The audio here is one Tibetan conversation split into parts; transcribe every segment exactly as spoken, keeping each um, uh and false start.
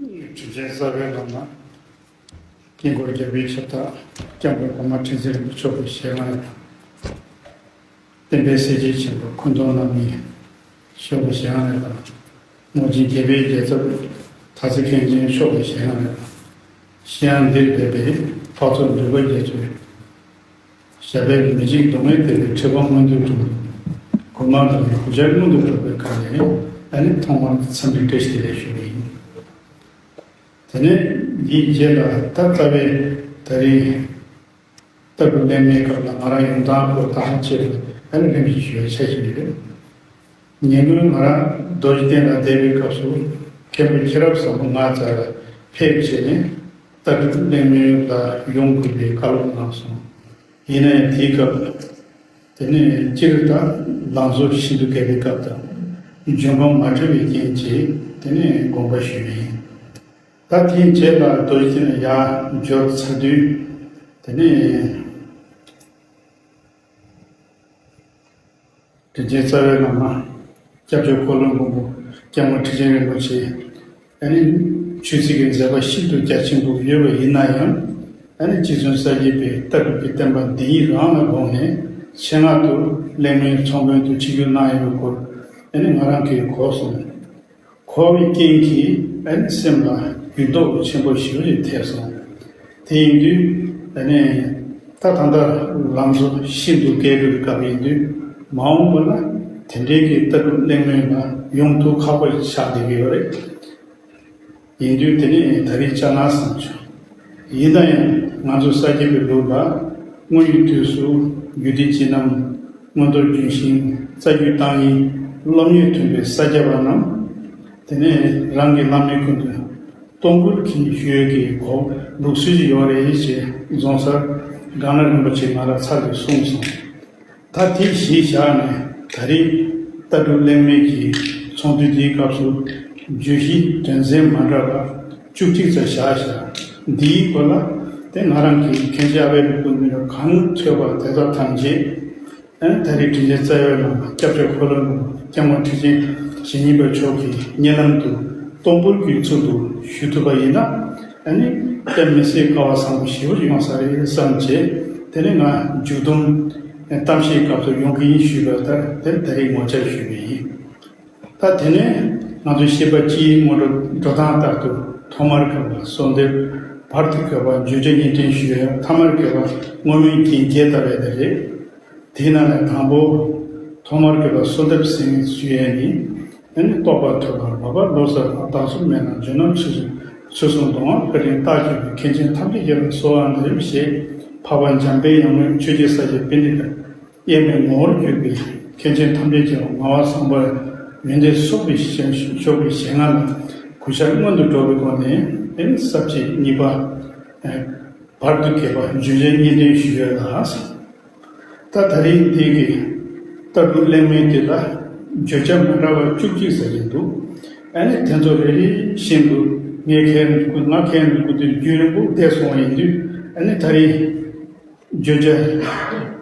དྲིན་ཅན་རྩ་བའི་བླ་མ། དཀྱིལ་འཁོར་རྒྱལ་པོའི་ཁྱབ་བདག་སྐྱབས་མགོན་གོང་མ་ཁྲི་འཛིན་རིན་པོ་ཆེ་མཆོག་གི་ཞལ་སྔ་ནས་དང་། བསྟན་པའི་གསལ་བྱེད་ཆེན་པོ་འཁོན་སྟོན་རྣམ་གཉིས་མཆོག་གི་ཞལ་སྔ་ནས་དང་། དངོས་གཞི་རྒྱལ་པོའི་རྒྱལ་ཚབ་དར་རྩེ་མཁན་ཆེན་མཆོག་གི་ཞལ་སྔ་ནས་དང་། གཞན་ཡང་འདིར་ཕེབས་པའི་འཕགས་ཚོགས་འདུས་པ་རྒྱ་མཚོའི་ཞབས་པད་མི་འཇིག་གདོང་ལྔས་བཏེགས་པའི་ཁྲི་པང་མངོན་དུ་གྲུབ། མགུར་མ་དང་གུས་ཕྱག་མངོན་དུ་གྲུབ་པའི་སྒང་ནས་ཨ་ནི་ཐོག་མར་འཚམས་འདྲི་བཀྲ་ཤིས་བདེ་ལེགས་ཞུ་གི་ཡིན། དེ་ནས་འདིའི་རྗེས་ལ་ད་རྩ་བའི་ད་རིང་ལྟ་གྲུབ་གླེང་མོལ་སྐབས་ལ་ང་རང་ཡོང་སྟངས་སྐོར་ད་ཧ་ཅེ་ལ་ཨ་ནི་གླེང་གཞི་ཞུ་བའི་འཆར་གཞི་རེད། ཉེ་སྔོན་ང་རང་རྡོ་རྗེ་གདན་ལ་བསྡད་པའི་སྐབས་སུ་མཁན་པོ་མཁྱེན་རབ་བཟང་པོ་ང་རྩ་ལ་ཕེབས་བྱས་ནས་ལྟ་གྲུབ་གླེང་མོལ་ལ་ཡོང་དགོས་པའི་བཀའ་སློབ་གནང་སོང་། ཡིན་ན་ཡང་དེའི་སྐབས་དེ་ནས་སྤྱིར་དང་ལང་ཚོ་ཤིན་ཏུ་རྒྱས་པའི་སྐབས་དང་ལྗོན་ཤིང་མ་འཕྲད་པའི་རྐྱེན་གྱིས་དེ་ནས་དགོངས་པ་ཞུས་པ་ཡིན། ད་དེའི་རྗེས་ལ་རྡོ་རྗེ་གདན་ལ་ཡར་འབྱོར་ཚར་དུས་དེ་ནས་དྲིན་ཅན་རྩ་བའི་བླ་མ་སྐྱབས་རྗེ་འཁོར་ལོའི་མགོན་པོ་སྐྱབས་མགོན་ཁྲི་ཆེན་རིན་པོ་ཆེ་ཨ་ནི་ཆོས་སྲིད་ཀྱི་མཛད་པ་ཤིན་ཏུ་རྒྱ་ཆེན་པོ་ཡོད་པ་ཡིན་ན་ཡང་ཨ་ནི་རྗེ་བཙུན་གསལ་རྒྱལ་པའི་ལྟ་གྲུབ་ཀྱི་བསྟན་པ་འདི་ཉིད་རང་ལ་དགོངས་ནས་ཆེད་མངགས་ཏུ་གླེང་མོལ་ཚོགས་མགོན་དུ་ཆིབས་བསྒྱུར་གནང་ཡོད་པའི་སྐོར་ཨ་ནི་ང་རང་གིས་གོ་སོང་། གོ་བའི་རྐྱེན་གྱིས་ཨ་ནི་སེམས་ལ་འགྱུར་ལྡོག་ཆེན་པོ་ཞེ་པོ་ཅིག་ཐེབས་སོང་། དེ་ཡིན་དུས་ཨ་ནི་ད་ད་ལྟ་ལང་ཚོ་ཤིན་ཏུ་རྒྱས་པའི་སྐབས་ཡིན་དུས་མ་འོངས་པ་ལ་དེ་འདྲའི་གི་ལྟ་གྲུབ་གླེང་མོལ་ལ་ཡོང་ཐུབ་ཁག་པོ་ཆགས་བསྡད་ཀྱི་ཡོད་རེད། ཡིན་དུས་དེ་ནི་ད་རེས་བཅར་ན་བསམ་བྱུང་། ཡིན་ན་ཡང་ང་ཚོ་ས་སྐྱ་པའི་ལུགས་ལ་སྔོན་གྱི་དུས་སུ་རྒྱུད་སྡེ་སྤྱི་རྣམ་མངོན་རྟོགས་ལྗོན་ཤིང་རྩ་རྒྱུད་བརྟག་གཉིས་སློབ་གཉེར་ཐོན་པའི་ས་སྐྱ་པ་རྣམས་དེ་ནས་རང་གི་བླ་མའི་སྐུ་མདུན་སྟོང་ཕུར་གྱི་ཞུ་ཡས་ཀྱི་གོ་ལུགས་སྲོལ་ཞིག་ཡོད་རེད་ཅེས་རྫོང་སར་སྒང་ན་རིན་པོ་ཆེ་ང་ལ་ཚར་གཅིག་གསུངས་སོང་། ད་དེ་གཞི་བཞག་ནས་ད་རེས་ལྟ་གྲུབ་གླེང་མོལ་གྱི་ཚོགས་འདུ་འདིའི་སྐབས་སུ་བརྗོད་གཞི་དོན་ཚན་མ་འདྲ་བ་བཅུ་གཅིག་ཙམ་བཞག་བཞག་འདིའི་སྐོར་ལ་དེ་ང་རང་གིས་མཁན་ཆེན་ཨ་པད་པའི་སྐུ་མདུན་ལ་གང་ཐོས་པ་དེ་དག་ཐམས་ཅད་ཨ་ནི་ད་རེས་དྲིན་ཅན་རྩ་བའི་བླ་མ་སྐྱབས་རྗེ་འཁོར་ལོ་སྐྱབས་མགོན་ཁྲི་ཆེན་ཞེ་གཉིས་པ་མཆོག་གི་སྙན་ལམ་དུ་སྟོང་ཕུར་གྱི་ཚུལ་དུ་ཞུ་ཐུབ་པ་ཡིན་ན་ཨ་ནི་དཔེ་མི་སྲིད་སྐལ་བ་བཟང་པོ་ཞེ་པོ་ཡོང་ས་རེད་བསམ་བྱས་དེ་ནས་ང་མཇུག་སྡོམ་གཏམ་བཤད་སྐབས་སུ་ཡོང་གི་ཡིན་ཞུས་པ་ལྟར་དེ་ད་རེས་ངོ་བཅར་ཞུས་པ་ཡིན། ད་དེ་ནས་ང་ཚོའི་བཤད་པ་སྤྱིའི་སྔོན་འགྲོ་འགྲོ་སྟངས་ལྟར་དུ་ཐོག་མར་བཀོད་པ་གསོལ་འདེབས། བར་དུ་བཀོད་པ་བརྗོད་བྱ་སྙིང་བྲན་ཞུ་ཡས། ཐ་མར་བཀོད་པ་བསྔོ་སྨོན་རྒྱན་བརྒྱད་ལྟ་བུ་དེ་རེད། དེའི་ནང་ནས་དང་པོ། ཐོག་མར་བཀོད་པ་གསོལ་འདེབས་ཟེར་ཞུ་ཡས་ནི། ཨ་ནི་རྟོགས་པ་ཐོབ་པར་འོས་པ་ལོ་གསར་པ་བདག་སོགས་མེད་ན་འབྱོན་རྣམས་ཚུལ་བཞིན་ཚུལ་གསུམ་མཐོང་བ་དཔལ་ལྡན་རྟག་བརྒྱུད་པའི་མཁན་ཆེན་ཐམས་ཅད་ཀྱི་ལ་གསོལ་བ་འདེབས་ཞེས་འཕགས་པ་འཇམ་དཔལ་ཡར་ངོའི་ཆོས་རྗེ་ས་སྐྱ་པཎྜི་ཏ་དབྱེར་མེད་ངོ་བོར་གྱུར་པའི་མཁན་ཆེན་ཐམས་ཅད་ཀྱི་ངག་དབང་བཟང་པོ་ཡོན་ཏན་གསུངས་པའི་ཞལ་ཤོག་གི་ཞལ་སྔ་ལ་གུས་ཕྱག་སྔོན་དུ་འགྲོ་བའི་སྒོ་ནས་ཨེ་ནི་ས་བཅད་གཉིས་པ། བར་དུ་བཀོད་པ་བརྗོད་བྱ་སྙིང་བྲན་ཞུ་ཡས་ལ། ད་ད་རེས་འདི་གི་ལྟ་གྲུབ་གླེང་མོལ་འདི་ལ་བརྗོད་བྱ་མི་འདྲ་བ་བཅུ་གཅིག་ཙམ་ཞིག་འདུག་ཨ་ནི་དེ་ཚོ་རེ་རེ་བཞིན་དུ་ངས་མཁན་ང་མཁན་སྐུ་མདུན་རྒྱུན་རིང་པོ་བསྡད་སོང་བ་ཡིན་དུས་ཨ་ནི་ད་རེས་བརྗོད་བྱ་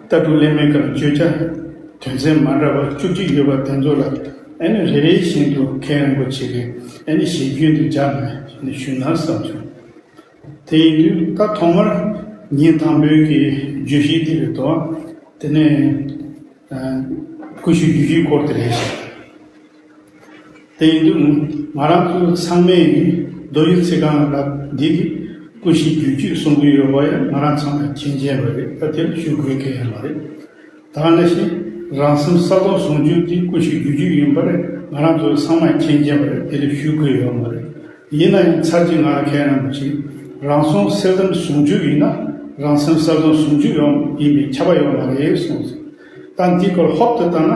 ལྟ་གྲུབ་གླེང་མོལ་སྐབས་བརྗོད་བྱ་དོན་ཚན་མ་འདྲ་བ་བཅུ་གཅིག་ཡོད་པ་དེ་ཚོ་ལ་ཨ་ནི་རེ་རེ་བཞིན་དུ་མཁན་རིན་པོ་ཆེ་གིས་ཨ་ནི་ཞིབ་རྒྱུན་དུ་སྦྱར་ནས་ཞུས་ན་བསམ་བྱུང་། དེ་ཡིན་དུས་ད་ཐོག་མར་ཉིན་དང་པོའི་གི་བརྗོད་གཞི་དེ་རེད་དོ། དེ་ནས་ཀུ་ཤུ་རྒྱུད་བཅུའི་སྐོར་དེ་རེད་ཤག་དེ་ཡིན་དུས་ང་རང་ཚོ་ཚང་མས་རྡོ་རྗེ་ཚིག་རྐང་ལ་འདི་གི་ཀུ་ཤུ་རྒྱུད་བཅུ་གསུང་གི་ཡོད་པ་ཡང་ང་རང་ཚང་མས་མཁྱེན་མཁྱེན་པ་རེད། ད་དེ་ལ་ཞུ་དགོས་མཁན་ཡང་མ་རེད། ད་ག་ནང་བཞིན་རང་སེམས་གསལ་སྟོང་ཟུང་འཇུག་དེ་ཀུ་ཤུ་རྒྱུད་བཅུ་ཡིན་པ་རེད། ང་རང་ཚོ་ཚང་མས་མཁྱེན་མཁྱེན་པ་རེད། དེ་ལ་ཞུ་དགོས་ཡོད་མ་རེད། ཡིན་ན་ཡང་ཚར་གཅིག་ང་རང་མཁན་རིན་པོ་ཆེ་རང་སྲོག་སེལ་ཙམ་ཟུང་འཇུག་ཡིན་ན་རང་སེམས་གསལ་སྟོང་ཟུང་འཇུག་ཡོང་ཡིན་པས་ཁྱབ་པ་ཡོད་མ་རེད་གསུངས་སོང་། ད་འདི་སྐོར་ཧོབ་ཏེ་བལྟས་ན་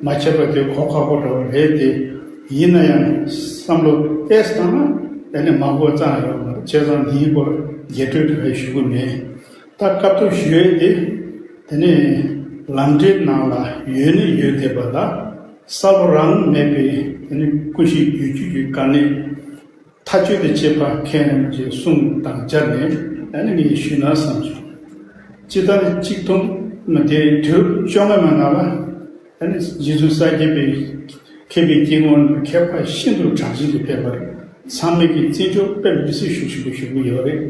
མ་ཁྱབ་པ་དེ་གོ་ཁག་པོ་འདྲ་བོ་རེད་དེ། ཡིན་ན་ཡང་བསམ་བློ་ཨེས་བཏང་ན་ཨ་ནི་མང་པོ་ཙང་ཡོད་མ་རེད། བྱས་ཙང་འདིའི་སྐོར་རྒྱས་སྤྲོས་དེ་བས་ཞུ་གི་མེད། ད་སྐབས་ཐོག་ཞུ་ཡས་དེ། དེ་ནས་ལམ་འབྲས་ནང་ལ་ཡོད་ནི་ཡོད་བསྡད་པ་ལ་གསལ་པོ་རང་མེད་པའི་དེ་ནི་ཀུ་ཤུ་རྒྱུད་བཅུ་གི་དཀའ་གནད་མཐའ་དཔྱོད་དང་བཅས་པ་མཁན་རིན་པོ་ཆེའི་གསུང་དང་སྦྱར་ནས་ཨ་ནི་ངས་ཞུས་ན་བསམ་བྱུང་། སྤྱིར་བཏང་གཅིག་ཐུང་མ་དེ་དུས་བཅོ་ལྔ་མ་ནང་ལ་ཨ་ནི་རྗེ་བཙུན་གསལ་རྒྱལ་པའི་ ཞེས་པའི་སྐྱེ་དངོས་ནི་མཁས་པ་ཤིན་ཏུ་གྲགས་ཅན་དུ་ཕེབས་པར་ཚང་མས་ཀྱི་བརྩི་འཇོག་དཔེ་མི་སྲིད་ཤུགས་ཆེན་པོ་ཞུ་གི་ཡོད་རེད།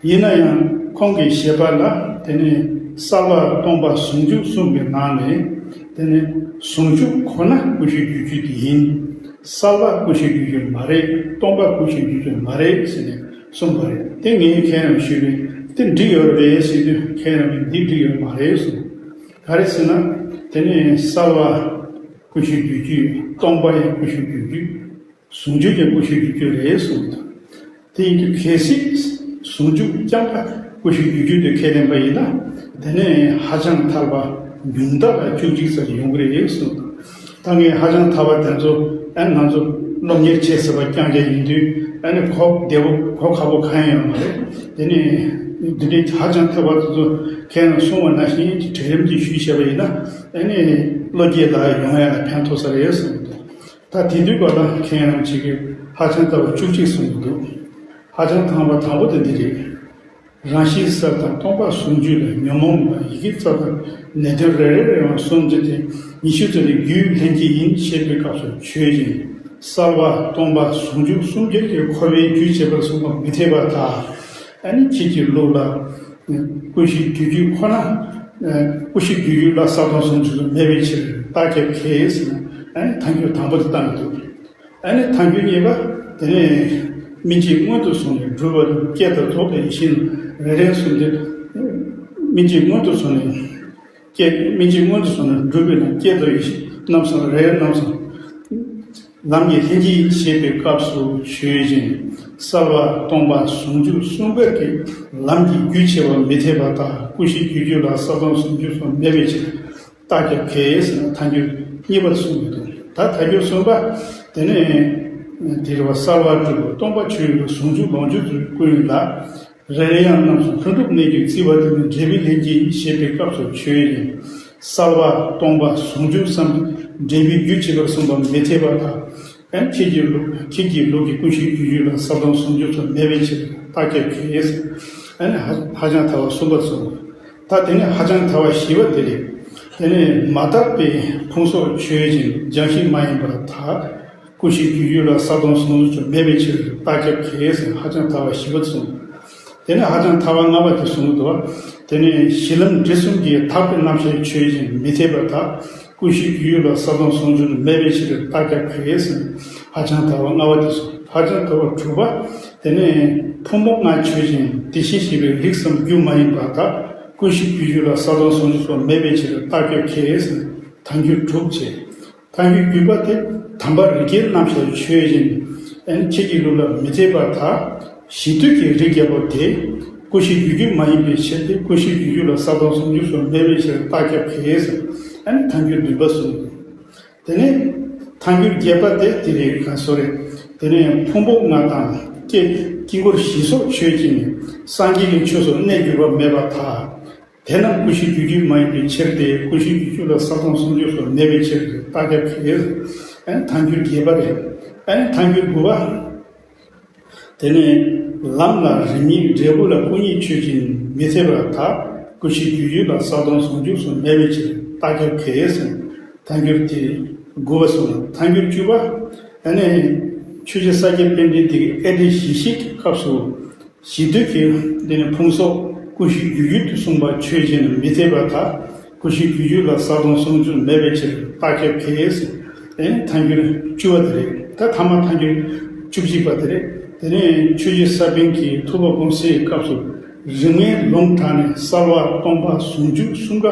ཡིན་ན་ཡང་ཁོང་གི་བཞེད་པ་ལ་དེ་ནས་གསལ་བ་སྟོང་པ་ཟུང་འཇུག་གསུམ་གྱི་ནང་ནས་དེ་ནས་ཟུང་འཇུག་ཁོ་ན་ཀུན་ཤེས་རྒྱུད་རྒྱུད་དེ་ཡིན། གསལ་བ་ཀུན་ཤེས་རྒྱུད་རྒྱུད་མ་རེད། སྟོང་པ་ཀུན་ཤེས་རྒྱུད་རྒྱུད་མ་རེད་ཟེར་ནས་གསུངས་པ་རེད། དེ་ངས་ཁྱེད་རང་ཞུས་པས་དེ་འགྲིག་ཡོད་རེད་ཟེར་དུས་ཁྱེད་རང་གིས་འདི་འགྲིག་ཡོད་མ་རེད་གསུངས། ག་རེ་ཟེར་ན། དེ་ནས་གསལ་བ་ཀུན་ཤེས་རྒྱུད་རྒྱུད། སྟོང་པ་ཡང་ཀུན་ཤེས་རྒྱུད་རྒྱུད། ཟུང་འཇུག་ཀྱང་ཀུན་ཤེས་རྒྱུད་རྒྱུད་རེད་གསུངས་འདུག་དེ་ཡིན་དུས་གལ་སྲིད་ཟུང་འཇུག་རྐྱང་པ་ཀུན་ཤེས་རྒྱུད་རྒྱུད་དུ་ཁས་ལེན་པ་ཡིན་ན། དེ་ནས་ཧ་ཅང་ཐལ་བ་ཉུང་མཐའ་ལ་བཅུ་གཅིག་ཙམ་ཡོང་གི་རེད་གསུངས་འདུག་ད་ངས་ཧ་ཅང་ཐལ་བ་དེ་ཚོ་ཨ་ང་ཚོ་སློབ་གཉེར་བྱེད་ཟེར་བ་རྐྱང་རྐྱང་ཡིན་དུས་ཨ་ནི་གོ་བདེ་པོ་གོ་ཁག་པོ་གང་ཡང་ཡོད་མ་རེད། དེ་ནས་འདི་འདྲའི་ཧ་ཅང་ཐལ་བ་དེ་ཚོ་ཁྱེད་རང་གསུངས་པ་ནང་བཞིན་གྱི་གྲལ་རིམ་གྱིས་ཞུས་བྱས་པ་ཡིན་ན་ཨ་ནི་བློ་སྐྱེད་ལ་ཡོང་ཡ་ལ་ཕན་ཐོགས་ས་རེད་གསུངས་འདུག་ད་དེ་དུས་སྐབས་ལ་ཁྱེད་རང་ཅིག་གིས་ཧ་ཅང་ལྟ་བ་བཅུ་གཅིག་གསུངས་ཀྱི་འདུག་ཧ་ཅང་དང་པ་དང་པོ་དེ་འདི་རེད། རང་བཞིན་གསལ་དང་སྟོང་པ་ཟུང་འཇུག་ལ། ཉོན་མོངས་མ་ཡི་གེ་རྩ་དང་ནད་གདོན་རེ་རེ་རེ་བ་གསུམ་འདི་སྟེ་ཉི་ཤུ་རྩ་ནི་རྒྱུད་ལྷན་སྐྱེས་ཡིན་ཞེས་པའི་སྐབས་སུ་ཆོས་ཅན། གསལ་བ་སྟོང་པ་ཟུང་འཇུག་གསུམ་ཀྱང་གི་འཁོར་བའི་རྒྱུ་བྱེད་པར་གསུངས་པ་མི་འཐད་པར་ཐལ། ཨ་ནི་ཁྱེད་ཀྱི་ལུགས་ལ་ཀུན་ཤེས་རྒྱུད་རྒྱུད་ཁོ་ན། ཀུན་ཤེས་རྒྱུད་རྒྱུད་ལ་གསལ་སྟོང་ཟུང་འཇུག་ཏུ་མེད་པའི་ཕྱིར་རྟགས་ཁྱབ་ཁས་ཟེར་ན། ཨ་ནི་ཐལ་འགྱུར་དང་པོ་དེ་བཏང་གི་འདུག་ཨ་ནི་ཐལ་འགྱུར་གཉིས་པ་དེ་ནས་སྨིན་བྱེད་སྔོན་དུ་སོང་ནས་གྲུབ་པ་སྐྱེ་དང་རྫོགས་པའི་ཡེ་ཤེས་རེ་རེ་གསུམ་སྟེ། སྨིན་བྱེད་སྔོན་དུ་སོང་ནས་སྐྱེ། སྨིན་བྱེད་སྔོན་དུ་སོང་ནས་གྲུབ་པའི་ནང་སྐྱེ་དང་ཡེ་ཤེས་རྣམ་གསུམ་རེ་རྣམ་གསུམ། ལམ་གྱི་ལྷན་སྐྱེས་ཞེས་པའི་སྐབས་སུ་ཆོས་ཅན། གསལ་བ་སྟོང་པ་ཟུང་འཇུག་གསུམ་པོ་གི་ལམ་གྱི་རྒྱུ་བྱེད་པ་མི་འཐད་པར་ཐལ། ཀུན་ཤེས་རྒྱུད་རྒྱུད་ལ་གསལ་སྟོང་ཟུང་འཇུག་གསུམ་མེད་པའི་ཕྱིར། རྟགས་ཁྱབ་ཁས་ཟེར་ན་ཐལ་འགྱུར་གཉིས་པར་གསུངས་ཡོད་དོ། ད་ཐལ་འགྱུར་གསུམ་པ་དེ་ནི་དེ་རེད་བ། གསལ་བ་སྒྲུབ་པ་སྟོང་པ་ཆོས་ཡུལ་ཟུང་འཇུག་ལོངས་སྤྱོད་ཚུལ་ཀུན་ལ། རེ་རེ་ཡང་རྣམ་གསུམ་ལྷུན་གྲུབ་གནས་རྒྱུ་བརྩི་བ་དེ་ནི་འབྲས་བུའི་ལྷན་སྐྱེས་ཞེས་པའི་སྐབས་སུ་ཆོས་ཡིན། གསལ་བ་སྟོང་པ་ཟུང་འཇུག་གསུམ་འབྲས་བུའི་རྒྱུ་བྱེད་པར་གསུངས་པ་མི་འཐད་པར་ཐལ། ཨན་ཁྱེད་ཀྱི་ལུགས་ཁྱེད་ཀྱི་ལུགས་ཀྱི་ཀུན་ཤེས་རྒྱུད་རྒྱུད་ལ་གསལ་སྟོང་ཟུང་འཇུག་ཚུལ་མེད་པའི་ཕྱིར་རྟགས་ཁྱབ་ཁས། ཨན་ཧ་ཧ་ཅང་ཐལ་བ་གསུམ་པར་གསུངས། ད་དེ་ནས་ཧ་ཅང་ཐལ་བ་བཞི་པ་དེ་རེད། དེ་ནས་མ་དག་པའི་ཕུང་སོགས་ཆོས་ཅན། སྦྱང་གཞི་མ་ཡིན་པར་ཐལ། ཀུན་ཤེས་རྒྱུད་རྒྱུད་ལ་གསལ་སྟོང་ཟུང་འཇུག་ཚུལ་མེད་པའི་ཕྱིར་རྟགས་ཁྱབ་ཁས་ཟེར་ཧ་ཅང་ཐལ་བ་བཞི་པ་གསུངས། དེ་ནས་ཧ་ཅང་ཐལ་བ་ལྔ་པ་དེ་གསུངས་འདུག་དེ་ནས་གཞི་ལམ་འབྲས་གསུམ་གྱི་དག་པའི་རྣམ་གཞག་ཆོས་ཅན་མི་འཐད་པར་ཐལ། ཀུན་ཤེས་རྒྱུད་རྒྱུད་ལ་གསལ་སྟོང་ཟུང་འཇུག་ཚུལ་མེད་པའི་ཕྱིར་རྟགས་ཁྱབ་ཁས་ཟེར་ཧ་ཅང་ཐལ་བ་ལྔ་པ་དེ་གསུངས། ཧ་ཅང་ཐལ་བ་དྲུག་པ་དེ་ནས་ཕུང་པོ་ལྔ་ཆོས་ཅན། དེ་བཞིན་གཤེགས་པའི་རིགས་སམ་རྒྱུ་མ་ཡིན་པར་ཐལ། ཀུན་ཤེས་རྒྱུད་རྒྱུད་ལ་གསལ་སྟོང་ཟུང་འཇུག་ཚུལ་མེད་པའི་ཕྱིར་རྟགས་ཁྱབ་ཁས་ཟེར་ཐལ་འགྱུར་དྲུག་བྱས། ཐལ་འགྱུར་བརྒྱད་པ་དེ་དམ་པ་རིགས་བརྒྱའི་རྣམ་གཞག་ཆོས་ཅན། ཨན་ཁྱེད་ཀྱི་ལུགས་ལ་མི་འཐད་པར་ཐལ། གཞི་དུས་ཀྱི་རིགས་བརྒྱད་པོ་དེ་ཀུན་ཤེས་རྒྱུད་རྒྱུད་མ་ཡིན་པའི་ཕྱིར་ཏེ། ཀུན་ཤེས་རྒྱུད་རྒྱུད་ལ་གསལ་སྟོང་ཟུང་འཇུག་ཚུལ་མེད་པའི་ཕྱིར་རྟགས་ཁྱབ་ཁས་ཟེར། ཨན་ཐལ་འགྱུར་བདུན་པ་གསུངས། དེ་ནས་ཐལ་འགྱུར་བརྒྱད་པ་དེ་དེ་རེད། ག་སོ་རེད། དེ་ནས་ཕུང་པོ་ལྔ་དང་དཀྱིལ་དཀྱིལ་འཁོར་བཞི་སོགས་ཆོས་ཅན། སངས་རྒྱས་ཀྱི་ཆོས་སོགས་གནས་གྱུར་པ་མེད་པར་ཐལ། དེ་རྣམས་ཀུན་ཤེས་རྒྱུད་རྒྱུད་མ་ཡིན་པའི་ཕྱིར་ཏེ། ཀུན་ཤེས་རྒྱུད་རྒྱུད་ལ་གསལ་སྟོང་ཟུང་འཇུག་ཚུལ་མེད་པའི་ཕྱིར་རྟགས་ཁྱབ་ཁས། ཨན་ཐལ་འགྱུར་བརྒྱད་པ་རེད། ཨན་ཐལ་འགྱུར་དགུ་པ། དེ་ནས་ལམ་ལ་རིམ་གཉིས་འབྲས་བུ་ལ་སྐུ་གཉིས་ཆོས་ཅན་མི་འཐད་པར་ཐལ། ཀུན་ཤེས་རྒྱུད་རྒྱུད་ལ་གསལ་སྟོང་ཟུང་འཇུག་ཚུལ་མེད་པའི་ཕྱིར་རྟགས་ཁྱབ་ཁས་ཟེར་ཐལ་འགྱུར་དེ་དགུ་པ་གསུངས། ཐལ་འགྱུར་བཅུ་པ། ཨ་ནི་ཆོས་རྗེ་ས་སྐྱ་པཎྜི་ཏས་ཨེ་འགྲེལ་བཞི་བཤད་ཀྱི་སྐབས་སུ། གཞི་དུས་ཀྱི་དེ་ནི་ཕུང་སོགས་ཀུན་ཤེས་རྒྱུད་རྒྱུད་དུ་གསུངས་པ་ཆོས་ཅན་མི་འཐད་པར་ཐལ། ཀུན་ཤེས་རྒྱུད་རྒྱུད་ལ་གསལ་སྟོང་ཟུང་འཇུག་མེད་པའི་ཕྱིར་རྟགས་ཁྱབ་ཁས། དེ་ནི་ཐལ་འགྱུར་བཅུ་པ་དེ་རེད། ད་ཐ་མ་ཐལ་འགྱུར་བཅུ་གཅིག་པ་དེ་རེད། དེ་ནི་ཆོས་རྗེ་ས་པཎ་གྱིས་ཐུབ་པ་དགོངས་གསལ་གྱི་སྐབས་སུ་རིམ་ལྔའི་ལུང་དྲངས་ནས་གསལ་བ་སྟོང་པ་ཟུང་འཇུག་གསུམ་ཀ་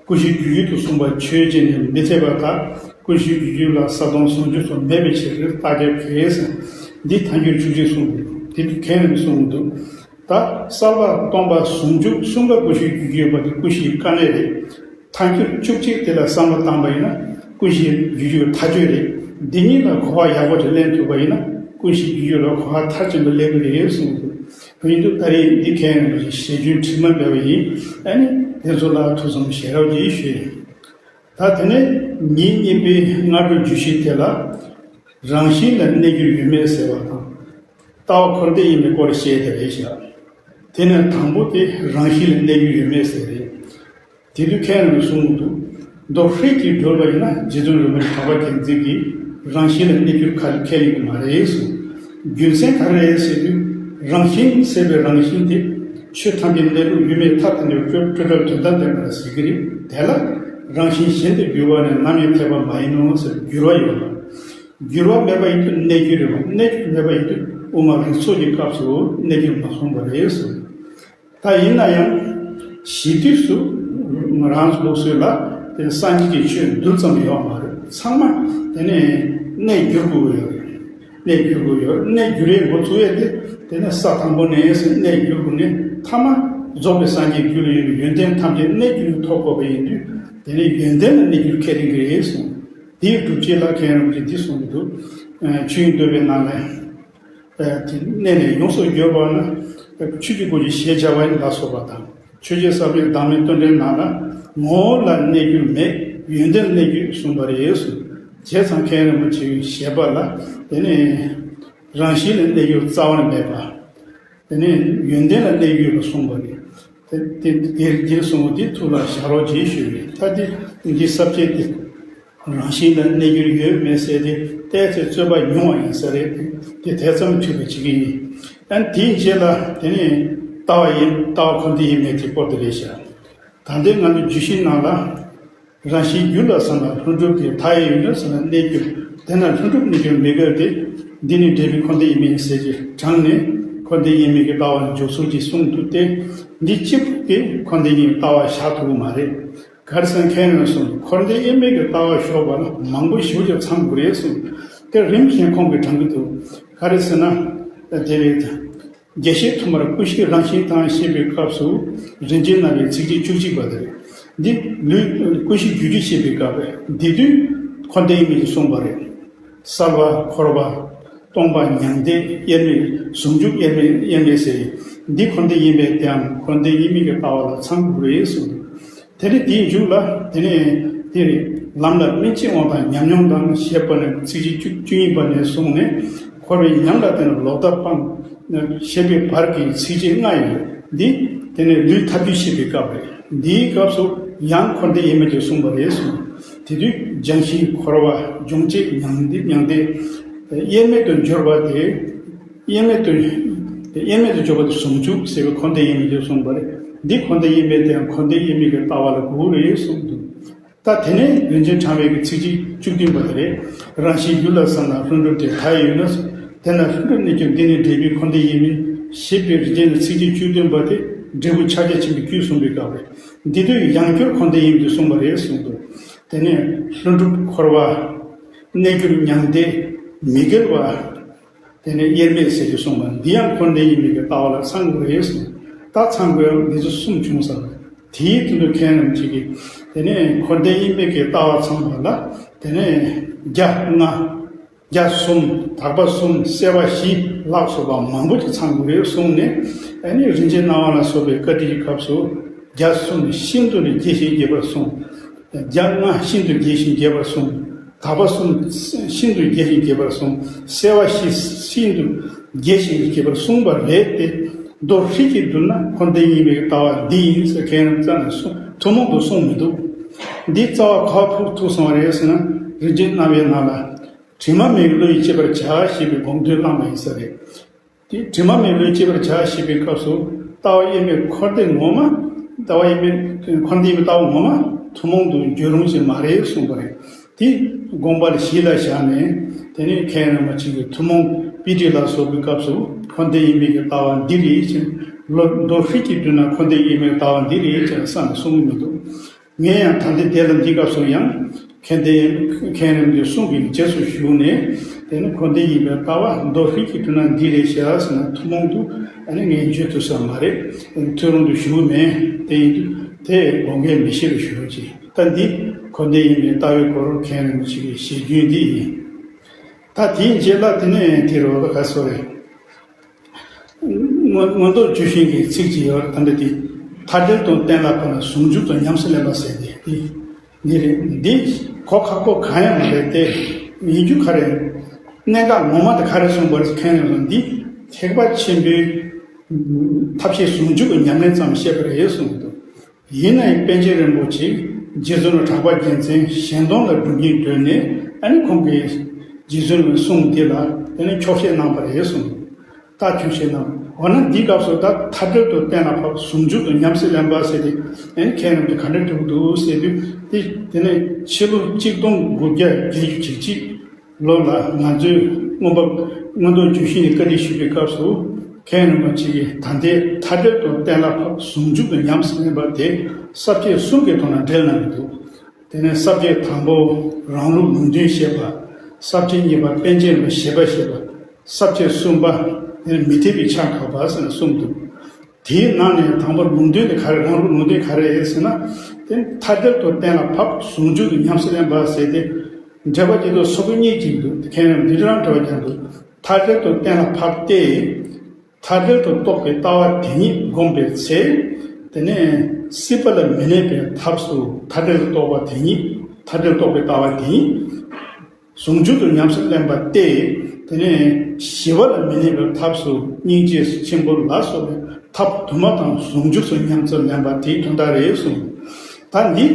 ཀུན་ཤེས་རྒྱུད་རྒྱུད་དུ་གསུངས་པ་ཆོས་ཅན་ནི་མི་འཐད་པར་ཐལ། ཀུན་ཤེས་རྒྱུད་རྒྱུད་ལ་གསལ་སྟོང་ཟུང་འཇུག་ཚུལ་མེད་པའི་ཕྱིར་རྟགས་ཁྱབ་ཁས། འདི་ཐལ་འགྱུར་བཅུ་གཅིག་གསུངས་འདུག་དེ་དུས་ཁས་ལེན་གསུངས་འདུག་ད་གསལ་བ་སྟོང་པ་ཟུང་འཇུག་གསུམ་ཀ་ཀུན་ཤེས་རྒྱུད་རྒྱུད་ཡོད་པ་དེ་ཀུན་གཞིའི་དཀའ་གནད་རེད། ཐལ་འགྱུར་བཅུ་གཅིག་དེ་ལ་བསམ་བློ་བཏང་པ་ཡིན་ན་ཀུན་གཞིའི་རྒྱུད་རྒྱུད་མཐའ་དཔྱོད་རེད། འདི་གཉིས་ལ་གོ་བ་ཡག་པོ་ཞིག་ལེན་ཐུབ་པ་ཡིན་ན་ཀུན་གཞིའི་རྒྱུད་རྒྱུད་ལ་གོ་བ་མཐར་ཕྱིན་པ་སླེབས་ཀྱི་རེད་གསུངས་འདུག་དེ་ཡིན་དུས་ད་རེས་འདི་ཁས་ལེན་པ་ཞིག་ཞལ་རྒྱུན་དྲི་མ་མེད་པ་ཡིན། ཨ་ནི་དེ་ཚོ་ལ་ཐུགས་བསམ་བཞེས་རོགས་གྱིས་ཞུས། ད་དེ་ནས་ཉིན་གཉིས་པའི་སྔ་དྲོའི་བརྗོད་གཞི་དེ་ལ་རང་བཞིན་ལ་གནས་འགྱུར་ཡོད་མེད་ཟེར་བ་དང་། ལྟ་བ་འཁོར་འདས་ཡིན་པའི་སྐོར་བཤད་དེ་རེད་བཞག་དེ་ནས་དང་པོ་དེ་རང་བཞིན་ལ་གནས་འགྱུར་ཡོད་མེད་ཟེར་རེད། དེ་དུས་ཁས་ལེན་གསུངས་འདུག་མདོ་ཧྲིལ་གྱིས་བགྲོད་པ་ཡིན་ན་རྗེ་བཙུན་རིན་པོ་ཆེ་གྲགས་པ་རྒྱལ་མཚན་གྱིས། རང་བཞིན་ལ་གནས་གྱུར་ཁས་ལེན་གྱི་མ་རེད་གསུངས། རྒྱུ་མཚན་ག་རེ་རེད་ཟེར་དུས། རང་བཞིན་ཟེར་བའི་རང་བཞིན་དེ་ཆོས་ཐམས་ཅད་གནས་ལུགས་ཡུལ་མེད་མཐའ་དང་བྲལ་བའི་སྤྲོས་བྲལ་དོན་དམ་བདེན་པ་ལ་ཟེར་གྱི་རེད། དེ་ལ་རང་བཞིན་གཞན་དུ་འགྱུར་བ་ནི་ནམ་ཡང་འཐད་པ་མ་ཡིན་ནོ་ཟེར་འགྱུར་བ་ཡོད་པ། འགྱུར་བ་མེད་པ་ཡིན་དུས་གནས་གྱུར་རེད་པ། གནས་གྱུར་མེད་པ་ཡིན་དུས་དབུ་མ་རིགས་ཚོགས་ཀྱི་སྐབས་སུ་གནས་གྱུར་མ་གསུངས་པ་རེད་གསུངས། ད་ཡིན་ན་ཡང་གཞི་དུས་སུ་རང་ལུགས་སྲོལ་ལ་དེ་སངས་རྒྱས་ཀྱི་ཆོས་རྡུལ་ཙམ་ཡོད་མ་རེད། ཚང་མ་དེ་ནས་གནས་གྱུར་དགོས་ཡོད་རེད། གནས་གྱུར་དགོས་ཡོད། གནས་གྱུར་ཡས་འགོ་བཙུགས་ཡས་དེ་དེ་ནས་ས་དང་པོ་ནས་གནས་གྱུར་དགོས་ནས་ཐ་མ་རྫོགས་པའི་སངས་རྒྱས་རྒྱུད་ལ་ཡོད་པའི་ཡོན་ཏན་ཐམས་ཅད་གནས་གྱུར་ཐོབ་དགོས་པ་ཡིན་དུས་དེ་ནས་ཡོན་ཏན་ལ་གནས་གྱུར་ཁས་ལེན་གྱི་རེད་གསུངས། དེའི་སྒྲུབ་བྱེད་ལ་མཁན་རིན་པོ་ཆེས་འདི་གསུངས་ཀྱི་འདུག། ཆོས་དབྱིངས་བསྟོད་པའི་ནང་ནས། དེ་གནས་ནས་ཡོངས་སུ་གྱུར་པ་ན། ཆོས་ཀྱི་སྒོ་ཀྱི་ཞེས་བྱ་བ་ཡིན་ལ་སོགས་པ་དང་། ཆོས་རྗེ་ས་པཎ་བདག་མེད་བསྟོད་འགྲེལ་ནང་ལ། ངོ་བོ་ལ་གནས་གྱུར་མེད། ཡོན་ཏན་གནས་གྱུར་གསུངས་པ་རེད་གསུངས། བྱས་ཙང་མཁན་རིན་པོ་ཆེའི་བཞེད་པ་ལ། དེ་ནི་རང་བཞིན་ལ་གནས་གྱུར་རྩ་བ་ནས་མེད་པ། དེ་ནས་ཡོན་ཏན་ལ་གནས་ཡོད་པར་གསུངས་པ་རེད། དེ་དེ་དེར་འདིར་གསུངས་པ་འདི་ཐུགས་ལ་བཞག་རོགས་གྱིས་ཞུས་པས། ད་འདི་འདི་ས་བཅད་འདི་རང་བཞིན་ལ་གནས་གྱུར་ཡོད་མེད་ཟེར་ཏེ་བལྟས་ཚེ་རྩོད་པ་ཉུང་བ་ཡིན་ས་རེད། དེ་དེ་ཙམ་འཐུས་པ་བྱེད་ཀྱི་ཡིན། ཨ་དེའི་རྗེས་ལ་དེ་ནས་ལྟ་བ་ཡིན། ལྟ་བ་འཁོར་འདས་དབྱེར་མེད་ཀྱི་སྐོར་དེ་རེད་ཤག། ད་ལྟའི་ང་ཚོ་རྒྱུད་བཞི་ནང་ལ། རང་བཞིན་རྒྱུ་ལ་བསམ་ལ་ལྷུན་གྲུབ་སྟེ། མཐའ་ཡས་ཡོད་ན་བསམ་ལ་གནས་གྱུར། དེ་ན་ལྷུན་གྲུབ་གནས་གྱུར་མི་དགོས་ཏེ། འདི་ནི་འབྲས་བུའི་འཁོར་འདས་དབྱེར་མེད་ཟེར་གྱི་དྲངས་ནས་འཁོར་འདས་དབྱེར་མེད་ཀྱི་ལྟ་བ་ལ་འཇུག་ཚུལ་གྱིས་གསུངས་འདུག་སྟེ། འདི་གཅིག་པུ་གིས་འཁོར་འདས་དབྱེར་མེད་ལྟ་བ་བཞག་ཐུབ་ཀྱི་མ་རེད། ག་རེ་ཟེར་ན་མཁན་རིན་པོ་ཆེས་གསུངས། འཁོར་འདས་དབྱེར་མེད་ཀྱི་ལྟ་བ་ཞོག་པ་ན་མང་པོ་ཞེ་པོ་ཅིག་ཚང་དགོས་རེད་གསུངས། དེ་རིམ་བཞིན་ཁོང་གིས་དྲངས་ཀྱི་འདུག། ག་རེ་ཟེར་ན། དེ་རེད། རྒྱས་བཤད་ཐོག་མར་ཀུན་གཞི་རང་བཞིན་དང་བཤད་པའི་སྐབས་སུ་རིན་ཆེན་རྣམ་པའི་ཚིགས་བཅད་བཅུ་གཅིག་པ་དེ་རེད། འདི་ལུས་ཀུན་གཞི་རྒྱུ་རྒྱུད་བཤད་པའི་སྐབས་རེད། འདི་དུས་འཁོར་འདས་དབྱེར་མེད་ཀྱིས་གསུངས་པ་རེད། གསལ་བ་འཁོར་བ་སྟོང་པ་མྱང་འདས་དབྱེར་མེད་ཟུང་འཇུག་དབྱེར་མེད་དབྱེར་མེད་ཟེར། འདི་འཁོར་འདས་དབྱེར་མེད་དེའམ་འཁོར་འདས་དབྱེར་མེད་ཀྱི་ལྟ་བ་ལ་ཚང་དགོས་རེད་གསུངས་འདུག། དེ་ནས་དེའི་མཇུག་ལ་དེ་ནས་དེ་ལམ་ལ་སྨིན་བྱེད་དབང་དང་ཉམས་མྱོང་དང་ཞེས་པ་ནས་ཚིགས་བཅད་བཅུ་བཅུ་གཉིས་པ་ནས་བཟུང་ནས་འཁོར་བའི་ཉམས་ལ་བརྟེན་ནས་ལོག་ལྟ་སྤངས་ཞེས་པའི་བར་གྱི་ཚིགས་བཅད་ལྔ་ཡོད། འདི་དེ་ནས་ལུས་ཐ་དད་བཤད་པའི་སྐབས་རེད། འདིའི་སྐབས་སུ་ཡང་འཁོར་འདས་དབྱེར་མེད་ཀྱིས་གསུངས་པ་རེད་གསུངས། དེ་དུས་སྦྱང་གཞི་འཁོར་བ་སྦྱོང་བྱེད་མྱང་འདས་མྱང་འདས་དབྱེར་མེད་དུ་འགྱུར་བ་དེ། དབྱེར་མེད་དུ། དབྱེར་མེད་དུ་འཇོག་པ་དེ་ཟུང་འཇུག་ཟེར་བའི་འཁོར་འདས་དབྱེར་མེད་ཀྱིས་གསུངས་པ་རེད། འདི་འཁོར་འདས་དབྱེར་མེད་དེ་ཡང་འཁོར་འདས་དབྱེར་མེད་ཀྱི་ལྟ་བ་ལ་གོ་རེད་གསུངས་འདུག། ད་དེ་ནས་རིན་ཆེན་ཕྲེང་བའི་གི་ཚིགས་བཅད་བཅུ་བདུན་པ་དེ་རེད། རང་བཞིན་རྒྱུ་ལ་བསམ་ན་ལྷུན་གྲུབ་སྟེ། མཐའ་ཡས་ཡོད་ན་དེ་ན་ལྷུན་གྲུབ་གནས་གྱུར། འདི་ནི་འབྲས་བུའི་འཁོར་འདས་དབྱེར་མེད་ཞེས་པའི་རིན་ཆེན་གྱི་ཚིགས་བཅད་བཅུ་བདུན་པ་དེ་འབྲས་བུ་ཕྱག་རྒྱ་ཆེན་པོའི་རྒྱུད་གསུངས་པའི་སྐབས་རེད། འདི་དུས་ཡང་བསྐྱར་འཁོར་འདས་དབྱེར་མེད་ཀྱིས་གསུངས་པ་རེད་གསུངས་འདུག། དེ་ནས་ལྷུན་གྲུབ་འཁོར་བ་གནས་གྱུར་མྱང་འདས་མི་དགེ་བ། དེ་ནས་དབྱེར་མེད་ཟེར་གྱི་གསུངས་པ་འདི་ཡང་འཁོར་འདས་དབྱེར་མེད་ཀྱི་ལྟ་བ་ལ་ཚང་དགོས་རེད་གསུངས། ད་ཚང་དགོས་ཡང་འདི་ཚོ་གསུམ་བྱུང་ས་རེད། དེའི་དོན་དུ་མཁན་རིན་པོ་ཆེ་གིས་དེ་ནས་འཁོར་འདས་དབྱེར་མེད་ཀྱི་ལྟ་བ་ཚང་བ་ལ་དེ་ནས་རྒྱ་ལྔ། རྒྱ་གསུམ། དག་པ་གསུམ། བསྲེ་བ་བཞི་ལ་སོགས་པ་མང་པོ་ཅིག་ཚང་དགོས་རེད་གསུངས་ནས། ཨ་ནི་རིན་ཆེན་སྣང་བ་ལ་སོགས་པའི་བཀའ་དྲིན་གྱི་སྐབས་སུ་རྒྱ་གསུམ་ཤིན་ཏུ་ནས་རྒྱས་ཤིང་རྒྱས་པར་གསུངས། རྒྱ་ལྔ་ཤིན་ཏུ་རྒྱས་ཤིང་རྒྱས་པར་གསུངས། དག་པ་གསུམ་ཤིན་ཏུ་རྒྱས་ཤིང་རྒྱས་པར་གསུངས། བསྲེ་བ་བཞི་ཤིན་ཏུ་རྒྱས་ཤིང་རྒྱས་པར་གསུངས་པ་རེད་དེ། མདོ་ཧྲིལ་གྱིས་བསྡུ་ན་འཁོར་འདས་དབྱེར་མེད་ཀྱི་ལྟ་བ་འདི་ཡིན་ཟེར་མཁན་རྣམས་རྩ་ནས་གསུངས། ཐུན་མོང་དུ་གསུངས་མི་འདུག། འདི་རྩ་བ་ག་པར་ཕུག་ཐུག་སོང་བ་རེད་ཟེར་ན། རིན་ཆེན་རྣམ་དབྱེ་ནང་ལ། དྲི་མ་མེད་བློ་ཡིས་དཔྱད་པར་བྱ་ཞེས་པའི་དགོངས་དོན་བླངས་པ་ཡིན་ས་རེད། དེ་དྲི་མ་མེད་བློས་དཔྱད་པར་བྱ་ཞེས་པའི་སྐབས་སུ་ལྟ་བ་དབྱེར་མེད་འཁོར་འདས་ངོ་མ། ལྟ་བ་དབྱེར་མེད་འཁོར་འདས་ཀྱི་ལྟ་བ་ངོ་མ་ཐུན་མོང་དུ་འགྱུར་རུང་ཞིག་མ་རེད་གསུངས་པ་རེད། དེ་དགོངས་པ་ལ་གཞི་ལ་བཞག་ནས། དེ་ནས་མཁན་རིན་པོ་ཆེ་གིས་ཐུན་མོང་དཔེ་ཁྲིད་ལ་སོགས་པའི་སྐབས་སུ་འཁོར་འདས་དབྱེར་མེད་ཀྱི་ལྟ་བ་འདི་རེད་ཅེས། ལོ་མདོ་ཧྲིལ་གྱིས་བསྡུས་ན་འཁོར་འདས་དབྱེར་མེད་ལྟ་བ་འདི་རེད་ཅེས་བསམ་ནས་གསུངས་མི་འདུག། ངས་ཡང་ད་ལྟའི་དེ་ལ་འདི་སྐབས་སུ་ཡང་མཁན་ཏེ་མཁན་རིན་པོ་ཆེའི་གསུང་གི་རྗེས་སུ་ཞུགས་ནས། དེ་ནི་འཁོར་འདས་དབྱེར་མེད་ལྟ་བ་མདོ་ཧྲིལ་གྱིས་བསྡུས་ན་འདི་རེད་ཤག་ཟེར་ན། ཐུན་མོང་དུ་ཨ་ནི་ངས་བརྗོད་ཐུབ་ས་མ་རེད། ཐོན་རུང་དུ་ཞུགས་མེད། དེ་ཡིན་དུས་དེ་དགོངས་འགལ་མི་བཞེད་པར་ཞུ་རོགས་གྱིས། ད་འདི་འཁོར་འདས་དབྱེར་མེད་ལྟ་བའི་སྐོར་མཁན་རིན་པོ་ཆེ་གི་ཞལ་རྒྱུན་འདི་ཡིན། ད་དེའི་རྗེས་ལ་དེ་ནས་དེ་རུ་ག་སོ་རེད། མངོན་མངོན་རྟོགས་ཆོས་དབྱིངས་ཀྱི་ཚིག་ཅིག་ཡོད་རེད། ད་འདི་དེ། མཐའ་བྲལ་དང་གཏན་ལ་ཕབ་ན་ཟུང་འཇུག་ཏུ་ཉམས་སུ་ལེན་པ་ཟེར་ཏེ། འདི་འདི་རེད། འདི་གོ་ཁག་པོ་གང་ཡང་མ་རེད་དེ། ཡིན་རྒྱུ་ག་རེ། གནད་འགག་ངོ་མ་དེ་ག་རེ་གསུངས་པ་རེད་མཁན་རེད་ལ། འདི་ཐེག་པ་ཆེན་པོའི་ཐབས་ཤེས་ཟུང་འཇུག་གི་ཉམས་ལེན་ཙམ་བཤད་པ་རེད་གསུངས་འདུག། ཡིན་ནའི་པཎ་ཆེན་རིན་པོ་ཆེ་རྗེ་བཙུན་གྲགས་པ་རྒྱལ་མཚན་གཞན་སྟོང་ལ་སྒྲུབ་སྙིང་འདོད་ནས། ཨ་ནི་ཁོང་གིས་ རྗེ་བཙུན་གྱི་གསུང་འདི་ལ་དེ་ནས་འཁྱོག་བཤད་གནང་བ་རེད་གསུངས། ད་འཁྱོག་བཤད་གནང་། འོ་ན་འདིའི་སྐབས་སུ་ད་མཐའ་བྲལ་དུ་གཏན་ལ་ཕབ། ཟུང་འཇུག་ཏུ་ཉམས་སུ་ལེན་པ་ཟེར་ཏེ་ཨེ་ཁྱེད་རྣམས་ཀྱིས་ག་འདྲ་འགྲུབ་འདུག་ཟེར་དུས་དེ་དེ་ནས་ཕྱི་ལོ་གཅིག་སྟོང་དགུ་བརྒྱ་བརྒྱད་ཅུ་གྱ་གཅིག་ལོ་ལ་ང་ཚོས་མངོན་པ་མངོན་རྟོགས་ཇོ་ཤཱི་ནས་བཀའ་འདྲི་ཞུས་པའི་སྐབས་སུ་ཁྱེད་རྣམ་པ་ཅིག་གིས་ད་ལྟའི་མཐའ་བྲལ་དུ་གཏན་ལ་ཕབ། ཟུང་འཇུག་ཏུ་ཉམས་སུ་ལེན་པ་དེ་ས་བཅད་གསུམ་གྱི་ཐོག་ན་འགྲེལ་གནང་གི་འདུག། དེ་ནས་ས་བཅད་དང་པོ་རང་ལུགས་ལུང་དོན་བཤད་པ། ས་བཅད་གཉིས་པ་པཎ་ཆེན་ལ་བཞེད་པ་བཤད་པ། ས་བཅད་གསུམ་པ་དེ་ནས་མི་འཐད་པའི་ཆ་དགག་པ་ཟེར་ནས་གསུམ་འདུག། དེའི་ནང་ནས་དང་པོ་ལུང་དོན་དེ་ག་རེ། རང་ལུགས་ལུང་དོན་ག་རེ་རེད་ཟེར་ན། དེ་མཐའ་བྲལ་དུ་གཏན་ལ་ཕབ། ཟུང་འཇུག་ཏུ་ཉམས་སུ་ལེན་པ་ཟེར་ཏེ་འགྲེལ་པ་ཅིག་ཏུ་ས་བཅད་གཉིས་ཅིག་འདུག། དེ་ཁྱེད་རྣམས་འདི་འདྲ་འགྲེལ་པ་ཀྱང་འདུག། མཐའ་བྲལ་དུ་གཏན་ལ་ཕབ་སྟེ། མཐའ་བྲལ་དུ་རྟོགས་པའི་ལྟ་བ་དེ་ཉིད་བསྒོམས་པའི་ཚེ། དེ་ནས་སྲིད་པ་ལ་མི་གནས་པའི་ཐབས་སུ་མཐའ་བྲལ་དུ་རྟོགས་པ་དེ་ཉིད། མཐའ་བྲལ་རྟོགས་པའི་ལྟ་བ་དེ་ཉིད་ཟུང་འཇུག་ཏུ་ཉམས་སུ་ལེན་པ་སྟེ། དེ་ནས་ཞི་བ་ལ་མི་གནས་པའི་ཐབས་སུ་སྙིང་རྗེ་ཆེན་པོ་ལ་སོགས་པའི་ཐབས་དུ་མ་དང་ཟུང་འཇུག་ཏུ་ཉམས་སུ་ལེན་པ་དེའི་དོན་དག་རེད་གསུངས། ད་འདི་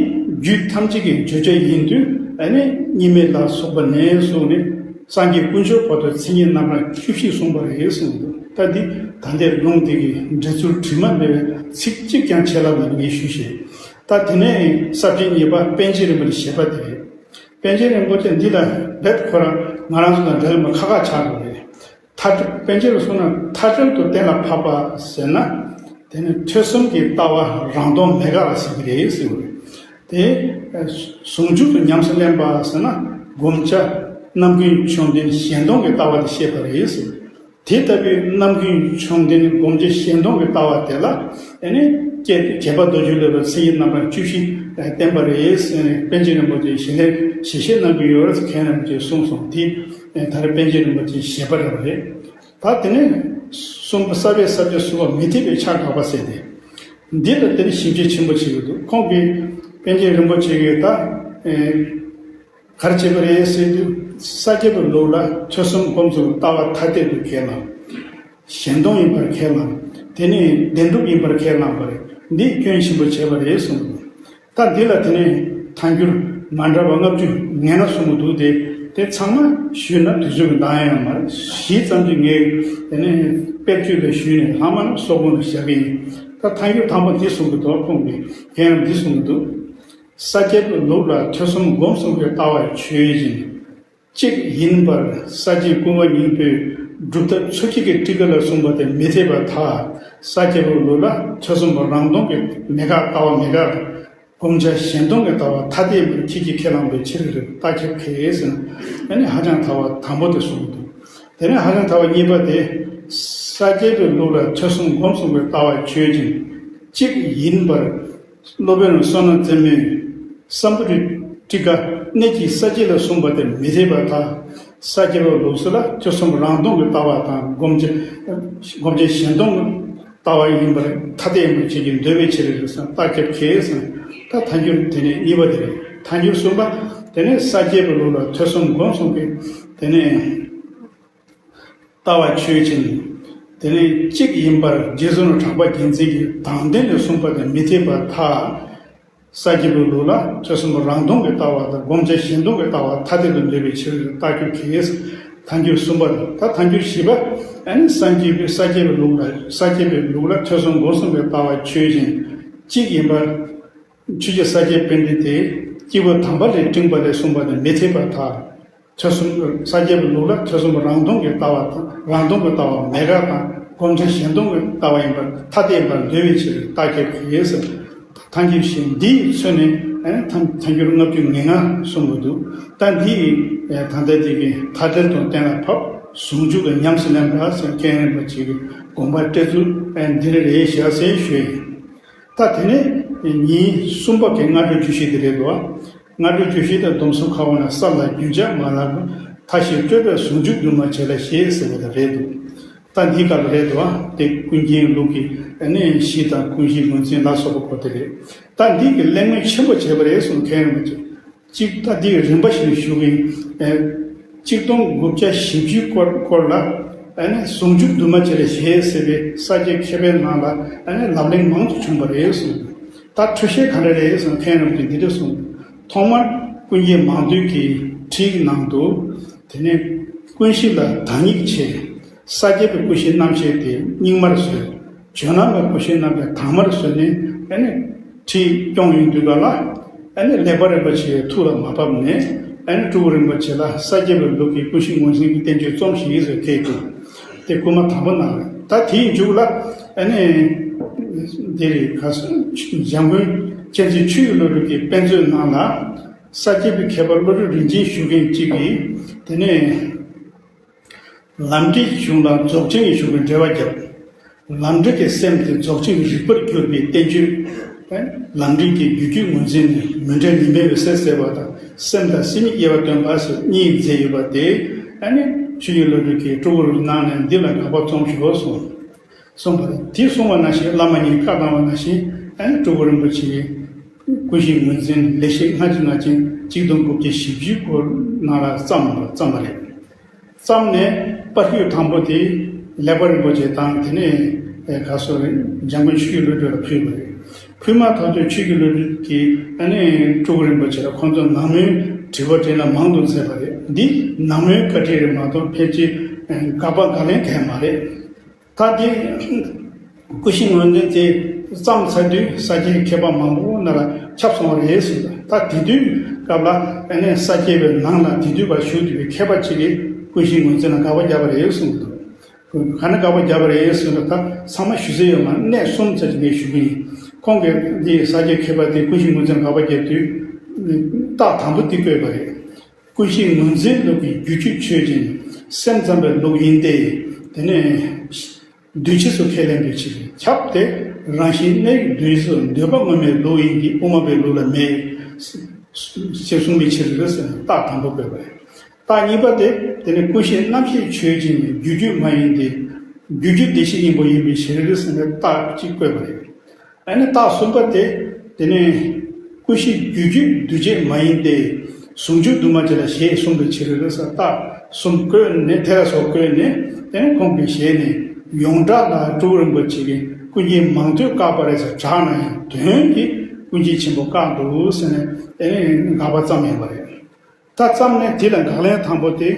རྒྱུད་ཐམས་ཅད་ཀྱི་བརྗོད་བྱ་ཡིན་དུས་ཨ་ནི་གཉིས་མེད་ལ་སོགས་པ་ནས་བཟུང་ནས་སངས་རྒྱས་དཀོན་མཆོག་བར་དུ་མཚན་ཉིད་རྣམ་གྲངས་བཅུ་བཞི་གསུངས་པ་རེད་གསུངས་འདུག། ད་འདི་ད་ལྟའི་ལུང་འདི་གི་འགྲེལ་ཚུལ་དྲི་མ་མེད་པའི་ཚིག་གཅིག་ཀྱང་ཆད་ལྷག་མེད་པ་ངས་ཞུས་ཤིང་། ད་དེ་ནས་ས་བཅད་གཉིས་པ་པཎ་ཆེན་རིན་པོ་ཆེའི་བཞེད་པ་དེ་རེད། པཎ་ཆེན་རིན་པོ་ཆེ་འདི་ལ་རྦད་ཁོ་རང་ང་རང་ཚོ་དང་འབྲེལ་བ་ཁ་ཁ་ཆགས་འགྲོ་གི་རེད། མཐའ་བྲལ། པཎ་ཆེན་ལ་གསུངས་ན་མཐའ་བྲལ་དུ་གཏན་ལ་ཕབ་པ་ཟེར་ན། དེ་ནི་ཐོས་བསམ་གྱི་ལྟ་བ་རང་སྟོང་མེད་དགག་ལ་ཟེར་གྱི་རེད་ཟེར་བ་རེད། དེ་ཟུང་འཇུག་ཏུ་ཉམས་སུ་ལེན་པ་ཟེར་ན་བསྒོམ་བྱ་རྣམ་ཀུན་བཅོམ་ལྡན་གཞན་སྟོང་གི་ལྟ་བ་དེ་བཤད་པ་རེད་ཟེར། དེ་ལྟ་བུའི་རྣམ་ཀུན་བཅོམ་ལྡན་བསྒོམ་བྱ་གཞན་སྟོང་གི་ལྟ་བ་དེ་ལ་ཨེ་ནི་བསྐྱེད་དེ་དགྱེས་པ་རྡོ་རྗེ་སློབ་པའི་མཚན་ཉིད་རྣམ་པ་བཅུ་བཞི་བསྟན་པ་རེད་ཟེར་ནས་པཎ་ཆེན་རིན་པོ་ཆེས་ཞལ་ལས་ཞལ་བཞེས་གནང་གི་ཡོད་རེད་ཟེར་མཁན་རིན་པོ་ཆེས་གསུངས་སོང་། དེ་ད་རེས་པཎ་ཆེན་རིན་པོ་ཆེའི་བཞེད་པ་རེད་པ་རེད། ད་དེ་ནས་གསུམ་པ་ས་བཅད་ས་བཅད་གསུམ་པ་མི་འཐད་པའི་ཆ་དགག་པ་ཟེར་ཏེ། འདི་ལ་དེ་ནི་ཞིབ་དཔྱད་ཆེན་པོ་བྱེད་ཀྱི་འདུག། ཁོང་གིས་པཎ་ཆེན་རིན་པོ་ཆེ་གིས་ད་ག་རེ་བྱས་པ་རེད་ཟེར་དུས། ས་སྐྱ་པའི་ལུགས་ལ་ཐོས་བསམ་སྒོམ་གསུམ་ལྟ་བ་ཐ་དད་དུ་ཁས་བླངས། གཞན་སྟོང་ཡིན་པར་ཁས་བླངས། དེ་ནི་བདེན་གྲུབ་ཡིན་པར་ཁས་བླངས་པ་རེད། འདི་སྐྱོན་ཆེན་པོ་བྱས་པ་རེད་གསུངས་འདུག། ད་འདི་ལ་དེ་ནས་ཐལ་འགྱུར་མ་འདྲ་བ་ལྔ་བཅུ་ང་ལྔ་གསུངས་པ་འདུག། དེ་དེ་ཚང་མ་ཞུས་ན་དུས་ཚོད་ཀྱི་འདང་ཡང་མ་རེད། ཞིབ་ཙམ་གྱིས་ངས་དེ་ནས་དཔེར་བརྗོད་ལ་ཞུས་ནས་ལྷག་མ་ནི་སོ་བོན་དུ་བཞག་གི་ཡིན། ད་ཐལ་འགྱུར་དང་པོ་འདི་གསུངས་ཀྱི་འདུག། ཁོང་གིས་རྒན་ཡང་འདི་གསུངས་ཀྱི་འདུག། ས་སྐྱ་པའི་ལུགས་ལ་ཐོས་བསམ་སྒོམ་གསུམ་གྱི་ལྟ་བ་ཆོས་ཅན། གཅིག་ཡིན་པར་ས་སྐྱའི་སྐུ་ངོ་སྙིང་པོས་སྒྲུབ་ཐབས་མཚོ་སྐྱེས་ཀྱི་ཊཱི་ཀ་ལ་གསུངས་པ་དེ་མི་འཐད་པར་ཐལ། ས་སྐྱ་པའི་ལུགས་ལ་ཐོས་བསམ་པ་རང་སྟོང་གི་མེད་དགག་ལྟ་བ་མེད་དགག་དང་། བསྒོམ་བྱ་གཞན་སྟོང་གི་ལྟ་བ་ཐ་དད་ཡིན་པར་ཁྱེད་ཀྱིས་ཁས་བླངས་པའི་ཕྱིར། རྟགས་ཁྱབ་ཁས་ཟེར་ན་ཨ་ནི་ཧ་ཅང་ཐལ་བ་དང་པོ་དེ་གསུངས་འདུག། དེ་ནས་ཧ་ཅང་ཐལ་བ་གཉིས་པ་དེ། ས་སྐྱ་པའི་ལུགས་ལ་ཐོས་བསམ་སྒོམ་གསུམ་གྱི་ལྟ་བ་ཆོས་ཅན། གཅིག་ཡིན་པར། སློབ་དཔོན་བསོད་ནམས་རྩེ་མོས་སམ་བྷོ་ཊའི་ཊཱི་ཀ་གནད་ཀྱིས་ས་སྐྱ་ལ་གསུངས་པ་དེ་མི་འཐད་པར་ཐལ། ས་སྐྱ་པའི་ལུགས་སྲོལ་ལ་ཐོས་བསམ་རང་སྟོང་གི་ལྟ་བ་དང་སྒོམ་བྱ་སྒོམ་བྱ་གཞན་སྟོང་གི་ལྟ་བ་ཡིན་པར་ཐ་དད་ཡིན་པར་ཁྱེད་ཀྱིས་འདོད་པའི་ཕྱིར་རེད་ཟེར་ན་རྟགས་ཁྱབ་ཁས་ཟེར་ན། ད་ཐལ་འགྱུར་དེ་ནས་གཉིས་པ་དེ་རེད། ཐལ་འགྱུར་གསུམ་པ་དེ་ནས་ས་སྐྱ་པའི་ལུགས་ལ་ཐོས་བསམ་སྒོམ་གསུམ་གྱི་དེ་ནས། ལྟ་བ་ཆོས་ཅན། དེ་ནས་གཅིག་ཡིན་པར་རྗེ་བཙུན་གྲགས་པ་རྒྱལ་མཚན་གྱིས་དང་ལྡན་ནས་གསུངས་པ་དེ་མི་འཐད་པར་ཐལ། ས་སྐྱ་པའི་ལུགས་ལ་ཐོས་བསམ་རང་སྟོང་གི་ལྟ་བ་དང་སྒོམ་བྱ་གཞན་སྟོང་གི་ལྟ་བ་ཐ་དད་དུ་འདོད་པའི་ཕྱིར། རྟགས་ཁྱབ་ཁས། ཐལ་འགྱུར་གསུམ་པ་རེད། ད་ཐལ་འགྱུར་བཞི་པ། ཨ་ནི་སངས་རྒྱས་པའི་ས་སྐྱ་པའི་ལུགས་ལ་ས་སྐྱ་པའི་ལུགས་ལ་ཐོས་བསམ་སྒོམ་གསུམ་གྱི་ལྟ་བ་ཆོས་ཅན། གཅིག་ཡིན་པར། ཆོས་རྗེ་ས་སྐྱ་པཎྜི་ཏས་སྐྱེས་བུ་དམ་པ་ལས་སྤྲིངས་པ་ལས་གསུངས་པ་དེ་མི་འཐད་པར་ཐལ། ཐོས་བསམ་ས་སྐྱ་པའི་ལུགས་ལ་ཐོས་བསམ་རང་སྟོང་གི་ལྟ་བ་དང་རང་སྟོང་གི་ལྟ་བ་མེད་དགག་དང་སྒོམ་བྱ་གཞན་སྟོང་གི་ལྟ་བ་ཡིན་པར་ཐ་དད་ཡིན་པར་འདོད་པའི་ཕྱིར། རྟགས་ཁྱབ་ཁས་ཟེར། ཐལ་འགྱུར་བཞི་འདིས་མཚོན་ནས་ཐལ་ཐལ་འགྱུར་ལྔ་བཅུ་ང་ལྔ་གསུངས་པ་འདུག། ད་འདི་ད་ལྟ་འདི་གི་མཐའ་བྲལ་དང་གཏན་ལ་ཕབ། ཟུང་འཇུག་ཏུ་ཉམས་སུ་ལེན་པ་ཟེར་མཁན་རིན་པོ་ཆེ་གི་དགོངས་པ་སྤྲད་ཚུལ་འདི་རེད་ཞེས་ཟེར་ཞུས་ཡིན། ད་དེ་ནས་ཉིན་གསུམ་པ་གི་སྔ་དྲོའི་བརྗོད་གཞི་དེ་རེད་འདུག། སྔ་དྲོའི་བརྗོད་གཞི་དེ་སྡོམ་གསུམ་ཁ་བ་ན་ས་ལ་རྒྱུན་ཆགས་མ་ལགས་མཐའ་བཞི་སྤྲོས་པས་ཟུང་འཇུག་འདུས་མ་བྱས་ལ་ཞེས་ཟེར་བ་དེ་རེད་འདུག། ད་འདིའི་སྐབས་རེད་འདུག། དེ་ཀུན་མཁྱེན་ལུགས་ཀྱི་ཨ་ནི་གཞི་དང་ཀུན་གཞི་ངོས་འཛིན་ལ་སོགས་པ་སྐོར་དེ་རེད། ད་འདི་གི་གླེང་མོལ་ཆེན་པོ་བྱས་པ་རེད་གསུངས་མཁན་རིན་པོ་ཆེ། གཅིག་ད་འདི་རིམ་པ་བཞིན་ཞུ་གི་ཡིན། ཨེ། གཅིག་སྟོང་དགུ་བརྒྱ་བཞི་བཅུའི་སྐོར་སྐོར་ལ་ཨ་ནི་ཟུང་འཇུག་འདུས་མ་བྱས་ལ་ཞེས་ཟེར་བའི་ས་སྐྱའི་མཁས་པའི་ནང་ལ་ཨ་ནི་ལབ་གླེང་མང་དུ་བྱུང་བ་རེད་གསུངས། ད་འཕྲོས་བཤད་ག་འདྲ་རེད་གསུངས་མཁན་རིན་པོ་ཆེས་འདི་འདྲ་གསུངས། ཐོག་མར་ཀུན་མཁྱེན་མང་ཐོས་ཀྱི་ཁྲིད་ནང་དུ། དེ་ནས་ཀུན་གཞི་ལ་བདག་ཉིད་ཆེ། ས་སྐྱེས་པའི་ཀུན་གཞིའི་རྣམ་ཤེས་དེ་སྙིགས་མར་བཟོས། བྱོན་ལམ་པའི་ཀུན་གཞིའི་རྣམ་ཤེས་དྭངས་མར་བཟོས་ནས་ཨ་ནི་ཁྲིད་སྐྱོང་ཡོང་དུས་ག་ལ་ཨ་ནི་ལེགས་པ་རིན་པོ་ཆེའི་ཐུགས་ལ་མ་བབས་ནས་ཨ་ནི་སྤྲུལ་སྐུ་རིན་པོ་ཆེ་ལ་ས་སྐྱེས་པའི་ལུགས་ཀྱི་ཀུན་གཞི་ངོས་འཛིན་གྱི་བསྟན་བཅོས་རྩོམས་ཤིག་ཟེར་སྐད་དུ་དེ་སྐུལ་མ་དང་པོ་གནང་བས། ད་དེའི་མཇུག་ལ་ཨ་ནི་དེ་རེད། ག་སོ་འཇམ་མགོན་མཁྱེན་བརྩེ་ཆོས་ཀྱི་བློ་གྲོས་ཀྱི་དཔེ་མཛོད་ནང་ལ། ས་སྐྱེས་པའི་མཁས་པ་བློ་གྲོས་རིན་ཆེན་ཞུ་མཁན་གཅིག་གིས་དེ་ནས་ལམ་འབྲས་ཀྱི་གཞུང་ལ་རྫོགས་ཆེན་གྱི་གཞུང་གི་འགྲེལ་པ་བརྒྱབ། ལམ་འབྲས་ཀྱི་སེམས་དེ་རྫོགས་ཆེན་གྱི་རིག་པར་གྱུར་པའི་བསྟན་བཅོས། ལམ་འབྲས་ཀྱི་རྒྱུད་རྒྱུད་ངོས་འཛིན་ནི་མུན་བྲལ་ཉི་མའི་འོད་ཟེར་ཟེར་བ་དང་སེམས་དང་སེམས་ཉིད་དབྱེ་བ་སྟོན་པ་སོགས་གཉིས་མཛད་ཡོད་པ་དེ་ཨ་ནི་ཆོས་ཀྱི་བློ་གྲོས་ཀྱིས་སྤྲུལ་སྐུ་རུ་གནང་ནས་འདི་ལ་དགག་པ་རྩོམ་ཤོག་གསུངས། གསུངས་པ་རེད། དེ་གསུངས་པ་ནང་བཞིན་བླ་མ་ཉིད་བཀའ་གནང་བ་ནང་བཞིན་ཨ་ནི་སྤྲུལ་སྐུ་རིན་པོ་ཆེ་ཀུན་གཞི་ངོས་འཛིན་ལེགས་བཤད་སྔ་ཕྱི་ནང་བཞིན་གཅིག་སྟོང་དགུ་བརྒྱ་བཞི་བཅུའི་སྐོར་ནང་ལ་བརྩམས་པ་བརྩམས་པ་རེད། བརྩམས་ནས་པར་བརྒྱུད་དང་པོ་དེ་ལེགས་པ་རིན་པོ་ཆེ་དང་དེ་ནས་ཨེ་ག་སོ་རེད། འཇམ་མགོན་ཆོས་ཀྱི་བློ་གྲོས་ལ་ཕུལ་བ་རེད། ཕུལ་མ་ཐག་ཏུ་ཆོས་ཀྱི་བློ་གྲོས་ཀྱིས་ཨ་ནི་སྤྲུལ་སྐུ་རིན་པོ་ཆེ་ལ་ཁོང་ཚོ་ནང་མོལ་དྲི་བ་དྲིས་ལན་མང་དུ་མཛད་པ་རེད། འདི་ནང་མོལ་བཀའ་དྲིན་རེད་མ་གཏོགས་ཕལ་ཆེར་དགག་པ་དགག་ལན་གང་ཡང་མ་རེད། ད་དེ་ཀུན་གཞི་ངོས་འཛིན་དེ་བརྩམས་ཚར་དུས་ས་སྐྱའི་མཁས་པ་མང་པོ་ན་ར་ཁྱབ་སོང་བ་རེད་ཟེར། ད་དེ་དུས་སྐབས་ལ་ཨ་ནི་ས་སྐྱའི་བའི་ནང་ལ་དེ་དུས་བར་བཞུགས་བསྡད་པའི་མཁས་པ་གཅིག་གིས་ཀུན་གཞི་ངོས་འཛིན་ལ་དགག་པ་བརྒྱབ་པ་རེད་གསུངས་འདུག་ག་ནས་དགག་པ་བརྒྱབ་པ་རེད་ཟེར་ན། ད་ཚང་མ་ཞུ་ས་ཡོད་མ་རེད། གནས་གསུམ་ཙམ་ཞིག་ངས་ཞུ་གི་ཡིན། ཁོང་གིས་འདི་ས་སྐྱའི་མཁས་པ་དེ་ཀུན་གཞི་ངོས་འཛིན་ལ་དགག་པ་བརྒྱབ་དུས་རྟགས་དང་པོ་འདི་བཀོད་པ་རེད། ཀུན་གཞི་ངོས་འཛིན་ལུགས་ཀྱི་རྒྱུ་རྒྱུད་ཆོས་ཅན། སེམས་ཙམ་པའི་ལུགས་ཡིན་ཏེ། དེ་ནས་འདུས་བྱས་སུ་ཁས་ལེན་པའི་ཕྱིར། ཁྱབ་སྟེ་རང་བཞིན་གནས་ཀྱི་འདུས་སུ་འདོད་པ་ངོ་མའི་ལུགས་ཡིན་གྱི་དབུ་མ་པའི་ལུགས་ལ་མེད། ཞེས་གསུངས་པའི་ཕྱིར་ཟེར་ནས་རྟགས་དང་པོ་བཀོད་པ་རེད། རྟགས་གཉིས་པ་དེ་དེ་ནི་ཀུན་གཞི་རྣམ་ཤེས་ཆོས་ཅན། རྒྱུ་རྒྱུད་མ་ཡིན་ཏེ། རྒྱུ་རྒྱུད་བདེ་གཤེགས་སྙིང་པོ་ཡིན་པའི་ཕྱིར་ཟེར་ནས་རྟགས་གཅིག་བཀོད་པ་རེད། ཨ་ནི་རྟགས་གསུམ་པ་དེ་དེ་ནི་ཀུན་གཞི་རྒྱུ་རྒྱུད་འདུས་བྱས་མ་ཡིན་ཏེ། ཟུང་འཇུག་འདུས་མ་བྱས་ལ་ཞེས་གསུངས་པའི་ཕྱིར་ཟེར། རྟགས་གསུམ་བཀོད་ནས་དེ་ལ་སོགས་བཀོད་ནས་དེ་ནི་ཁོང་གིས་ཞལ་ནས་ཡོངས་གྲགས་ལ་སྤྲུལ་སྐུ་རིན་པོ་ཆེ་གིས་ཀུན་མཁྱེན་མང་ཐོས་བཀག་པ་རེད་ཟེར་གྲགས་ན་ཡང་དོན་གྱིས་ཀུན་མཁྱེན་ཆེན་པོ་བཀག་འདུག་ཟེར་ནས་དེ་ནི་དགག་པ་བརྩམས་ཡོད་པ་རེད། ད་བརྩམས་ནས་དེ་ལ་དགག་ལན་དང་པོ་དེ་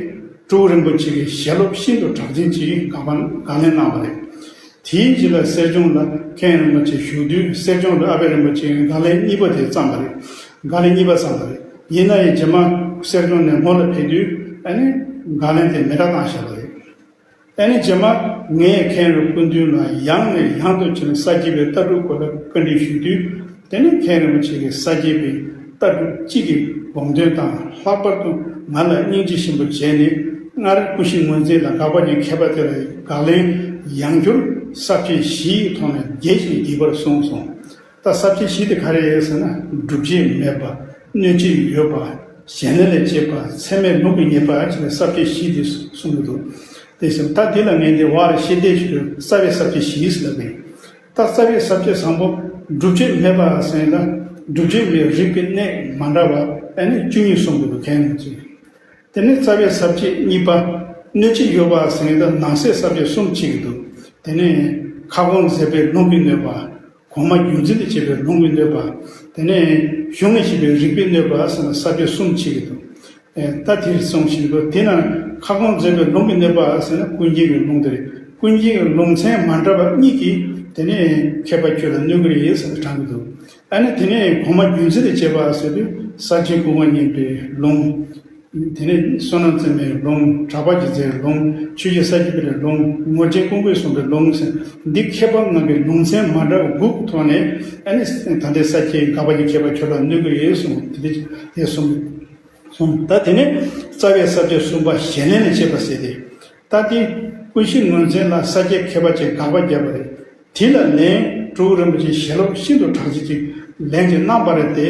སྤྲུལ་སྐུ་རིན་པོ་ཆེ་གི་ཞལ་སློབ་ཤིན་ཏུ་གྲགས་ཅན་གྱིས་དགག་པ་དགག་ལན་གནང་བ་རེད། དེའི་རྗེས་ལ་གསེར་ལྗོངས་ལ་མཁན་རིན་པོ་ཆེ་བཞུགས་དུས་གསེར་ལྗོངས་ལ་ཨ་པད་རིན་པོ་ཆེ་གིས་དགག་ལན་གཉིས་པ་དེ་བརྩམས་པ་རེད། དགག་ལན་གཉིས་པ་བརྩམས་པ་རེད། ཡིན་ན་ཡང་རྗེས་མ་གསེར་ལྗོངས་ནས་ངོ་ལ་ཕེབས་དུས་ཨ་ནི་དགག་ལན་དེ་མེ་སྲེག་བཏང་བཞག་པ་རེད། ཨ་ནི་རྗེས་མ་ངས་མཁན་རིན་པོ་སྐུ་མདུན་ལ་ཡང་ནས་ཡང་དུ་བྱོན་ནས་ས་སྐྱེས་པའི་ལྟ་གྲུབ་སྐོར་ལ་བཀའ་འདྲི་ཞུས་དུས། དེ་ནས་མཁན་རིན་པོ་ཆེ་གིས་ས་སྐྱེས་པའི་ལྟ་གྲུབ་སྤྱི་གི་དགོངས་དོན་དང་། ལྷག་པར་དུ་ང་ལ་སྙིང་རྗེ་ཆེན་པོ་བྱས་ནས་སྔར་ཀུན་གཞི་ངོས་འཛིན་ལ་དགག་པ་གི་མཁས་པ་དེ་ལ་དགག་ལན་ཡང་བསྐྱར་ས་བཅད་བཞི་ཡི་ཐོག་ནས་རྒྱས་ཤིང་རྒྱས་པར་གསུངས་སོ། ད་ས་བཅད་བཞི་དེ་ག་རེ་རེད་ཟེར་ན། སྒྲུབ་བྱེད་མེད་པ། གནོད་བྱེད་ཡོད་པ། གཞན་ལས་ལ་བྱེད་པ། ཚད་མའི་ལུགས་ཀྱི་ངེས་པ་བྱས་ནས་ས་བཅད་བཞི་དེ་གསུངས་ཀྱི་འདུག་དེ་བཞིན་ད་འདི་ལ་ངས་འདི་བར་ཤེས་ལྡན་ཞིག་ཏུ་རྩ་བའི་ས་བཅད་བཞི་ཟེར་ལབ་པས། ད་རྩ་བའི་ས་བཅད་བཟང་པོ་སྒྲུབ་བྱེད་མེད་པ་ཟེར་ན། སྒྲུབ་བྱེད་མེད་རིགས་པའི་གནས་མ་འདྲ་བ་ཨ་ནི་བཅུ་གཉིས་གསུངས་ཀྱི་འདུག་མཁན་རིན་པོ་ཆེ། དེ་ནས་རྩ་བའི་ས་བཅད་གཉིས་པ་གནོད་བྱེད་ཡོད་པ་ཟེར་ན་ནང་གསེས་ས་བཅད་གསུམ་ཕྱེ་གི་འདུག་དེ་ནས་ཁ་སྐོང་མཛད་པའི་ལུང་གིས་གནོད་པ། གོང་མ་རྒྱུད་འཛིན་དུ་བྱེད་པའི་ལུང་གིས་གནོད་པ། དེ་ནས་གཞུང་ལས་བཤད་པའི་རིགས་པས་གནོད་པ་ཟེར་ན་ས་བཅད་གསུམ་ཕྱེ་གི་འདུག་ཨེ། ད་དེར་གསུངས་བཞིན་དུ་དེ་ན་ཁ་སྐོང་མཛད་པའི་ལུང་གིས་གནོད་པ་ཟེར་ན་ཀུན་མཁྱེན་གྱི་ལུང་དེ་རེད། ཀུན་མཁྱེན་གྱི་ལུང་ཚན་མ་འདྲ་བ་གཉིས་ཀྱིས་དེ་ནས་མཁས་པ་ཁྱོད་ལ་གནོད་ཀྱི་རེད་ཟེར་ནས་དྲངས་ཀྱི་འདུག་ཨ་ནི་དེ་ནས་གོང་མ་རྒྱུད་འཛིན་དུ་བྱེད་པ་ཟེར་དུས་ས་བཅད་དགུ་པ་བསྙེན་པའི་ལུང་། དེ་ནས་བསོད་ནམས་རྩེ་མོའི་ལུང་། གྲགས་པ་རྗེ་བཙུན་ལུང་། ཆོས་རྗེ་ས་སྐྱ་པའི་ལུང་། ངོར་ཆེན་ཀུན་དགའི་གསུངས་པའི་ལུང་ཟེར། འདི་མཁས་པ་རྣམས་ཀྱི་ལུང་ཚན་མ་འདྲ་བ་དགུ་གི་ཐོག་ནས་ཨ་ནི་ད་ལྟའི་ས་སྐྱའི་དགག་པ་གི་མཁས་པ་ཁྱོད་ལ་གནོད་ཀྱི་ཡོད་གསུངས། དེ་འདྲ་དེ་གསུངས། གསུངས། ད་དེ་ནས་རྩ་བའི་ས་བཅད་གསུམ་པ་ཞལ་ལེན་ལ་བྱེད་པ་ཟེར་ཏེ། ད་དེ་ཀུན་གཞི་ངོས་འཛིན་ལ་ས་སྐྱའི་མཁས་པ་ཅིག་དགག་པ་བརྒྱབ་པ་རེད། དེ་ལ་ལན་སྤྲུལ་སྐུ་རིན་པོ་ཆེའི་ཞལ་སློབ་ཤིན་ཏུ་གྲགས་ཅན་གྱིས་ལན་ཅིག་གནང་བ་རེད་དེ།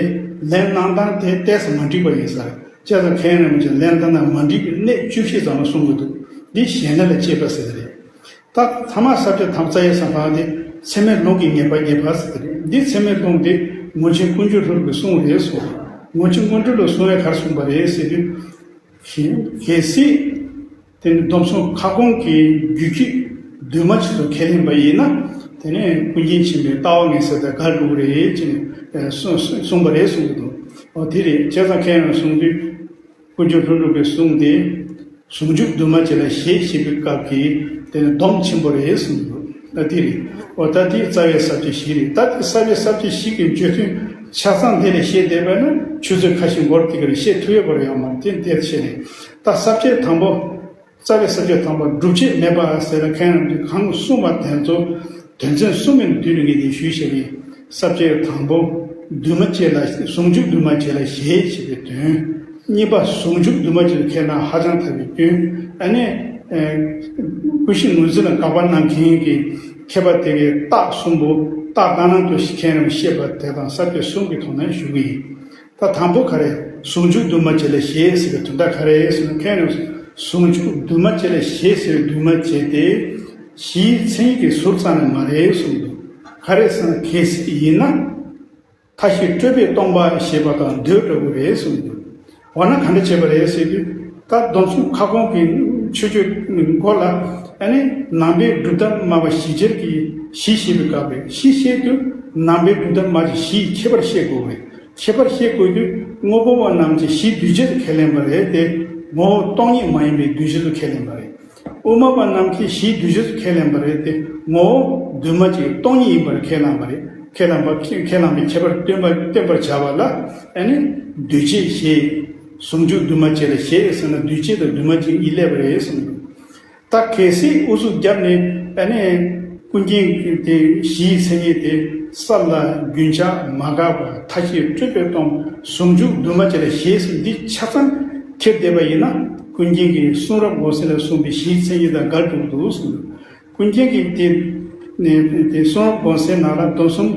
ལན་གནང་སྟངས་དེ་ཏོག་ཙམ་མ་འགྲིག་པ་ཡིན་ས་རེད། བྱས་ཙང་མཁན་རིན་པོ་ཆེས་ལན་ད་ན་མ་འགྲིག་པའི་གནད་བཅུ་བཞི་ཙམ་ལ་གསུངས་ཀྱི་འདུག་འདི་ཞལ་ལེན་ལ་བྱེད་པ་ཟེར་གྱི་རེད། ད་ཐ་མ་ས་བཅད་དང་པོ་རྩ་བའི་ས་བཅད་དེ་ཚད་མའི་ལུང་གི་ངེས་པ་རྙེད་པ་ཟེར་གྱི་རེད། འདི་ཚད་མའི་ལུང་དེ་ངོར་ཆེན་ཀུན་འབྱུང་ལྷུན་གྲུབ་ཀྱིས་གསུངས་རེད་གསུངས། ངོར་ཆེན་ཀུན་འབྱུང་ལྷུན་གྲུབ་གསུངས་ཡས་ག་རེ་གསུངས་པ་རེད་ཟེར་དུས། གལ་སྲིད་དེ་ནི་སྡོམ་གསུམ་ཁ་སྐོང་གི་རྒྱུད་ཀྱི་འདུས་མ་བྱས་སུ་ཁས་ལེན་པ་ཡིན་ན། དེ་ནས་ཀུན་མཁྱེན་ཆེན་པོའི་ལྟ་བ་ངན་སེལ་དང་འགལ་འགྲོ་གི་རེད་ཅེས་ནས་གསུངས་པ་རེད་གསུངས་ཀྱི་འདུག་འོ་དེ་རེད། བྱས་ཙང་མཁན་རང་གསུངས་དུས། ཀུན་འབྱུང་ལྷུན་གྲུབ་ཀྱི་གསུང་དེ། ཟུང་འཇུག་འདུས་མ་བྱས་ལ་ཞེས་བཤད་པའི་སྐབས་ཀྱི་དེ་ནི་སྡོམ་ཆེན་པོ་རེད་གསུངས་འདུག་ད་དེ་རེད། འོ་ད་དེ་རྩ་བའི་ས་བཅད་བཞི་རེད། ད་དེ་རྩ་བའི་ས་བཅད་བཞི་གི་བརྗོད་དོན་ཆ་ཚང་དེ་ལས་བཤད་བསྡད་པ་ན་ཆུ་ཚོད་ཁ་ཤས་འགོར་དེ་ག་རེ་བཤད་ཐུབ་ཡོད་པ་རེད། ཡང་མ་དེ་འདིར་བཤད་རེད། ད་ས་བཅད་དང་པོ། རྩ་བའི་ས་བཅད་དང་པོ་སྒྲུབ་བྱེད་མེད་པ་ཟེར་ན་མཁན་རྣམས་ཀྱིས་གང་གསུངས་པ་དེ་ཚོ་དོན་ཚན་གསུམ་པའི་མདུན་ནས་ངས་འདི་ཞུས་བཞག་པ་ཡིན། ས་བཅད་དང་པོ། འདུས་མ་བྱས་ལ་ཟུང་འཇུག་འདུས་མ་བྱས་ལ་ཞེས་བྱ་བའི་དོན། གཉིས་པ། ཟུང་འཇུག་འདུས་མ་བྱས་ལ་ཁས་ལེན་ཧ་ཅང་ཐལ་བའི་སྐྱོན། ཨ་ནི། ཀུན་གཞི་ངོས་འཛིན་ལ་དགག་པ་གནང་མཁན་གྱི་མཁས་པ་དེ་གའི་རྟགས་གསུམ་པོ་རྟགས་ལྟར་སྣང་དུ་མཁན་རྣམས་བཤད་པ་དེ་དང་ས་བཅད་གསུམ་གྱི་ཐོག་ནས་ཞུ་གི་ཡིན། ད་དང་པོ་ག་རེ། ཟུང་འཇུག་འདུས་མ་བྱས་ལ་ཞེས་ཟེར་བའི་དོན་དག་ག་རེ་ཟེར་ན། མཁན་རྣམས་ཟུང་འཇུག་འདུས་མ་བྱས་ལ་ཞེས་ཟེར་བའི་འདུས་མ་བྱས་དེ་གཞིའི་མཚན་ཉིད་ཀྱི་ཟུར་ཙམ་ནི་མ་རེད་གསུངས་འདུག་ག་རེ་ཟེར་ན་གལ་སྲིད་ཡིན་ན། མཐའ་བཞི་སྤྲོས་པས་སྟོང་པ་ཞེས་པ་དང་འདོད་འདྲ་བོ་རེད་གསུངས་འདུག་འོ་ན་ག་འདྲ་བྱས་པ་རེད་ཟེར་དུས། ད་སྡོམ་གསུམ་ཁ་སྐོང་གི་མཆོད་བརྗོད་མགོ་ལ་ཨ་ནི་ནང་པའི་སྒྲུབ་ཐབས་སྨྲ་བ་ཞི་བྱེད་ཀྱིས་གཞི་བཤད་པའི་སྐབས་རེད། གཞི་བཤད་དུས་ནང་པའི་སྒྲུབ་ཐབས་སྨྲ་བ་གཞི་ཁྱད་པར་བཤད་དགོས་རེད། ཁྱད་པར་བཤད་དགོས་དུས་དངོས་པོ་པ་རྣམས་ཀྱིས་གཞི་འདུས་བྱས་སུ་ཁས་ལེན་པ་རེད་དེ། ངོ་བོ་སྟོང་ཉིད་མ་ཡིན་པའི་འདུས་བྱས་སུ་ཁས་ལེན་པ་རེད། དབུ་མ་པ་རྣམས་ཀྱིས་གཞི་འདུས་བྱས་སུ་ཁས་ལེན་པ་རེད་དེ། ངོ་བོ་འདུས་མ་བྱས་སྟོང་ཉིད་ཡིན་པར་ཁས་བླངས་པ་རེད། ཁས་བླངས་པ་ཁས་བླངས་པའི་ཁྱད་པར་སྟོན་པ་སྟོན་པར་བྱ་བ་ལ་ཨ་ནི་འདུས་བྱས་ཞེས། ཟུང་འཇུག་འདུས་མ་བྱས་ལ་ཞེས་ཟེར་ན་འདུས་བྱས་དང་འདུས་མ་བྱས་གཉིས་སླེབས་པ་རེད་གསུངས་འདུག་ད་གལ་སྲིད་ཨུ་ཚུགས་བརྒྱབ་ནས་ཨ་ནི་ཀུན་མཁྱེན་གྱི་དེ་གཞིའི་མཚན་ཉིད་དེ་ས་ལ་རྒྱུན་ཆགས་མ་འགགས་པ་མཐའ་བཞི་སྤྲོས་པས་སྟོང་ཟུང་འཇུག་འདུས་མ་བྱས་ལ་ཞེས་ཟེར་འདི་ཆ་ཚང་ཁྱེར་བསྡད་པ་ཡིན་ན་ཀུན་མཁྱེན་གྱིས་གསུང་རབ་གོང་གསལ་ལ་གསུངས་པའི་གཞིའི་མཚན་ཉིད་དང་འགལ་འགྲོ་གི་འདུག་གསུངས་འདུག་ཀུན་མཁྱེན་གྱིས་དེ་ནས་དེ་གསུང་རབ་གོང་གསལ་ནང་ལ་སྡོམ་གསུམ།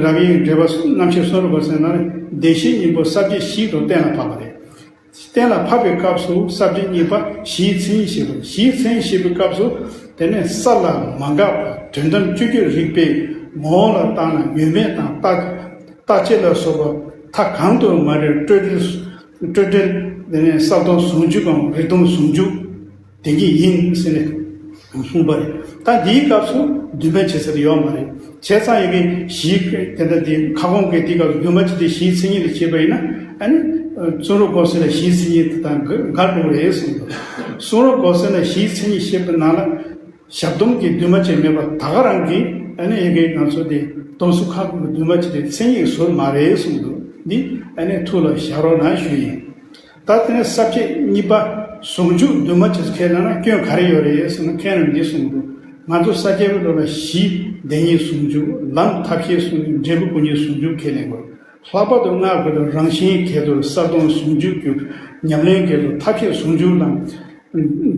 རབ་དབྱེ་འགྲེལ་པ་རྣམ་བཤད་གསུང་རབ་གོང་གསལ་ནང་བདེན་བཞིའི་སྙིང་པོ་ས་བཅད་བཞི་དང་གཏན་ལ་ཕབ་པ་རེད། གཏན་ལ་ཕབ་པའི་སྐབས་སུ་ས་བཅད་གཉིས་པ་གཞིའི་མཚན་ཉིད་བཤད་པ། གཞིའི་མཚན་ཉིད་བཤད་པའི་སྐབས་སུ་དེ་ནས་ས་ལ་མ་འགགས་པ་དོན་དམ་སྤྱོད་བརྒྱུད་རིགས་པས་ངོ་བོ་ལ་བརྟགས་ན་ཡོད་མེད་དང་རྟག་རྟག་ཆད་ལ་སོགས་པ་མཐའ་གང་དུ་མ་རེད་སྤྲོས་བྲལ། སྤྲོས་བྲལ་དེ་ནས་གསལ་སྟོང་ཟུང་འཇུག་གམ་རིག་སྟོང་ཟུང་འཇུག་དེ་ཉིད་ཡིན་ཟེར་ནས་གསུངས་པ་རེད། ད་འདིའི་སྐབས་སུ་འདུས་མ་བྱས་ཟེར་ཡོད་མ་རེད། བྱས་ཙང་ཡི་གེ་གཞིའི་དེ་འདྲ་དེ་ཁ་སྐོང་གི་དེའི་སྐབས་སུ་འདུས་མ་བྱས་དེ་གཞིའི་མཚན་ཉིད་ལ་བྱེད་པ་ཡིན་ན་ཨ་ནི་གསུང་རབ་གོང་གསལ་ལ་གཞིའི་མཚན་ཉིད་དེ་དང་འགལ་འགྲོ་གི་རེད་གསུངས་འདུག་གསུང་རབ་གོང་གསལ་ལ་གཞིའི་མཚན་ཉིད་བཤད་པའི་ནང་ལ་ཞབས་སྡོམ་གྱི་འདུས་མ་བྱས་མེད་པ་ད་ག་རང་གིས་ཨ་ནི་ཡི་གེ་ང་ཚོ་དེ་སྡོམ་གསུམ་ཁ་སྐོང་གི་འདུས་མ་བྱས་དེ་མཚན་ཉིད་ཟུར་མ་རེད་གསུངས་འདུག་འདི་ཨ་ནི་ཐུགས་ལ་བཞག་རོགས་གནང་ཞུ་ཡིན། ད་དེ་ནས་ས་བཅད་གཉིས་པ་ཟུང་འཇུག་འདུས་མ་བྱས་སུ་ཁས་ལེན་ན་སྐྱོན་ག་རེ་ཡོད་རེད་ཟེར་ན་མཁན་རྣམས་འདི་གསུངས་འདུག་ང་ཚོ་ས་སྐྱ་པའི་ལུགས་ལ་གཞི་བདེན་གཉིས་ཟུང་འཇུག་ལམ་ཐབས་ཤེས་ཟུང་འཇུག་འབྲས་བུ་སྐུ་གཉིས་ཟུང་འཇུག་ཁས་ལེན་དགོས། ལྷག་པར་དུ་སྔགས་ཀྱི་ལུགས་རང་བཞིན་གྱི་ལུགས་གསལ་སྟོང་ཟུང་འཇུག་རྒྱུ་ཉམས་ལེན་གྱི་ལུགས་ཐབས་ཤེས་ཟུང་འཇུག་དང་།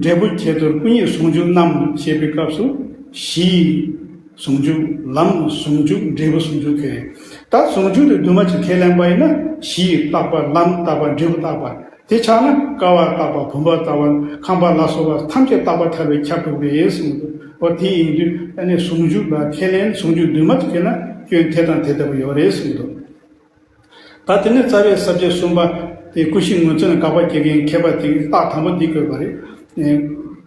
འབྲས་བུ་ཁྱད་དུ་སྐུ་གཉིས་ཟུང་འཇུག་རྣམས་ཞེས་པའི་སྐབས་སུ་གཞི་ཟུང་འཇུག་ལམ་ཟུང་འཇུག་འབྲས་བུ་ཟུང་འཇུག་གི་རེད། ད་ཟུང་འཇུག་དེ་འདུས་མ་བྱས་ཁས་ལེན་པ་ཡིན་ན་གཞི་རྟག་པ་ལམ་རྟག་པ་འབྲས་བུ་རྟག་པ་དེ་ཆགས་ན་ཀ་བ་རྟག་པ་བུམ་པ་རྟག་པ་ཁང་པ་ལ་སོགས་པ་ཐམས་ཅད་རྟག་པ་ཐལ་བའི་ཁྱབ་འགྲོ་གི་རེད་གསུངས་འདུག་འོ་དེ་ཡིན་དུས་ཨ་ནི་ཟུང་འཇུག་ལ་ཁས་ལེན་ཟུང་འཇུག་འདུས་མ་བྱས་ན་སྐྱོན་དེ་དང་དེ་ལྟ་བུ་ཡོད་རེད་གསུངས་འདུག་ད་དེ་ནས་རྩ་བའི་ས་བཅད་གསུམ་པ་དེ་ཀུན་གཞི་ངོས་འཛིན་ལ་དགག་པ་བྱེད་མཁན་མཁས་པ་དེས་རྟགས་དང་པོ་འདི་བཀོད་པ་རེད།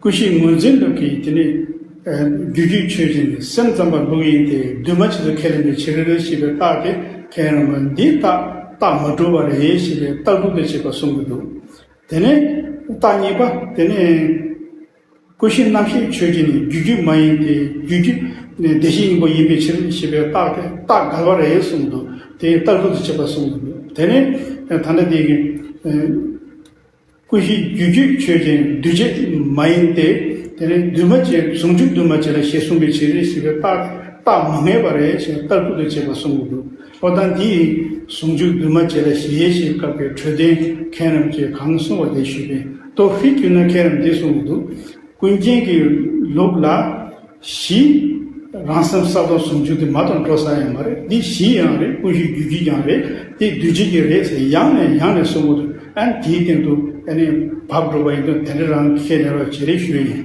ཀུན་གཞི་ངོས་འཛིན་ལུགས་ཀྱི་དེ་ནི་རྒྱུད་རྒྱུད་ཆོས་ཅན། སེམས་ཙམ་པ་ལུགས་ཡིན་ཏེ། འདུས་མ་བྱས་སུ་ཁས་ལེན་པའི་ཕྱིར་ཞེས་པའི་རྟགས་དེ་ཁས་ལེན་པ་འདི་རྟགས་རྟགས་མ་གྲུབ་པ་རེད་ཞེས་པའི་རྟགས་སྒྲུབ་ཏུ་བྱེད་པ་གསུངས་ཀྱི་འདུག་དེ་ནས་རྟགས་གཉིས་པ་དེ་ནི། ཀུན་གཞི་རྣམ་ཤེས་ཆོས་ཅན་ནི་རྒྱུད་རྒྱུད་མ་ཡིན་ཏེ། རྒྱུད་རྒྱུད་ནི་བདེན་བཞིའི་སྙིང་པོ་ཡིན་པའི་ཕྱིར་ཞེས་པའི་རྟགས་དེ་རྟགས་འགལ་བ་རེད་གསུངས་འདུག་དེ་རྟགས་སྒྲུབ་ཏུ་བྱེད་པ་གསུངས་འདུག་དེ་ནས་ད་ལྟ་དེ་གི་ཀུན་གཞི་རྒྱུད་རྒྱུད་ཆོས་ཅན་འདུས་བྱས་མ་ཡིན་ཏེ། དེ་ནས་འདུས་མ་བྱས་ཟུང་འཇུག་འདུས་མ་བྱས་ལ་ཞེས་གསུངས་པའི་ཕྱིར་ཞེས་པའི་རྟགས་རྟགས་མ་ངེས་པ་རེད་ཞེས་རྟགས་སྒྲུབ་ཏུ་བྱེད་པ་གསུངས་འདུག་འོ་ད་འདིས་ཟུང་འཇུག་འདུས་མ་བྱས་ལ་ཞེས་ཞེས་སྐབས་ཀྱི་འཕྲོས་དོན་མཁན་རྣམས་ཀྱིས་གང་གསུངས་པ་དེ་ཞུས་པས་དོ་ཧྲིལ་གྱུར་ན་མཁན་རྣམས་འདི་གསུངས་འདུག་ཀུན་མཁྱེན་གྱི་ལུགས་ལ་གཞི་རང་སེམས་གསལ་སྟོང་ཟུང་འཇུག་དེ་མ་གཏོགས་འགྲོ་ས་ཡང་མ་རེད། འདི་གཞི་ཡང་རེད། ཀུན་གཞི་རྒྱུད་རྒྱུད་ཀྱང་རེད། དེ་འདུས་བྱས་ཀྱི་རེད་ཟེར་ཡང་ནས་ཡང་ནས་གསུང་གི་འདུག་ཨ་ནི་དེའི་སྟེང་དུ་ཨ་ནི་བབས་འགྲོ་བ་ཡིན་དུས་དེ་འདྲ་རང་ཁས་ལེན་རོགས་བྱེད་རེ་ཞུ་ཡིན།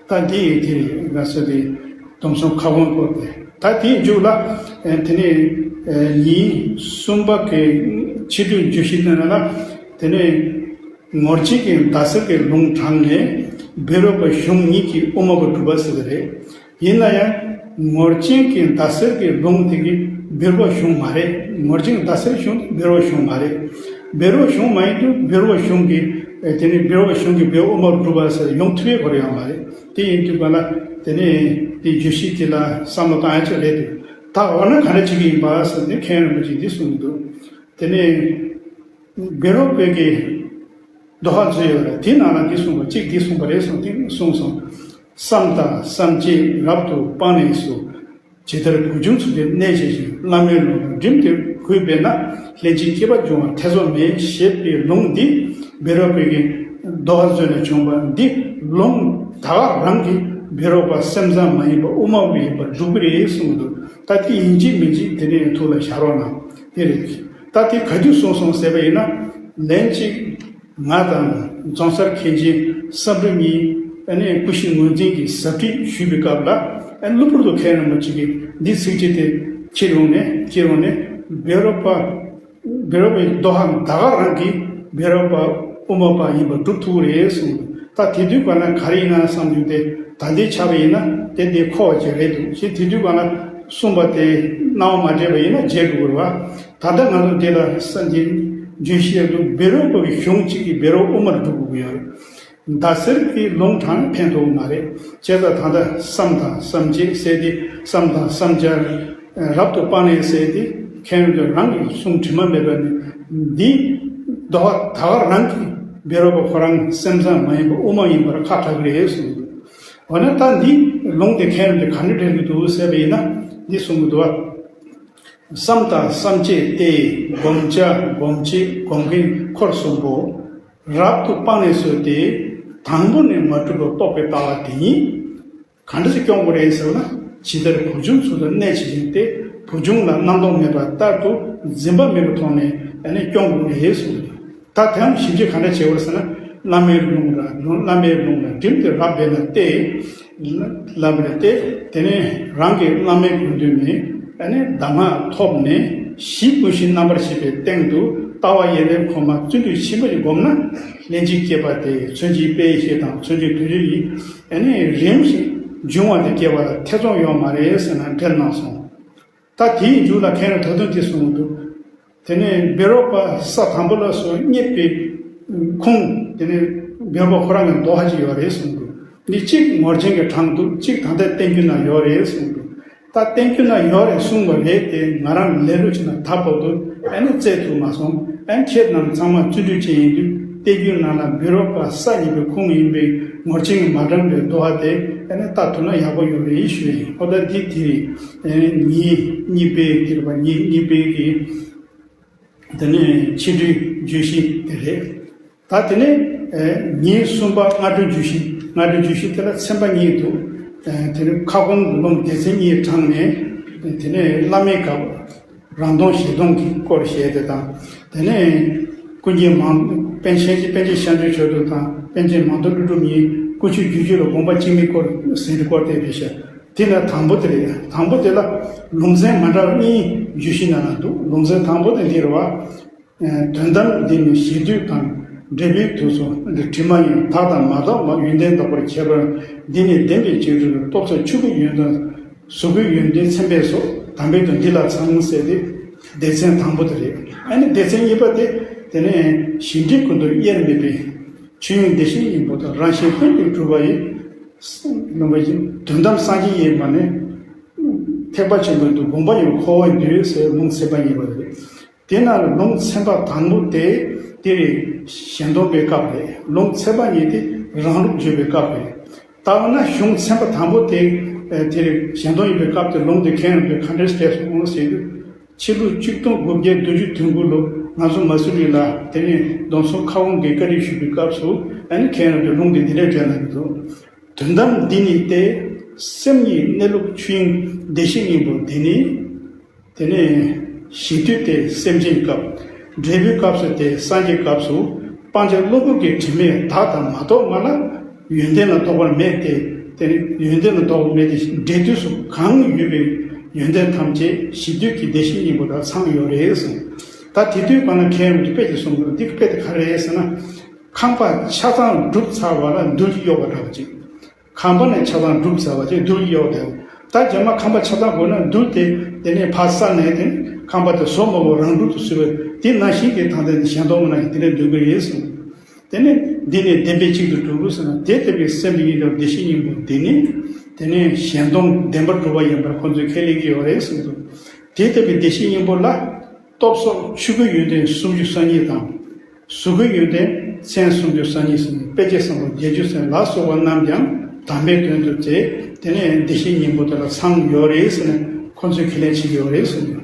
ད་འདི་ཡི་དེ་རེད། ང་ཚོ་དེ་སྡོམ་གསུམ་ཁ་སྐོང་སྐོར་དེ་ད་དེའི་མཇུག་ལ་དེ་ནས་ཉིན་གསུམ་པ་གི་ཕྱི་དྲོའི་བརྗོད་གཞི་དེ་ནང་ལ་དེ་ནས། ངོར་ཆེན་གྱི་ཟླ་ཟེར་གྱི་ལུང་དྲངས་ནས་བཻ་རོ་པ་གཞུང་གཉིས་ཀྱི་དབུ་མ་པ་སྒྲུབ་པ་ཟེར་གྱི་རེད། ཡིན་ན་ཡང་ངོར་ཆེན་གྱི་ཟླ་ཟེར་གྱི་ལུང་དེ་གི་བཻ་རོ་པ་གཞུང་མ་རེད། ངོར་ཆེན་གྱི་ཟླ་ཟེར་གཞུང་དེ་བཻ་རོ་པ་གཞུང་མ་རེད། བཻ་རོ་པ་གཞུང་མ་ཡིན་དུས་བཻ་རོ་པ་གཞུང་གི་ དེ་ནས་བེའུ་གཞུང་གི་བེའུ་དབུ་མ་སྒྲུབ་པ་ཟེར་ཡོང་ཐུབ་ཡས་ཁོ་རང་ཡོད་མ་རེད། དེ་ཡིན་དུས་ག་ལ་དེ་ནས་དེ་བརྗོད་གཞི་དེ་ལ་བསམ་བློ་བཏང་ཡ་ཅིག་རེད་འདུག་ད་འོ་ན་ག་འདྲ་བྱེད་ཀྱི་ཡིན་པ་ཟེར་ནས་མཁན་རིན་པོ་ཆེས་འདི་གསུངས་འདུག་དེ་ནས་བཻ་རོ་པའི་གི་དོ་ཧ་མཛོད་ཡོད་རེད། དེའི་ནང་ལ་འདི་གསུངས་པ་གཅིག་འདི་གསུངས་པ་རེད་གསུངས་དེ་གསུངས་སོང་། བསམ་དང་བསམ་བྱེད་རབ་ཏུ་སྤངས་ནས་སུ། ཇི་ལྟར་བུ་ཆུང་ཚུལ་དེར་གནས་བྱེད་ཅིང་། བླ་མའི་ལུང་དང་བསྒྲིམས་ཏེ་གུས་པས་ན། ལྷན་ཅིག་སྐྱེས་པ་འབྱུང་བར་ཐེ་ཚོམ་མེད། ཞེས་པའི་ལུང་འདི་བཻ་རོ་པའི་གི་དོ་ཧ་མཛོད་ནས་བྱུང་བ་འདི་ལུང་ད་ག་རང་གི་བཻ་རོ་པ་སེམས་ཙམ་མ་ཡིན་པ་དབུ་མ་པ་ཡིན་པར་སྒྲུབ་ཀྱི་རེད་གསུངས་འདུག་ད་དེ་ཡིན་གཅིག་མིན་གཅིག་དེ་ནས་ཐུགས་ལ་བཞག་རོགས་གནང་། དེ་རེད། ད་དེ་ག་དུས་གསུངས་སོང་ཟེར་བ་ཡིན་ན། ལན་གཅིག་ང་དང་རྫོང་སར་མཁན་ཆེན་བསམ་གྲུབ་གཉིས་ཨ་ནི་སྐུ་ཤི་ངོས་འཛིན་གྱི་ཟབ་ཁྲིད་ཞུས་པའི་སྐབས་ལ། ཨ་ནི་གློ་བུར་དུ་མཁན་རིན་པོ་ཆེ་གིས་འདི་ཚིགས་བཅད་དེ་ཁྱེར་ཡོང་ནས་ཁྱེར་ཡོང་ནས་བཻ་རོ་པ། བཻ་རོ་པའི་དོ་ཧ་ད་ག་རང་གིས་བཻ་རོ་པ་དབུ་མ་པ་ཡིན་པ་སྒྲུབ་ཐུབ་ཀྱི་རེད་གསུངས་འདུག་ད་དེ་དུས་ག་ན་ག་རེ་ཡིན་ན་བསམ་བྱུང་སྟེ། ད་འདི་ཆགས་པ་ཡིན་ན་དེ་འདི་མཁོ་བ་ཅིག་རེད་འདུག་ཞེས་དེ་དུས་ག་ན་གསུངས་པ་དེ་སྣང་བ་མ་འདྲེས་པ་ཡིན་ན་བརྗེད་འགྲོ་གི་རེད་བ། ད་ལྟ་ང་ཚོ་འདི་ལ་ས་འདི་བརྗོད་གཞི་ཡག་ཏུ་བཻ་རོ་པ་གི་གཞུང་གཅིག་གིས་བཻ་རོ་དབུ་མར་སྒྲུབ་དགོས་ཀྱི་ཡོད་རེད། ཟླ་ཟེར་གྱི་ལུང་དྲངས་ཕན་ཐོགས་མ་རེད། བྱས་ཙང་ད་ལྟ་བསམ་དང་བསམ་བྱེད་ཟེར་ཏེ་བསམ་དང་བསམ་བྱ་རབ་ཏུ་སྤངས་ནས་ཟེར་ཏེ་མཁན་རིན་པོ་ཆེ་རང་གི་གསུང་དྲི་མ་མེད་པ་ནི་འདི་དོ་ཧ་ད་ག་རང་གིས་བཻ་རོ་པ་ཁོ་རང་སེམས་ཙམ་མ་ཡིན་པ་དབུ་མ་ཡིན་པར་ཁ་གྲག་གི་རེད་གསུངས་འདུག་འོ་ན་ད་འདི་ལུང་དེ་མཁན་རིན་པོ་ཆེ་ག་འདྲ་འགྲེལ་གྱི་འདུག་ཟེར་བ་ཡིན་ན་འདི་གསུང་གི་འདུག་བ། བསམ་དང་བསམ་བྱེད་དེ་བསྒོམ་བྱ་སྒོམ་བྱེད་སྒོམ་མཁན་འཁོར་གསུམ་པོ་རབ་ཏུ་སྤངས་ནས་སུ་སྟེ་དང་པོ་ནས་མ་གྲུབ་པ་རྟོགས་པའི་ལྟ་བ་དེ་ཉིད་ག་འདྲ་ཞིག་སྐྱོང་དགོས་རེད་ཟེར་ན། ཇི་ལྟར་བུ་ཆུང་ཚུལ་དུ་གནས་བྱེད་བཞིན་ཏེ་བུ་ཆུང་ལ་རྣམ་རྟོག་མེད་པ་ལྟར་དུ་འཛིན་པ་མེད་པའི་ཐོག་ནས་ཨ་ནི་སྐྱོང་དགོས་རེད་གསུངས། ད་དེའང་ཞིབ་འཇུག་ག་འདྲ་བྱེད་དགོས་ཟེར་ན། བླ་མའི་ལུང་ལ་བླ་མའི་ལུང་ལ་བསྒྲིམས་ཏེ་རབ་སྦས་ན་སྟེ། ལབ་པ་རེད་དེ། དེ་ནས་རང་གི་བླ་མའི་དགོངས་དོན་ནི་ཨ་ནི་གདམས་ངག་ཐོབ་ནས་གཞི་ཀུན་གཞི་རྣམ་པར་ཤེས་པའི་སྟེང་དུ་ལྟ་བ་ཡེ་ནས་གོང་མ་བརྩོན་འགྲུས་ཆེན་པོ་ཞིག་བསྒོམས་ན། ལྷན་ཅིག་སྐྱེས་པ་དེ་མཚོན་བྱེད་དཔེ་ཡི་ཤེས་དང་མཚོན་བྱེད་དོན་བྱེད་ཡིན། ཨ་ནི་རིམ་བཞིན་འབྱུང་བ་དེ་སྐྱེ་བ་ལ་ཐེ་ཚོམ་ཡོད་མ་རེད་ཟེར་ན་འགྲེལ་གནང་སོང་། ད་དེའི་མཇུག་ལ་མཁན་རིན་ད་དུང་དེ་གསུངས་འདུག་དེ་ནས་བཻ་རོ་པ་ས་དང་པོ་ལ་སོགས་རྙེད་པའི་ཁུངས་དེ་ནས་བཻ་རོ་པ་ཁོ་རང་གི་དོ་ཧ་ཅིག་ཡོད་རེད་གསུངས་འདུག་འདི་གཅིག་ངོར་ཆེན་གྱིས་དྲངས་འདུག་གཅིག་ད་ལྟ་བསྟན་འགྱུར་ན་ཡོད་རེད་གསུངས་འདུག་ད་བསྟན་འགྱུར་ན་ཡོད་རེད་གསུངས་པ་རེད་དེ། ང་རང་ལས་རོགས་བྱས་ན་ད་བར་དུ་ཨ་ནི་བཙལ་ཐུབ་མ་སོང་། ཨ་ནི་ཁྱེད་རྣམས་ཚང་མ་བརྩོན་འགྲུས་ཅན་ཡིན་དུས་བསྟན་འགྱུར་ནང་ལ་བཻ་རོ་པ་ས་རྙེད་པའི་ཁུངས་ཡིན་པའི་ངོར་ཆེན་གྱིས་མ་དྲངས་པའི་དོ་ཧ་དེ་ཨ་ནི་ལྟ་ཐུབ་ན་ཡག་པོ་ཡོད་རེད་ཞུ་ཡིན། ཨོ་ད་འདི་དེ་རེད། ཨ་ནི་ཉིད་གཉིས་པའི་དེ་རེད་པ། ཉིད་གཉིས་པའི་གི་དེ་ནས་ཕྱི་འབྲེལ་བརྗོད་གཞི་དེ་རེད། ད་དེ་ནས་ཨ་ཉིད་གསུམ་པ་སྔ་འགྲོའི་བརྗོད་གཞི། སྔ་འགྲོའི་བརྗོད་གཞི་དེ་ལ་ཚན་པ་གཉིས་འདུག་ཨ་དེ་ནས་ཁ་སྐོང་ལུང་སྡེ་ཚན་གཉིས་དྲངས་ནས། དེ་ནས་བླ་མའི་སྐབས་རང་སྟོང་གཞན་སྟོང་གི་སྐོར་བཤད་དེ་དང་། དེ་ནས་ཀུན་མཁྱེན་མང་པཎ་ཆེན་པཎ་ཆེན་བྱང་ཆུབ་མཆོག་ཏུ་དང་པཎ་ཆེན་མང་ཐོས་ཀླུ་སྒྲུབ་གཉིས་ཀུན་སྤྱོད་བསྒྱུར་བཅོས་ལ་དགོངས་པ་གཅིག་མིན་སྐོར་ཟིན་ཏེ་སྐོར་དེ་རེད་ཤག་དེ་ལ་དང་པོ་དེ་རེད། དང་པོ་དེ་ལ་ལུང་ཚན་མ་འདྲ་བ་གཉིས་བརྗོད་གཞི་ནང་ལ་འདུག་ལུང་ཚན་དང་པོ་དེ་འདི་རེད་བ། དོན་དམ་འདི་ནི་གཞི་དུས་དང་འབྲས་བུའི་དུས་སུ་འདི་དྲི་མ་ཡིན། དག་དང་མ་དག་མ་ཡོན་ཏན་ལྡོག་པར་ཁྱད་པར། འདི་ནི་བདེན་པའི་བྱེད་ལུགས་རྟོགས་ཚད་ཆོས་སྐུའི་ཡོན་ཏན་གཟུགས་སྐུའི་ཡོན་ཏན་མཚན་དཔེ་སོགས་དམ་པའི་དོན་འདི་ལ་ཚང་ཟེར་ཏེ་སྡེ་ཚན་དང་པོ་དེ་རེད། ཨ་ནི་སྡེ་ཚན་གཉིས་པ་དེ་དེ་ནས་གཞི་འབྲས་ཀུན་ཏུ་དབྱེར་མེད་པའི་ཆོས་དབྱིངས་བདེ་གཤེགས་སྙིང་པོ་དང་རང་བཞིན་ཀུན་ཏུ་གྲུབ་པ་ཡི་རྣམ་པ་བཞིན་དོན་དམ་སངས་རྒྱས་ཡིན་པ་ནི་ཐེག་པ་ཆེན་པོའི་དུ་དགོངས་པ་ཡང་ཁོ་བོས་འདུས་ཟེར་ལུང་ཚན་པ་གཉིས་པ་རེད། དེ་ན་ལུང་ཚན་པ་དང་པོ་དེ་དེ་རེད། གཞན་སྟོང་པའི་སྐབས་རེད། ལུང་ཚན་པ་གཉིས་དེ་རང་ལུགས་བརྗོད་པའི་སྐབས་རེད། ད་འོ་ན་གཞུང་ཚན་པ་དང་པོ་དེ་དེ་རེད། གཞན་སྟོང་ཡིན་པའི་སྐབས་དེ་ལུང་དེ་མཁན་རིན་པོ་ཆེས་ག་འདྲ་བཤད་སོང་ཟེར་དུས། ཕྱི་ལོ་ཆིག་སྟོང་དགུ་བརྒྱ་བདུན་ཅུ་དོན་དགུ་ལོ་ང་ཚོ་མ་སུ་རི་ལ་དེ་ནས་གདན་ས་མཁར་དབང་གིས་བཀའ་འདྲི་ཞུས་པའི་སྐབས་སུ་ཨ་ནི་མཁན་རིན་པོ་ཆེས་ལུང་དེ་འདི་འདྲ་བསྒྲལ་གནང་གི་འདུག་དོན་དམ་འདི་ནི་སྟེ། སེམས་ཉིད་གནས་ལུགས་ཆོས་དབྱིངས་བདེ་གཤེགས་སྙིང་པོ་འདི་ནི། དེ་ནས་གཞི་དུས་དེ་སེམས་ཅན་སྐབས། འབྲས་བུའི་སྐབས་སུ་དེ་སངས་རྒྱས་སྐབས་སུ། སྤང་བྱ་གློ་བུར་གྱི་དྲི་མས་བདག་དང་མ་གཏོགས་མ་ལ་ཡོན་ཏན་ལ་ལྡོག་པ་མེད་དེ། དེ་ནི་ཡོན་ཏན་ལ་ལྡོག་པ་མེད་དེ། འབྲས་དུས་སུ་གང་ཡོད་པའི་ཡོན་ཏན་ཐམས་ཅད་གཞི་དུས་ཀྱི་བདེ་གཤེགས་སྙིང་པོ་དང་ཚང་ཡོད་རེད་གསུངས། ད་དེ་དུས་གང་ལ་མཁན་རིན་པོ་ཆེས་དཔེ་ཅིག་གསུངས་འདུག་འདི་དཔེ་དེ་ག་རེ་རེད་ཟེར་ན། ཁང་པ་ཆ་ཚང་གྲུབ་ཚར་བ་ལ་རྡུལ་གྱིས་གཡོགས་པ་འདྲ་བ་ཅིག་ཁང་པ་ནས་ཆ་ཚང་གྲུབ་ཚར་བ་ཅིག་རྡུལ་གྱིས་གཡོགས་ཏེ། ད་རྗེས་མ་ཁང་པ་ཆ་ཚང་དགོས་ན་རྡུལ་དེ་དེ་ནས་ཕར་བསལ་ནས་དེ་ཁང་པ་དེ་བཟོ་མ་དགོས་རང་གྲུབ་ཏུ་བཟོས་པ་དེ་ནང་བཞིན་གྱི་ད་ལྟ་ནི་གཞན་སྟོང་མ་ན་ཡིན་དེ་འདྲ་འདོད་ཀྱི་རེད་གསུངས། དེ་ནས་འདི་ནི་བདེན་པའི་གཅིག་ཏུ་གྲུབ་ཟེར་ན། དེ་ལྟ་བུའི་སེམས་ཉིད་དང་བདེ་གཤེགས་སྙིང་པོ་འདི་ནི་དེ་ནས་གཞན་སྟོང་བདེན་པར་གྲུབ་པ་ཡིན་པར་ཁོ་ཚོས་ཁས་ལེན་གྱི་ཡོད་རེད་གསུངས་འདུག་དེ་ལྟ་བུའི་བདེ་གཤེགས་སྙིང་པོ་ལ་སྟོབས་སོགས་ཆོས་སྐུའི་ཡོན་ཏན་སུམ་ཅུ་སོ་གཉིས་དང་། གཟུགས་སྐུའི་ཡོན་ཏན་མཚན་སུམ་ཅུ་སོ་གཉིས་ཟེར་ནས་དཔེ་བྱད་བཟང་པོ་བརྒྱད་ཅུ་ཟེར་ལ་སོགས་པ་རྣམས་ཀྱང་དམ་པའི་དོན་དུ་བྱས། དེ་ནས་བདེ་གཤེགས་སྙིང་པོ་དེ་ལ་ཚང་ཡོད་རེད་ཟེར་ནས་ཁོ་ཚོས་ཁས་ལེན་བྱེད་ཀྱི་ཡོད་རེད་གསུངས་འདུག་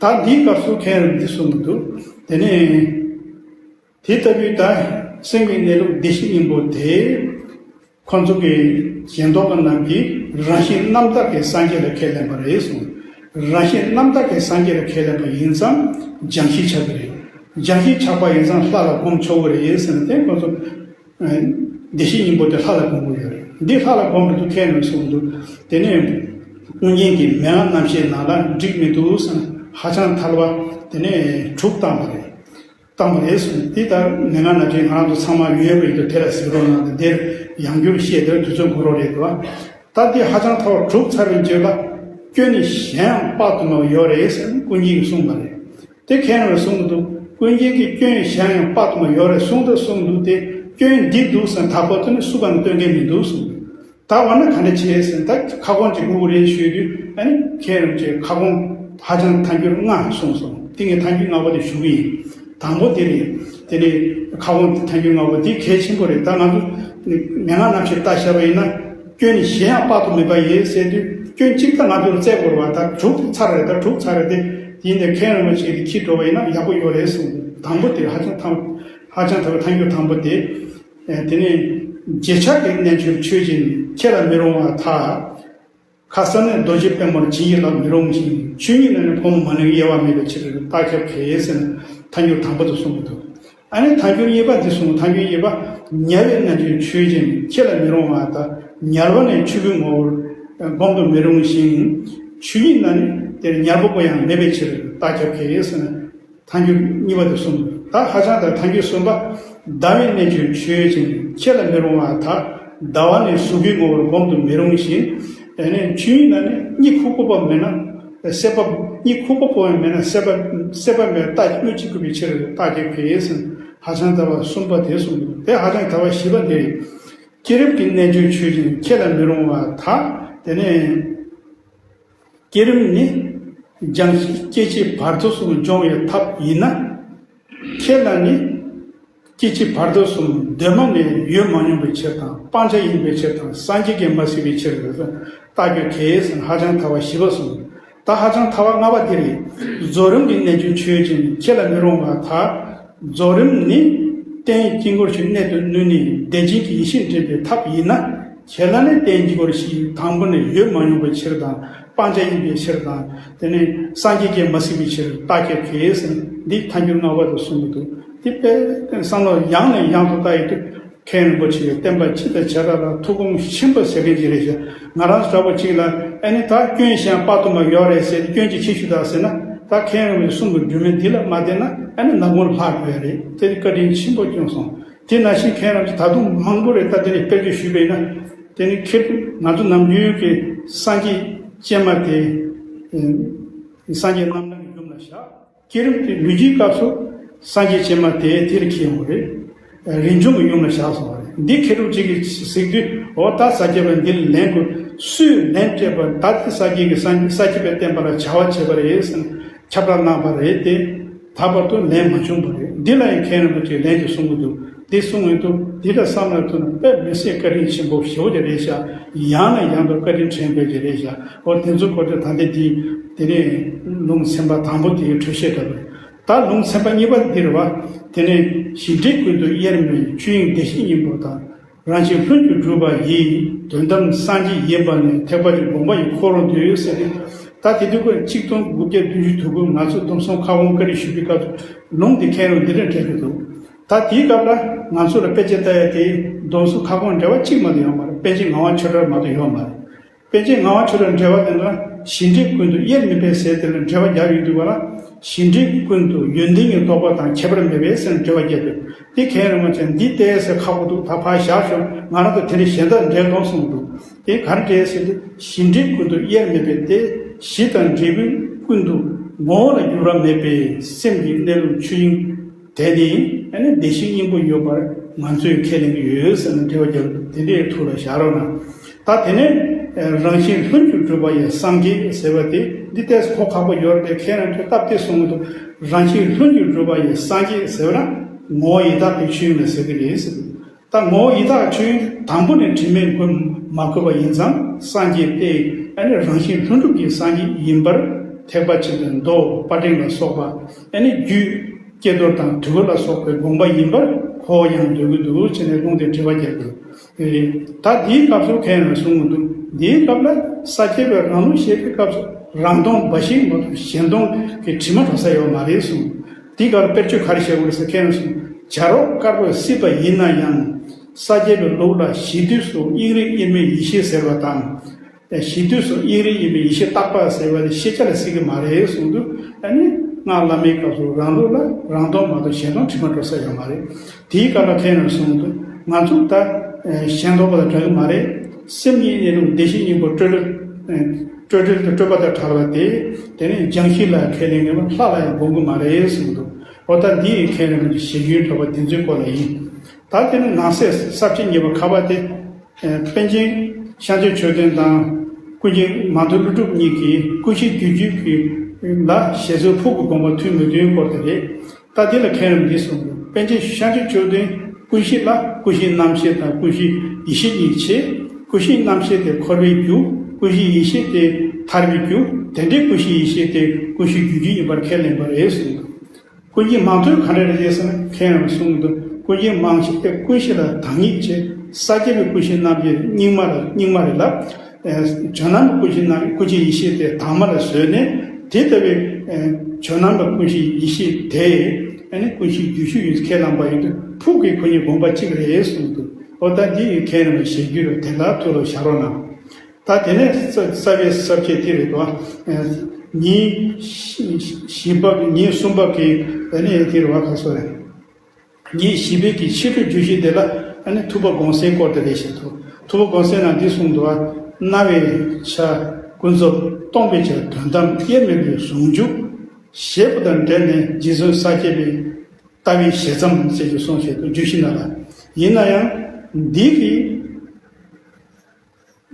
ད་འདིའི་སྐབས་སུ་མཁན་རིན་པོ་ཆེས་གསུངས་འདུག་དེ་ནས། དེ་ལྟ་བུའི་ད་སེམས་ཀྱི་གནས་ལུགས་བདེ་གཤེགས་སྙིང་པོ་དེ། ཁོ་ཚོ་གི་གཞན་སྟོང་པ་རྣམས་ཀྱིས་རང་བཞིན་རྣམ་དག་གི་སངས་རྒྱས་ལ་ཁས་ལེན་པ་རེད་གསུངས། རང་བཞིན་རྣམ་དག་གི་སངས་རྒྱས་ལ་ཁས་ལེན་པ་ཡིན་ཙང་སྦྱང་གཞི་ཆགས་ཀྱི་རེད། སྦྱང་གཞི་ཆགས་པ་ཡིན་ཙང་ལྷ་ལ་སྒོམ་ཆོག་གི་རེད་ཟེར་ནས། དེ་ཁོ་ཚོ་བདེ་གཤེགས་སྙིང་པོ་དེ་ལྷ་ལ་སྒོམ་གྱི་ཡོད་རེད། འདི་ལྷ་ལ་སྒོམ་དུས་མཁན་རིན་པོ་ཆེས་གསུངས་འདུག་དེ་ནས་ཀུན་མཁྱེན་གྱིས་མན་ངག་རྣམ་བཤད་ནང་ལ་འགྲིག་མི་འདུག་ཟེར་ནས་ཧ་ཅང་ཐལ་བ་དེ་ནས་དྲུག་བཏང་བ་རེད། བཏང་བ་རེད་གསུངས། དེ་ལྟར་མན་ངག་རྣམ་བཤད་ང་རང་ཚོ་ཚང་མ་ཡོད་པ་ཡིན་དུས་དེ་ལ་གཟིགས་རོགས་གནང་སྟེ། འདིར་ཡང་བསྐྱར་བཤད་དེར་དུས་ཚོད་འགོར་རོགས་རེད་འདུག་ད་འདི་ཧ་ཅང་ཐལ་བ་དྲུག་ཚར་བའི་རྗེས་ལ། སྐྱོན་ནི་གཞན་ཡང་དཔག་ཏུ་མེད་པ་ཡོད་རེད་ཟེར་ནས་ཀུན་མཁྱེན་གྱིས་གསུངས་པ་རེད། དེ་མཁན་རིན་པོ་ཆེས་གསུངས་འདུག་ཀུན་མཁྱེན་གྱིས་སྐྱོན་གཞན་ཡང་དཔག་ཏུ་མེད་པ་ཡོད་རེད་གསུངས་དང་གསུངས་འདུག་དེ་སྐྱོན་འདི་འདུག་ཟེར་ནས་དག་པ་དེ་ནི་སུ་གང་ནས་སྟོན་མཁན་མི་འདུག་གསུངས་འདུག་ད་འོ་ན་ག་འདྲ་བྱས་ཟེར་ན། ད་ཁ་སྐོང་ཅིག་དགོས་ཀྱི་རེད་ཞུས་དུས། ཨ་ནི་མཁན་རིན་པོ་ཆེས་ཁ་སྐོང་ཧ་ཅང་ཐལ་འགྱུར་ལྔ་གསུངས་སོང་། དེ་ངས་ཐལ་འགྱུར་ལྔ་པོ་དེ་ཞུ་གི་ཡིན། དང་པོ་དེ་རེད། དེ་ནས་ཁ་སྐོང་དེ་ཐལ་འགྱུར་ལྔ་པོ་དེ་གལ་ཆེན་པོ་རེད། ད་ང་ཚོ་མན་ངག་རྣམ་བཤད་ལྟ་བཞག་པ་ཡིན་ན། སྐྱོན་ནི་གཞན་ཡང་དཔག་ཏུ་མེད་པ་ཡོད་ཟེར་དུས། སྐྱོན་གཅིག་ད་ང་ཚོར་བཙལ་དགོས་རེད་བ། ད་དྲུག་ཚར་རེད། ད་དྲུག་ཚར་རེད་དེ། ཡིན་ནའི་མཁན་རིན་པོ་ཆེ་དེ་ཁྱི་འགྲོ་བ་ཡིན་ན་ཡག་པོ་ཡོད་རེད་གསུངས། དང་པོ་དེ་ཧ་ཅང་ཐལ། ཧ་ཅང་ཐལ་བའི་ཐལ་འགྱུར་དང་པོ་དེ། དེ་ནས་རྗེས་ཆགས་ཀྱི་རྣལ་འབྱོར་ཆོས་ཅན། ཁྱེད་ལ་མི་རུང་བ་ཐལ། ཁ་ས་ནས་རྡོ་རྗེ་པད་མོར་བྱིན་གྱིས་བརླབ་མི་རུང་ཞིང་། ཆོས་ཉིད་ལ་ནི་ཕོ་མོ་མ་ནིང་དབྱེ་བ་མེད་པའི་ཕྱིར། རྟགས་ཁྱབ་ཁས་ཟེར་ནས་ཐལ་འགྱུར་དང་པོ་དེ་གསུངས་ཀྱི་འདུག་ཨ་ནི་ཐལ་འགྱུར་གཉིས་པ་འདི་གསུངས། ཐལ་འགྱུར་གཉིས་པ། ཉལ་བའི་རྣལ་འབྱོར་ཆོས་ཅན། ཁྱེད་ལ་མི་རུང་བ་ཐལ། ཉལ་བ་ནི་ཆོས་སྐུའི་ངོ་བོར་སྒོམ་དུ་མི་རུང་ཞིང་། ཆོས་ཉིད་ན་ནི་དེར་ཉལ་པོ་པོ་ཡང་མེད་པའི་ཕྱིར། རྟགས་ཁྱབ་ཁས་ཟེར་ནས། ཐལ་འགྱུར་གཉིས་པ་དེ་གསུངས། ད་ཧ་ཅང་ད་ཐལ་འགྱུར་གསུམ་པ། ཟླ་བའི་རྣལ་འབྱོར་ཆོས་ཅན། ཁྱེད་ལ་མི་རུང་བ་ཐལ། ཟླ་བ་ནི་གཟུགས་ཀྱི་ངོ་བོར་སྒོམ་དུ་མི་རུང་ཞིང་། ཨ་ནི་ཆོས་ཉིད་ན་ནི་གཉིད་ཁུག་པོ་པོ་མེད་ན་སྲེད་པ། གཉིད་ཁུག་པོ་པོ་མེད་ན་སྲེད་པ། སྲེད་པ་མེད་རྟགས་དངོས་གཅིག་དགོས་པའི་ཕྱིར། རྟགས་ཁྱབ་ཁས་ཟེར་ནས་ཧ་ཅང་ད་བ་གསུམ་པ་དེ་གསུངས། དེ་ཧ་ཅང་ད་བ་བཞི་པ་དེ་རེད། བསྐྱེད་རིམ་གྱི་རྣལ་འབྱོར་ཆོས་ཅན། ཁྱེད་ལ་མི་རུང་བ་ཐལ། དེ་ནས། བསྐྱེད་རིམ་ནི། སྦྱང་གཞི་སྐྱེ་མཆེད་བར་དོ་གསུམ་སྦྱོང་བའི་ཐབས་ཡིན་ན། ཁྱེད་ལ་ནི། སྐྱེ་མཆེད་བར་དོ་གསུམ་གདོད་མ་ནས་ཡོད་མ་མྱོང་བའི་ཕྱིར་དང་། སྤང་བྱ་ཡིན་པའི་ཕྱིར་དང་། སངས་རྒྱས་ཀྱིས་མ་གཟིགས་པའི་ཕྱིར། རྟགས་ཁྱབ་ཁས་ཟེར་ནས་ཧ་ཅང་ཐལ་བ་བཞི་པ་གསུངས། ད་ཧ་ཅང་ཐལ་བ་ལྔ་པ་འདི་རེད། རྫོགས་རིམ་གྱི་རྣལ་འབྱོར་ཆོས་ཅན། ཁྱེད་ལ་མི་རུང་བ་ཐལ། རྫོགས་རིམ་ནི། རྟེན་དཀྱིལ་འཁོར་བཞི་གནད་དུ་བསྣུན་ནས་བདེ་ཆེན་གྱི་ཡེ་ཤེས་འདྲེན་པའི་ཐབས་ཡིན་ན། ཁྱེད་ལ་ནི་རྟེན་དཀྱིལ་འཁོར་བཞི་དང་པོ་ནས་ཡོད་མ་མྱོང་བའི་ཕྱིར་དང་། སྤང་བྱ་ཡིན་པའི་ཕྱིར་དང་། དེ་ནས་སངས་རྒྱས་ཀྱིས་མ་གཟིགས་པའི་ཕྱིར། རྟགས་ཁྱབ་ཁས་ཟེར་ནས་འདི་ཐལ་འགྱུར་ལྔ་པ་དེ་གསུངས་ཀྱི་འདུག་འདི་དཔེ་བསམ་བློ་ཡང་ནས་ཡང་དུ་བཏང་ཡོང་དུས། མཁན་རིན་པོ་ཆེ་ཡི་བསྟན་པ་སྤྱི་དང་བྱེ་བྲག་ལ་ཐུགས་དགོངས་ཆེན་པོ་ཟེར་མཁན་ཅིག་རེད་ཤག་ང་རང་འདྲ་པོ་ཅིག་ལ་ཨ་ནི་ད་སྐྱོན་གཞན་དཔག་ཏུ་མེད་ཡོད་རེད་ཟེར་ཏེ་སྐྱོན་ཅིག་ཁྱེར་ཤོག་དང་ཟེར་ན། ད་མཁན་རིན་པོ་ཆེ་གསུང་གི་སྒྲོན་མེ་འདི་ལ་མ་བརྟེན་ན་ཨ་ནི་ནག་མོ་ལྷག་དགོས་རེད། དེ་བཀའ་དྲིན་ཆེན་པོ་བསྐྱངས་སོང་། དེ་ནང་བཞིན་མཁན་རིན་པོ་ཆེ་ད་དུང་མང་པོ་རེད། ད་དེ་ནས་དཔེ་ཆ་ཞུས་པས་ན། དེ་ནི་ཁྱེད་ང་ཚོ་ནམ་རྒྱུན་གྱི་སངས་རྒྱས་སྤྱན་མ་དེ། སངས་རྒྱས་རྣམ་སྣང་གི་ཡུམ་ལ་བཞག་བསྐྱེད་རིམ་གྱི་ལུས་ཀྱི་སྐབས་སུ་སངས་རྒྱས་སྤྱན་མ་དེ་དེར་འཁྱེར་ཡོང་བ་རེད། རིན་འབྱུང་གི་ཡུམ་ལ་བཞག་སོང་བ་རེད། འདི་མཁས་གྲུབ་ཅིག་གིས་གཟིགས་དུས། འོ་ད་ས་སྐྱ་པ་འདི་ལ་ལན་དགོས། སུས་ལན་སྤྲད་པ། ད་དེ་ས་སྐྱའི་གི་སངས་ས་སྐྱ་པའི་བསྟན་པ་ལ་བྱ་བ་བྱས་པ་རེད་ཟེར་ནས་ཁྱབ་བསྒྲགས་གནང་བ་རེད་དེ། ད་བར་དུ་ལན་མ་བྱུང་བ་རེད། འདི་ལ་ཡང་མཁན་རིན་པོ་ཆེས་ལན་ཅིག་གསུང་གི་འདུག་འདི་གསུང་གི་འདུག་འདི་ལ་བསམ་བློ་ཐོངས་ན་དཔེ་མི་སྲིད་བཀའ་དྲིན་ཆེན་པོ་ཞེ་པོ་ཅིག་རེད་ཤག་ཡང་ནས་ཡང་དུ་བཀའ་དྲིན་དྲན་དགོས་ཀྱི་རེད་ཤག་འོ་དེ་ཚོའི་སྐོར་དེ་ད་ལྟ་འདི། དེ་ནས་ལུང་ཚན་པ་དང་པོ་དེའི་འགྲེལ་བཤད་འདྲ་པོ་རེད། ད་ལུང་ཚན་པ་གཉིས་པ་འདི་རེད་བ། དེ་ནས་གཞི་འབྲས་ཀུན་ཏུ་དབྱེར་མེད་ཆོས་དབྱིངས་བདེ་གཤེགས་སྙིང་པོ་དང་། རང་བཞིན་ལྷུན་གྱིས་གྲུབ་པ་ཡི། དོན་དམ་སངས་རྒྱས་ཡིན་པ་ནི། ཐེག་པ་ཆེན་དགོངས་པ་ཡི་འཁོར་ལོ་འདུས་ཟེར་ཏེ། ད་དེ་དུས་ཀྱི་ཆིག་སྟོང་དགུ་བརྒྱ་བདུན་ཅུ་དོན་དགུ་ང་ཚོས་སྡོམ་གསུམ་ཁ་སྐོང་བཀའ་འདྲི་ཞུ་བའི་སྐབས་སུ་ལུང་འདི་མཁན་རིན་པོ་ཆེས་འདི་འདྲ་འགྲེལ་གྱི་འདུག་ད་དེའི་སྐབས་ལ་ང་ཚོ་ལ་དཔེ་ཆ་ལྟ་ཡ་དེ་སྡོམ་གསུམ་ཁ་སྐོང་འགྲེལ་པ་གཅིག་མ་གཏོགས་ཡོད་མ་རེད། པཎ་ཆེན་ངག་དབང་ཆོས་གྲགས་མ་གཏོགས་ཡོད་མ་རེད། པཎ་ཆེན་ངག་དབང་ཆོས་གྲགས་འགྲེལ་པ་དེ་ལ་གཞི་འབྲས་ཀུན་ཏུ་དབྱེར་མེད་པའི་ཟེར་དེ་ལ་འགྲེལ་པ་རྒྱག་ཡོང་དུས་པ་ལ། གཞི་འབྲས་ཀུན་ཏུ་ཡོན་ཏན་གྱི་རྟོག་པ་དང་ཁྱད་པར་མེད་པས་ཟེར་འགྲེལ་པ་རྒྱག་དུས། དེ་མཁན་རིན་པོ་ཆེས་འདི་ལྟས་ཟེར་ཁག་པོ་འདུག་ད་ཕར་བཞག་ཤོག་ང་རང་ཚོ་དེ་འདྲའི་གཞན་དག་འགྲེལ་དགོས་གསུངས་འདུག་དེ་ག་རེ་འགྲེལ་ཟེར་དུས། གཞི་འབྲས་ཀུན་ཏུ་དབྱེར་མེད་པས་ཏེ། གཞི་དང་འབྲས་བུ་ཀུན་ཏུ་ངོ་བོ་ལ་འགྱུར་བ་མེད་པའི་སེམས་ཀྱི་གནས་ལུགས་ཆོས་དབྱིངས་དེ་ནི་ཨ་ནི་བདེ་གཤེགས་སྙིང་པོ་ཡོད་པར་ ང་ཚོས་ཁས་ལེན་གྱི་ཡོད་ཟེར་ནས་དྲི་བ་རྒྱག་འདུག་དེ་འདྲའི་ཐུགས་ལ་བཞག་རོགས་གནང་། ད་དེ་ནས་རང་བཞིན་ལྷུན་གྱིས་གྲུབ་པ་ཡི་སངས་རྒྱས་ཟེར་བ་དེ་འདི་ལྟས་གོ་ཁག་པོ་ཡོད་རེད། ཁྱེད་རང་ཚོས་སྟབས་བདེ་གསུང་གི་འདུག་རང་བཞིན་ལྷུན་གྱིས་གྲུབ་པ་ཡི་སངས་རྒྱས་ཟེར་བ་ན་ངོ་བོ་ཡི་དྭགས་པའི་ཆོས་ལ་ཟེར་གྱི་རེད་ཟེར་གྱི་འདུག་ད་ངོ་བོ་ཡི་དྭགས་ཆོས་དང་པོ་ནས་དྲི་མས་མགོ་མ་ཁུག་པ་ཡིན་ཙང་སངས་རྒྱས་ཏེ། ཨ་ནི་རང་བཞིན་ལྷུན་གྲུབ་ཀྱི་སངས་རྒྱས་ཡིན་པར་ཐེག་པ་ཆེན་པོའི་མདོ་དཔལ་ཕྲེང་ལ་སོགས་པ། ཨ་ནི་རྒྱུད་ཀྱེ་རྡོར་དང་དུས་འཁོར་ལ་སོགས་པའི་དགོངས་པ་ཡིན་པར་ཁོ་བོ་ཡང་འདོད་ཀྱི་འདུག་ཅེས་ནས་ལུང་དེ་དྲི་བ་རྒྱག་དགོས། ད་འདིའི་སྐབས་སུ་ཁས་ལེན་གསུང་གི་འདུག་འདིའི་སྐབས་ལ་ས་སྐྱ་པའི་རང་ལུགས་བཤད་པའི་སྐབས་སུ་རང་སྟོང་འབའ་ཞིག་མ་གཏོགས་གཞན་སྟོང་གི་དྲི་མ་བྲོ་ས་ཡོད་མ་རེད་གསུངས། དེའི་སྐབས་ལ་དཔེར་བརྗོད་ག་རེ་བྱེད་དགོས་རེད་ཟེར་ཁས་ལེན་གསུངས། བྱ་རོག་དཀར་པོས་བསྲེགས་པ་ཡིན་ན་ཡང་། ས་སྐྱ་པའི་ལུགས་ལ་གཞི་དུས་སུ་དབྱིངས་རིག་དབྱེར་མེད་ཡེ་ཤེས་ཟེར་བ་དང་། གཞི་དུས་སུ་དབྱིངས་རིག་དབྱེར་མེད་ཡེ་ཤེས་རྟག་པ་ཟེར་བ་ནི་ཤེས་བྱ་ལ་ཟེར་གྱི་མ་རེད་གསུངས་འདུག་ཨ་ནི་སྔགས་བླ་མེད་སྐབས་སུ་རང་ལུགས་ལ་རང་སྟོང་མ་གཏོགས་གཞན་སྟོང་དྲི་མ་བྲོ་ས་ཡོད་མ་རེད། དེའི་སྐབས་ལ་ཁས་ལེན་གསུངས་འདུག་ང་ཚོ་ད་གཞན་སྟོང་པ་དང་འདྲ་གི་མ་རེད། སེམས་ཉིད་གནས་ལུགས་བདེ་གཤེགས་སྙིང་པོ་སྤྲོས་བྲལ་སྤྲོས་བྲལ་དུ་སྤྲོས་པ་དང་བྲལ་བ་དེ། དེ་ནས་སྦྱང་གཞི་ལ་ཁས་ལེན་ངེས་པ་ལྷ་ལ་ཡང་དགོངས་གི་མ་རེད་གསུངས་འདུག་འོ་ད་འདི་ཡི་ཁས་ལེན་གྱི་ཞེ་རྒྱུན་གྲགས་པ་འདི་ཚོའི་སྐོར་ལ་ཡིན། ད་དེ་ནི་ནང་གསེས་ས་བཅད་གཉིས་པ་ཁ་པ་སྟེ། པཎ་ཆེན་ཤཱཀྱ་མཆོག་ལྡན་དང་ཀུན་མཁྱེན་མང་ཐོས་ཀླུ་སྒྲུབ་གཉིས་ཀྱིས་ཀུན་ཤེས་རྒྱུད་བརྒྱུད་ཀྱི་ལ་ཞེས་སོགས་ཕུགས་ཀྱི་དགོངས་པ་མཐུན་མི་མཐུན་སྐོར་དེ་རེད། ད་འདི་ལ་ཁས་ལེན་འདི་གསུངས་འདུག་པཎ་ཆེན་ཤཱཀྱ་མཆོག་ལྡན་ཀུན་ཤེས་ལ་ཀུན་ཤེས་རྣམ་ཤེས་དང་ཀུན་ཤེས་ཡེ་ཤེས་གཉིས་ཕྱེ། ཀུན་ཤེས་རྣམ་ཤེས་དེ་འཁོར་བའི་རྒྱུ། ཀུན་ཤེས་ཡེ་ཤེས་དེ་ཐར་པའི་རྒྱུ། དེ་འདྲའི་ཀུན་ཤེས་ཡེ་ཤེས་དེ་ཀུན་ཤེས་རྒྱུད་བརྒྱུད་ཡིན་པར་ཁས་ལེན་པ་རེད་གསུངས་འདུག་ཀུན་མཁྱེན་མང་ཐོས་ག་འདྲ་རེད་ཟེར་ན་ཁས་ལེན་གསུངས་འདུག་ཀུན་མཁྱེན་མང་ཤོས་དེ་ཀུན་ཤེས་ལ་བདག་ཉིད་བྱས། ས་སྐྱ་པའི་ཀུན་ཤེས་རྣམ་འབྱེད་རྙིང་མ་ལ་རྙིང་མ་རེད་ལ། ཇོ་ནང་པའི་ཀུན་ཤེས་རྣམ་ཀུན་མཁྱེན་ཡེ་ཤེས་དེ་དྭངས་མ་ལ་བཟོས་ནས་དེ་ལྟ་བུའི་ཇོ་ནང་པའི་ཀུན་ཤེས་ཡེ་ཤེས་དེ་ཨ་ནི་ཀུན་ཤེས་རྒྱུད་བརྒྱུད་ཡིན་ཁས་བླངས་པ་ཡིན་དུས་ཕུགས་ཀྱི་ཁོ་གཉིས་དགོངས་པ་གཅིག་རེད་གསུངས་འདུག་འོ་ད་འདི་ཡི་ཁས་ལེན་ཞེ་རྒྱུན་རེད། དེ་ལ་ཐུགས་ལ་བཞག་རོགས་གནང་། ད་དེ་ནས་རྩ་རྩ་བའི་ས་བཅད་དེ་རེད་དོ། ཉིན་བཞི་པ་ཉིན་གསུམ་པ་གི་ཨ་ནི་དེ་རེད་བ་ག་སོ་རེད། ཉིན་བཞི་པའི་གི་ཕྱི་དྲོའི་བརྗོད་གཞི་དེ་ལ་ཨ་ནི་ཐུབ་པ་དགོངས་གསལ་སྐོར་དེ་རེད་ཞེས་ཐུབ་ཐུབ་པ་དགོངས་གསལ་ནང་འདི་གསུངས་འདུག་རྣ་བའི་ཆ་ཀུན་རྫོབ་སྟོང་པའི་ཆ་དོན་དམ་དབྱེར་མེད་པའི་ཟུང་འཇུག་ཞེས་པ་དང་འབྲེལ་ནས་རྗེ་བཙུན་ས་སྐྱ་པའི་ལྟ་བའི་ཞལ་ཙམ་ཟེར་གྱི་གསུངས་བཞེད་དུ་བརྗོད་གཞི་ནང་ལ་ཡིན་ན་ཡང་འདི་གི་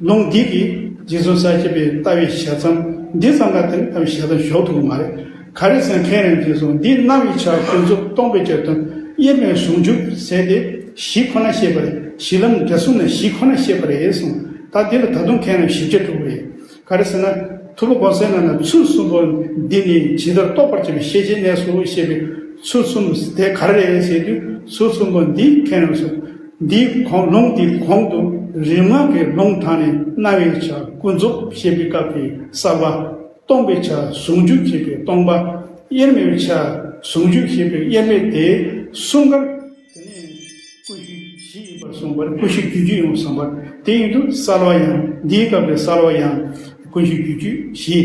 ལུང་འདི་གིས་རྗེ་བཙུན་ས་སྐྱ་པའི་ལྟ་བའི་ཞལ་ཙམ་འདི་ཙམ་ལ་བརྟེན་ནས་ལྟ་བའི་ཞལ་ཙམ་ཞོག་ཐུབ་ཀྱི་མ་རེད། ག་རེ་ཟེར་ན་ཁས་ལེན་དུས་སུ་འདི་རྣ་བའི་ཆ་ཀུན་རྫོབ་སྟོང་པའི་ཆ་དོན་དབྱེར་མེད་ཟུང་འཇུག་ཟེར་ཏེ་གཞི་ཁོ་ན་བཤད་པ་རེད། གཞི་ལམ་འབྲས་གསུམ་ནས་གཞི་ཁོ་ན་བཤད་པ་རེད་གསུངས། ད་འདི་ལ་ད་དུང་ཁས་ལེན་ཞིབ་ཆ་དྲུག་རེད། ག་རེ་ཟེར་ན། ཐུབ་པ་དགོངས་གསལ་ནང་ན་ཚུལ་གསུམ་པོ་འདི་ནི་ཇི་ལྟར་རྟོགས་པར་བྱེད་པའི་ཤེས་བྱའི་གནས་སུ་ཞེས་པའི་ཚུལ་གསུམ་དེ་ག་རེ་རེད་ཟེར་དུས་ཚུལ་གསུམ་པོ་འདི་ཁས་ལེན་སོ། འདིའི་གོང་ལུང་འདིའི་གོང་དུ་རིམ་ལྔ་གི་ལུང་དྲངས་ནས་རྣ་བའི་ཆ་ཀུན་རྫོབ་ཞེས་པའི་སྐབས་ཀྱི་གསལ་བ། སྟོང་པའི་ཆ་ཟུང་འཇུག་ཅེས་པའི་སྟོང་པ། དབྱེར་མེད་པའི་ཆ་ཟུང་འཇུག་ཞེས་པའི་དབྱེར་མེད་དེ་གསུམ་ཀར། དེ་ནས་ཀུན་ཤེས་བཞི་ཡིན་པར་གསུངས་པར་ཀུན་ཤེས་རྒྱུད་བརྒྱུད་ཡིན་པར་གསུངས་པར་དེ་ཡིན་དུས་གསལ་བ་ཡང་འདིའི་སྐབས་ཀྱི་གསལ་བ་ཡང་ཀུན་ཤེས་རྒྱུད་བརྒྱུད་བཞི།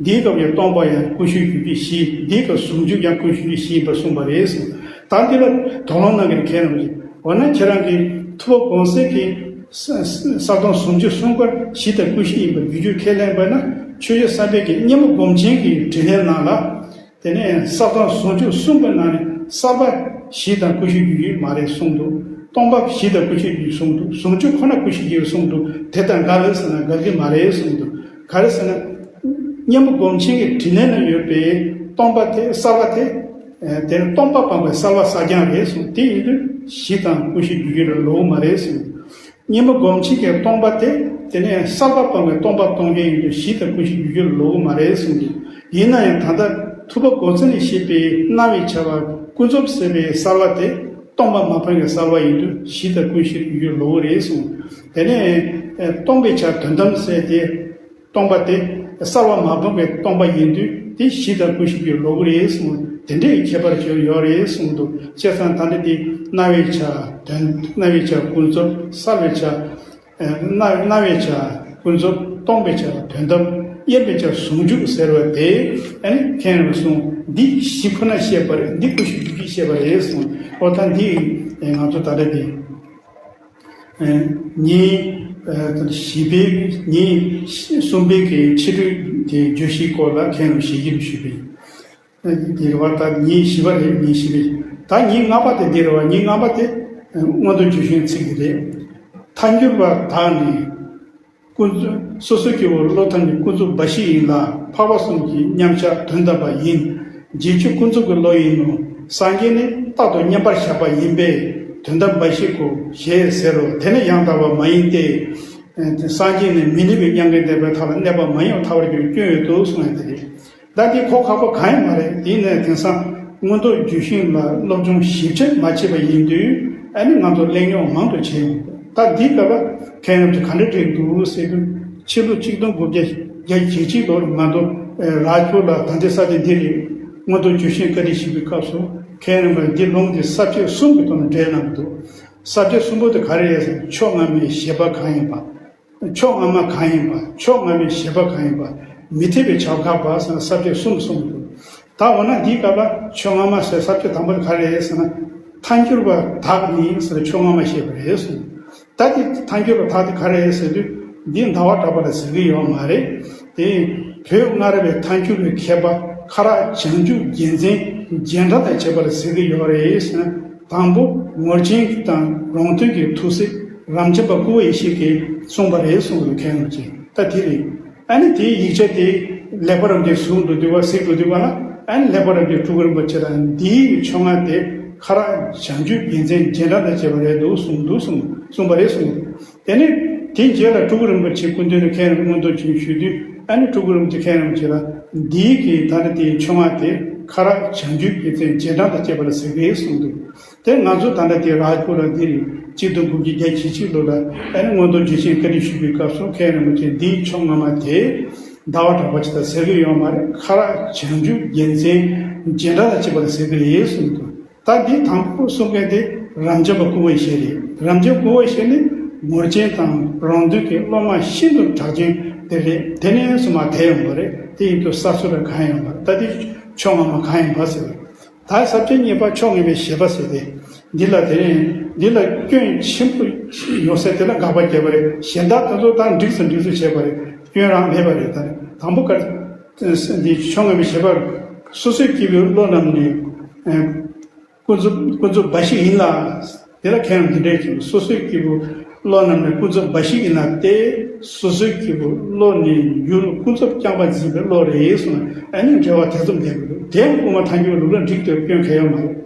འདིའི་སྐབས་ཀྱི་སྟོང་པ་ཡང་ཀུན་ཤེས་རྒྱུད་བརྒྱུད་བཞི། འདིའི་སྐབས་ཟུང་འཇུག་ཡང་ཀུན་ཤེས་རྒྱུད་བཞི་ཡིན་པར་གསུངས་པ་རེད་གསུངས། ད་འདི་ལ་དོགས་སློང་གནང་མཁན་གྱི་མཁན་རྣམས་ཀྱིས་འོ་ན་ཁྱེད་རང་གིས་ཐུབ་པ་དགོངས་གསལ་གྱི་ས་ས་སྟོང་ཟུང་འཇུག་གསུམ་ཀར་གཞི་དང་ཀུན་ཤེས་ཡིན་པར་རྒྱུད་བརྒྱུད་ཁས་ལེན་པ་ན་ཆོས་རྗེ་བསམ་འཕེལ་གྱི་སྙེ་མོ་སྒོམ་ཆེན་གྱི་དྲིས་ལན་ནང་ལ། དེ་ནས་ས་སྟོང་ཟུང་འཇུག་གསུམ་པའི་ནང་ནས་གསལ་བ་བཞི་དང་ཀུན་ཤེས་རྒྱུད་བརྒྱུད་མ་རེད་གསུངས་འདུག་སྟོང་པ་བཞི་དང་ཀུན་ཤེས་རྒྱུད་བརྒྱུད་གསུངས་འདུག་ཟུང་འཇུག་ཁོ་ན་ཀུན་ཤེས་རྒྱུད་བརྒྱུད་གསུངས་འདུག་དེ་དང་འགལ་ལེ་ཟེར་ན་འགལ་གྱི་མ་རེད་གསུངས་འདུག་ག་རེ་ཟེར་ན། སྙེ་མོ་སྒོམ་ཆེན་གྱི་དྲིས་ལན་ན་ཡོད་པའི་སྟོང་པ་དེ་གསལ་བ་དེ། དེ་ནི་སྟོང་པ་སྤངས་པའི་གསལ་བ་གསལ་རྐྱང་རེད་གསུངས། དེ་ཡིན་དུས་གཞི་དང་ཀུན་ཤེས་རྒྱུད་བརྒྱུད་ལ་ལོག་མ་རེད་གསུངས། སྙེ་མོ་སྒོམ་ཆེན་གྱི་སྟོང་པ་དེ་དེ་ནས་གསལ་བ་སྤངས་པའི་སྟོང་པ་སྟོང་རྐྱང་ཡིན་དུས་གཞི་དང་ཀུན་ཤེས་རྒྱུད་བརྒྱུད་ལ་ལོག་གི་མ་རེད་གསུངས་ཏེ། ཡིན་ན་ཡང་ད་ལྟ་ཐུབ་པ་དགོངས་གསལ་ནས་བཤད་པའི་རྣ་བའི་ཆ་བ་ཀུན་རྫོབ་ཟེར་བའི་གསལ་བ་དེ་སྟོང་པ་མ་སྤངས་ཀྱི་གསལ་བ་ཡིན་དུས་གཞི་དང་ཀུན་ཤེས་རྒྱུད་བརྒྱུད་ལ་ལོག་གི་རེད་གསུངས། དེ་ནས་སྟོང་པའི་ཆ་དོན་དམ་ཟེར་ཏེ། སྟོང་པ་དེ་གསལ་བ་མ་སྤངས་པའི་སྟོང་པ་ཡིན་དུས་དེ་གཞི་དང་ཀུན་ཤེས་རྒྱུད་ལ་ལོག་གི་རེད་གསུངས། དེ་འདྲའི་ཁྱད་པར་ཅིག་ཡོད་རེད་གསུངས་འདུག་བྱས་ཙང་ད་ལྟ་དེ་རྣ་བའི་ཆ་དོན་རྣ་བའི་ཆ་ཀུན་རྫོབ་གསལ་བའི་ཆ། རྣ་རྣ་བའི་ཆ་ཀུན་རྫོབ་སྟོང་པའི་ཆ་དོན་དམ་དབྱེར་མེད་ཆ་ཟུང་འཇུག་ཟེར་བ་དེ་ཨ་ནི་མཁན་རུ་སོང་འདི་གཞི་ཁོ་ན་བཤད་པ་རེད། འདི་ཀུན་ཤེས་རྒྱུད་ཀྱིས་བཤད་པ་རེད་གསུངས། ཨོ་ད་འདི་ང་ཚོ་ད་ལྟ་དེ། ཉིན་བཞི་པའི་ཉིན་གསུམ་པའི་གི་ཕྱི་དྲོའི་དེ་བརྗོད་གཞིའི་སྐོར་ལ་མཁན་རུ་ཞིབ་ཞིབ་ཞུས་པས། འདི་རེད་བ། ད་ཉིན་བཞི་པ་རེད། ཉིན་བཞི་པའི་ད་ཉིན་ལྔ་པ་དེ་འདི་རེད་བ། ཉིན་ལྔ་པ་དེ་ མངོན་རྟོགས་རྒྱུད་ཤིང་ཚིག་གི་རེད། ཐལ་འགྱུར་བ་དག་ནི། ཀུན་རྫོབ་སོ་སོའི་སྐྱེ་བོའི་བློ་ཐམས་ཅད་ཀུན་རྫོབ་འབའ་ཞིག་ཡིན་ལ། འཕགས་པ་གསུམ་གྱི་མཉམ་གཞག་དོན་དམ་པ་ཡིན། རྗེས་འཇུག་ཀུན་རྫོབ་ཀྱི་བློ་ཡིན་ནོ། སངས་རྒྱས་ནི་རྟག་ཏུ་མཉམ་པར་གཞག་པ་ཡིན་པས་དོན་དམ་འབའ་ཞིག་གོ་ཞེས་ཟེར་རོ། དེ་ནི་ཡང་དག་པ་མ་ཡིན་ཏེ། སངས་རྒྱས་ནི་མི་གནས་པའི་མྱ་ངན་འདས་པའི་མཐའ་ལ་གནས་པ་མ་ཡིན་པར་ཐལ་བར་འགྱུར་བའི་སྐྱོན་ཡོད་དོ་གསུངས་ཡ་དེ་རེད། ད་འདི་གོ་ཁག་པོ་གང་ཡང་མ་རེད། དེ་ནས་དེང་སང་མངོན་རྟོགས་རྒྱུད་ཤིང་ལ་སློབ་སྦྱོང་ཞིབ་ཆ་མ་བྱས་པ་ཡིན་དུས། ཨ་ནི་ང་ཚོ་གླེང་རྙོག་མང་དུ་བྱས་ཡོང་། ད་འདི་སྐབས་ལ་ཁྱེད་རྣམས་ཀྱིས་ག་འདྲ་བསྒྲིགས་འདུག་ཟེར་དུས། ཕྱི་ལོ་ཆིག་སྟོང་དགུ་བརྒྱ་བརྒྱད་ཅུ་གྱ་གཅིག་ལོར་ང་ཚོ་རཱཇ་པུར་ལ་ད་ལྟའི་ས་ཆ་འདི་རེད། མངོན་རྟོགས་རྒྱུད་ཤིང་བཀའ་འདྲི་ཞུས་པའི་སྐབས་སུ། ཁྱེད་རྣམ་པར་འདི་ལུང་འདི་ས་བཅད་གསུམ་གྱི་ཐོག་ནས་འགྲེལ་གནང་གི་འདུག། ས་བཅད་གསུམ་པོ་དེ་ག་རེ་རེད་ཟེར་ན། ཕྱོགས་སྔ་མའི་བཞེད་པ་གང་ཡིན་པ། ཕྱོགས་སྔ་མ་གང་ཡིན་པ། ཕྱོགས་སྔ་མའི་བཞེད་པ་གང་ཡིན་པ། མི་འཐད་པའི་བྱ་བ་དགག་པ་ཟེར་ན་ས་བཅད་གསུམ་གསུངས་འདུག། ད་འོ་ན་འདིའི་སྐབས་ལ་ཕྱོགས་སྔ་མ་ཟེར་ས་བཅད་དང་པོ་དེ་ག་རེ་རེད་ཟེར་ན། ཐལ་འགྱུར་བ་དག་ནི་ཟེར་ཕྱོགས་སྔ་མ་བཤད་པ་རེད་གསུངས། ད་དེ་ཐལ་འགྱུར་བ་དག་དེ་ག་རེ་རེད་ཟེར་དུས། འདི་ཟླ་བ་གྲགས་པ་ལ་ཟེར་གི་ཡོད་མ་རེད། དེ་བོད་སྔ་རབས་པའི་ཐལ་འགྱུར་བའི་མཁས་པ་ཁ་རག་བྱང་ཆུབ་རྒྱལ་མཚན་རྗེས་འབྲང་དང་བཅས་པ་ལ་ཟེར་གི་ཡོད་རེད་ཟེར་ན། དང་པོ་ངོར་ཆེན་དང་རོང་སྟོན་གྱི་ཐུགས་སྲས་རབ་འབྱམས་པ་སྐུ་པོ་ཡེ་ཤེས་ཀྱིས་གསུངས་པ་རེད་གསུངས་འདུག། མཁན་རིན་པོ་ཆེ། ད་དེ་རེད། ཨ་ནི་དེའི་ཡིག་ཆ་དེ་ལེགས་པ་རབ་རྒྱས་གཟིགས་འགྲོ་དུས་བ། གཟིགས་འགྲོ་དུས་བ་ལ། ཨ་ནི་ལེགས་པ་རབ་རྒྱས་སྤྲུལ་སྐུ་རིན་པོ་ཆེ་ལ་འདིའི་ཕྱོགས་སྔ་དེ་ཁ་རག་བྱང་ཆུབ་རྒྱལ་མཚན་རྗེས་འབྲང་དང་བཅས་པ་རེད་འདུག་གསུངས་འདུག་གསུངས་གསུངས་པ་རེད་གསུངས་འདུག། དེ་ནས་དེའི་རྗེས་ལ་སྤྲུལ་སྐུ་རིན་པོ་ཆེ་སྐུ་མདུན་ནས་མཁན་རིན་པོ་ཆེ་མངོན་རྟོགས་ཞུས་དུས། ཨ་ནི་སྤྲུལ་སྐུ་རིན་པོ་ཆེ་མཁན་རིན་པོ་ཆེ་ལ་འདིའི་གི་ད་ནི་དེའི་ཕྱོགས་སྔ་དེ་ཁ་རག་བྱང་ཆུབ་རྒྱལ་མཚན་རྗེས་འབྲང་དང་བཅས་པ་ལ་ཟེར་གི་གསུངས་འདུག། དེ་ང་ཚོ་ད་ལྟ་དེ་རཱཇ་པུར་ལ་འདིར་ཆིག་སྟོང་དགུ་བརྒྱ་བརྒྱད་ཅུ་གྱ་གཅིག་ལོ་ལ། ཨ་ནི་མངོན་རྟོགས་རྒྱུད་ཤིང་བཀའ་འདྲི་ཞུས་པའི་སྐབས་སུ་མཁན་རིན་པོ་ཆེ་འདིའི་ཕྱོགས་སྔ་མ་དེ་ཟླ་བ་གྲགས་པ་ཅིག་ལ་ཟེར་གི་ཡོད་མ་རེད། ཁ་རག་བྱང་ཆུབ་རྒྱལ་མཚན་རྗེས་འབྲང་དང་བཅས་པ་ལ་ཟེར་གི་རེད་གསུངས་འདུག། ད་འདི་དང་པོ་གསུང་མཁན་དེ་རབ་འབྱམས་པ་སྐུ་པོ་ཡེ་ཤེས་རེད། རབ་འབྱམས་སྐུ་པོ་ཡེ་ཤེས་ནི་ངོར་ཆེན་དང་རོང་སྟོན་གྱི་སློབ་མ་ཤིན་ཏུ་གྲགས་ཅན་དེ་རེད། དེ་ནས་བཟུང་མར་དར་ཡོང་བ་རེད། དེ་ཡིན་དུས་ས་སུ་ར་གང་ཡོང་བ་རེད། ད་དེ་ཕྱོགས་སྔ་མ་གང་ཡིན་པ་ཟེར་བ་རེད། ད་ས་བཅད་གཉིས་པ་ཕྱོགས་སྔ་མའི་བཞེད་པ་ཟེར་ཏེ། འདི་ལ་དེ་ནས་འདི་ལ་སྐྱོན་ཆེན་པོ་ཡོད་ཟེར་དེ་ལ་དགག་པ་བརྒྱབ་པ་རེད། གཞན་དག་དེ་ཚོ་དང་འགྲིག་སོང་འགྲིག་སོང་བྱས་པ་རེད། སྐྱོན་རང་མེད་པ་རེད། ད་དང་པོ་ཀ་འདི་ཕྱོགས་སྔ་མའི་བཞེད་པ། སོ་སོའི་སྐྱེ་བོའི་བློ་རྣམས་ནི། ཀུན་རྫོབ་ཀུན་རྫོབ་འབའ་ཞིག་ཡིན་ལ། དེ་ལ་མཁན་རྣམས་འདི་འདྲས་ཀྱང་སོ་སོའི་སྐྱེ་བོའི་བློ་རྣམས་ནི་ཀུན་རྫོབ་འབའ་ཞིག་ཡིན་ལ་སྟེ། སོ་སོའི་སྐྱེ་བོའི་བློ་ནི་ཡུལ་ཀུན་རྫོབ་རྐྱང་པ་འཛིན་པའི་བློ་རེད་གསུངས། ཨ་ནི་འགྲེལ་བ་དེ་ཙམ་ལས་དགོས་འདུག། དེ་དབུ་མ་ཐལ་འགྱུར་ལུགས་ལ་འགྲིག་སྟེ་སྐྱོན་གང་ཡང་མ་རེད།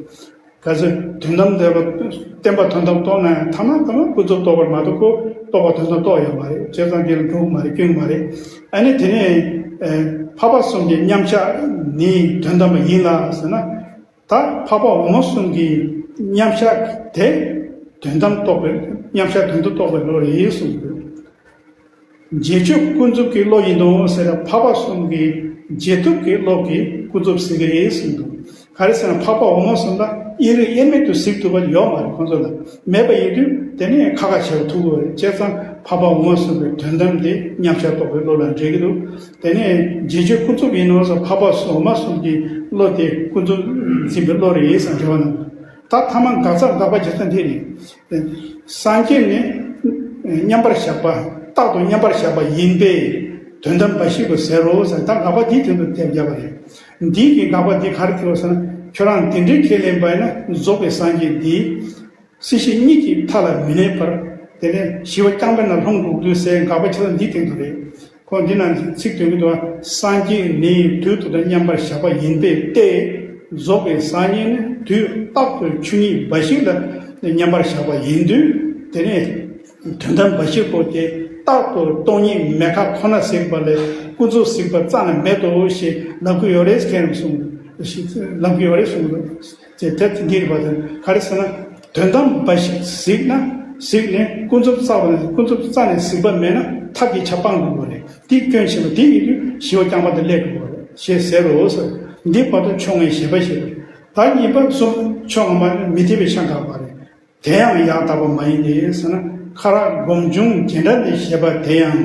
གལ་སྲིད་དོན་དམ་བདེན་པ་བསྟན་པ་དོན་དམ་རྟོགས་ན་ཐ་མ་ཐ་མ་ཀུན་རྫོབ་རྟོགས་པར་མ་གཏོགས་ཁོ་རྟོགས་པ་དོན་དམ་རྟོགས་ཡོད་མ་རེད། བྱས་ཙང་འདི་ལ་འགྲོ་གི་མ་རེད། སྐྱོན་གྱི་མ་རེད། ཨ་ནི་དེ་ནས་འཕགས་པ་གསུམ་གྱི་མཉམ་གཞག་ནི་དོན་དམ་པ་ཡིན་ལ་ཟེར་ན། ད་འཕགས་པ་འོག་མ་གསུམ་གྱི་མཉམ་གཞག་དེ་དོན་དམ་རྟོགས་པའི་མཉམ་གཞག་དོན་དམ་རྟོགས་པའི་བློ་རེད་གསུངས་འདུག། རྗེས་འཇུག་ཀུན་རྫོབ་ཀྱི་བློ་ཡིན་ནོ་ཟེར་ན། འཕགས་པ་གསུམ་གྱི་རྗེས་ཐོབ་ཀྱི་བློ་གིས་ཀུན་རྫོབ་གཟིགས་ཀྱི་རེད་གསུངས་འདུག། ག་རེ་ཟེར་ན། འཕགས་པ་འོག་མ་གསུམ་ལ་དབྱེར་དབྱེར་མེད་དུ་གཟིགས་ཐུབ་པ་ཡོད་མ་རེད། ཁོང་ཚོ་ལ་མེད་པ་ཡིན་དུས་དེ་ནས་ཁ་ཁ་བྱེད་པ་ཐུག་གི་རེད། བྱས་ཙང་འཕགས་པ་འོག་མ་གསུམ་པའི་དོན་དམ་དེ་མཉམ་གཞག་རྟོགས་པའི་བློ་ལ་འགྲེལ་གྱི་འདུག། དེ་ནས་རྗེས་འཇུག་ཀུན་རྫོབ་ཡིན་ནོ་ཟེར། འཕགས་པ་འོག་མ་གསུམ་གྱི་བློ་དེ་ཀུན་རྫོབ་འཛིན་པའི་བློ་རེད་ཟེར་འགྲེལ་བ་གནང་འདུག། ད་ཐ་མ་དགག་རྩ་དགག་པ་རྒྱག་ས་འདི་རེད། སངས་རྒྱས་ནི་མཉམ་པར་བཞག་པ། རྟག་ཏུ་མཉམ་པར་བཞག་པ་ཡིན་པས་དོན་དམ་འབའ་ཞིག་གོ་ཟེར་རོ་ཟེར། ད་དགག་པ་འདིའི་དོན་དུ་དེབ་བརྒྱབ་པ་རེད། འདིའི་གི་དགག་པ་འདི་ག་རེ་ཐེབས་ཟེར་ན། ཁྱོད་རང་དེ་འདྲའི་ཁས་ལེན་པ་ཡིན་ན་རྫོགས་པའི་སངས་རྒྱས་འདི་སྲིད་ཞི་གཉིས་ཀྱི་མཐའ་ལ་མི་གནས་པར། དེ་ནས་ཞི་བ་རྐྱང་པའི་ནང་ལྷུང་འགྲོ་གི་འདུག་ཟེར། དགག་པ་ཆ་ཚང་འདིའི་སྟེང་དུ་རེད། ཁོང་འདི་ན་ཚིག་དོན་གྱི་འདུག། སངས་རྒྱས་ནི་དུས་རྟག་ཏུ་མཉམ་པར་བཞག་པ་ཡིན་པས་ཏེ། རྫོགས་པའི་སངས་རྒྱས་ནི་དུས་རྟག་ཏུ་ཆོས་ཉིད་འབའ་ཞིག་ལ་མཉམ་པར་བཞག་པ་ཡིན་དུས། དེ་ནས་དོན་དམ་འབའ་ཞིག་གོ་སྟེ་རྟག་ཏུ་སྟོང་ཉིད་མེད་དགག་ཁོ་ན་གཟིགས་པ་ལས་ཀུན་རྫོབ་གཟིགས་པ་རྩ་ནས་མེད་དོ་ཞེས་ལབ་ཀྱི་ཡོད་རེད། མཁན་རྣམས་གསུངས་ལབ་ཀྱི་ཡོད་རེད་གསུངས་འདུག། ཅེས་དེ་འདི་རེད་པ། དེ་ག་རེ་ཟེར་ན། དོན་དམ་འབའ་ཞིག་གཟིགས་ན། གཟིགས་ནས་ཀུན་རྫོབ་རྩ་བ་ནས་ཀུན་རྫོབ་རྩ་ནས་གཟིགས་པ་མེད་ན་ཐབས་ཀྱི་ཆ་སྤང་དགོས་པ་རེད། འདི་སྐྱོན་ཆེན་པོ་འདི་ཡིན་དུས་ཞི་བ་རྐྱང་པ་དེ་སླེབས་དགོས་པ་རེད་ཞེས་ཟེར་རོ་ཟེར། འདི་བར་དུ་ཕྱོགས་སྔའི་བཞེད་པ་ཞིག་རེད། ད་གཉིས་པ་གསུམ་ཕྱོགས་སྔ་མ་ནི་མི་འཐད་པའི་ཆ་དགག་པ་རེད། དེ་ཡང་ཡང་དག་པ་མ་ཡིན་ཏེ་ཟེར་ན། ཁ་རག་སྒོམ་བྱུང་རྗེས་འབྲང་གི་བཞེད་པ་དེ་ཡང་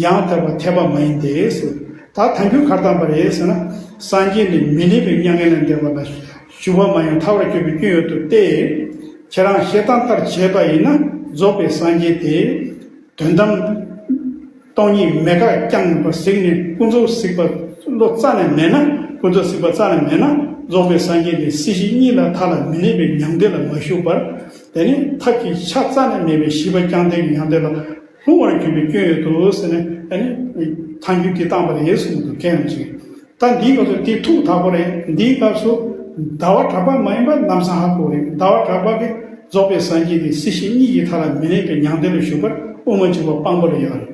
ཡང་དག་པར་འཐད་པ་མ་ཡིན་ཏེ་ཟེར། ད་ཐལ་འགྱུར་ག་རེ་བཏང་པ་རེད་ཟེར་ན། སངས་རྒྱས་ནི་མི་གནས་པའི་མྱ་ངན་ལས་འདས་པ་ལ་ཞུགས་པ་མ་ཡིན་ཐལ་བར་འགྱུར་བའི་སྐྱོན་ཡོད་དོ་སྟེ། ཁྱེད་རང་བཤད་སྟངས་ལྟར་བྱས་པ་ཡིན་ན་རྫོགས་པའི་སངས་རྒྱས་དེ། དོན་དམ་སྟོང་ཉིད་མེད་དགག་རྐྱང་པ་གཟིགས་ནས་ཀུན་རྫོབ་གཟིགས་པ་བློ་རྩ་ནས་མེད་ན། ཀུན་རྫོབ་གཟིགས་པ་རྩ་ནས་མེད་ན། རྫོགས་པའི་སངས་རྒྱས་དེ་སྲིད་ཞི་གཉིས་ལ་མཐའ་ལ་མི་གནས་པའི་མྱང་འདས་ལ་མ་ཞུགས་པར། དེ་ནི་ཐབས་ཀྱི་ཆ་རྩ་ནས་མེད་པའི་ཤེས་པ་རྐྱང་ལྡན་གྱི་མྱང་འདས་ལ་ལྷུང་བར་གྱུར་པའི་སྐྱོན་ཡོད་དོ་ཟེར་ནས་ཨ་ནི་ཐལ་འགྱུར་འདི་བཏང་བ་རེད་གསུངས་འདུག་མཁན་རྣམས་ཀྱིས། ད་འདིའི་སྐབས་སུ་དེ་ཐུགས་དག་པོ་རེད། འདིའི་སྐབས་སུ་ཟླ་བ་གྲགས་པ་མ་ཡིན་པ་ལམ་སང་ཧ་གོ་རེད། ཟླ་བ་གྲགས་པ་གིས་རྫོགས་པའི་སངས་རྒྱས་དེ་སྲིད་ཞི་གཉིས་ཀྱི་མཐའ་ལ་མི་གནས་པའི་མྱང་འདས་ལ་ཞུགས་པར་དབུ་མ་འཇུག་པ་སྤང་པོ་ལ་ཡོད་རེད།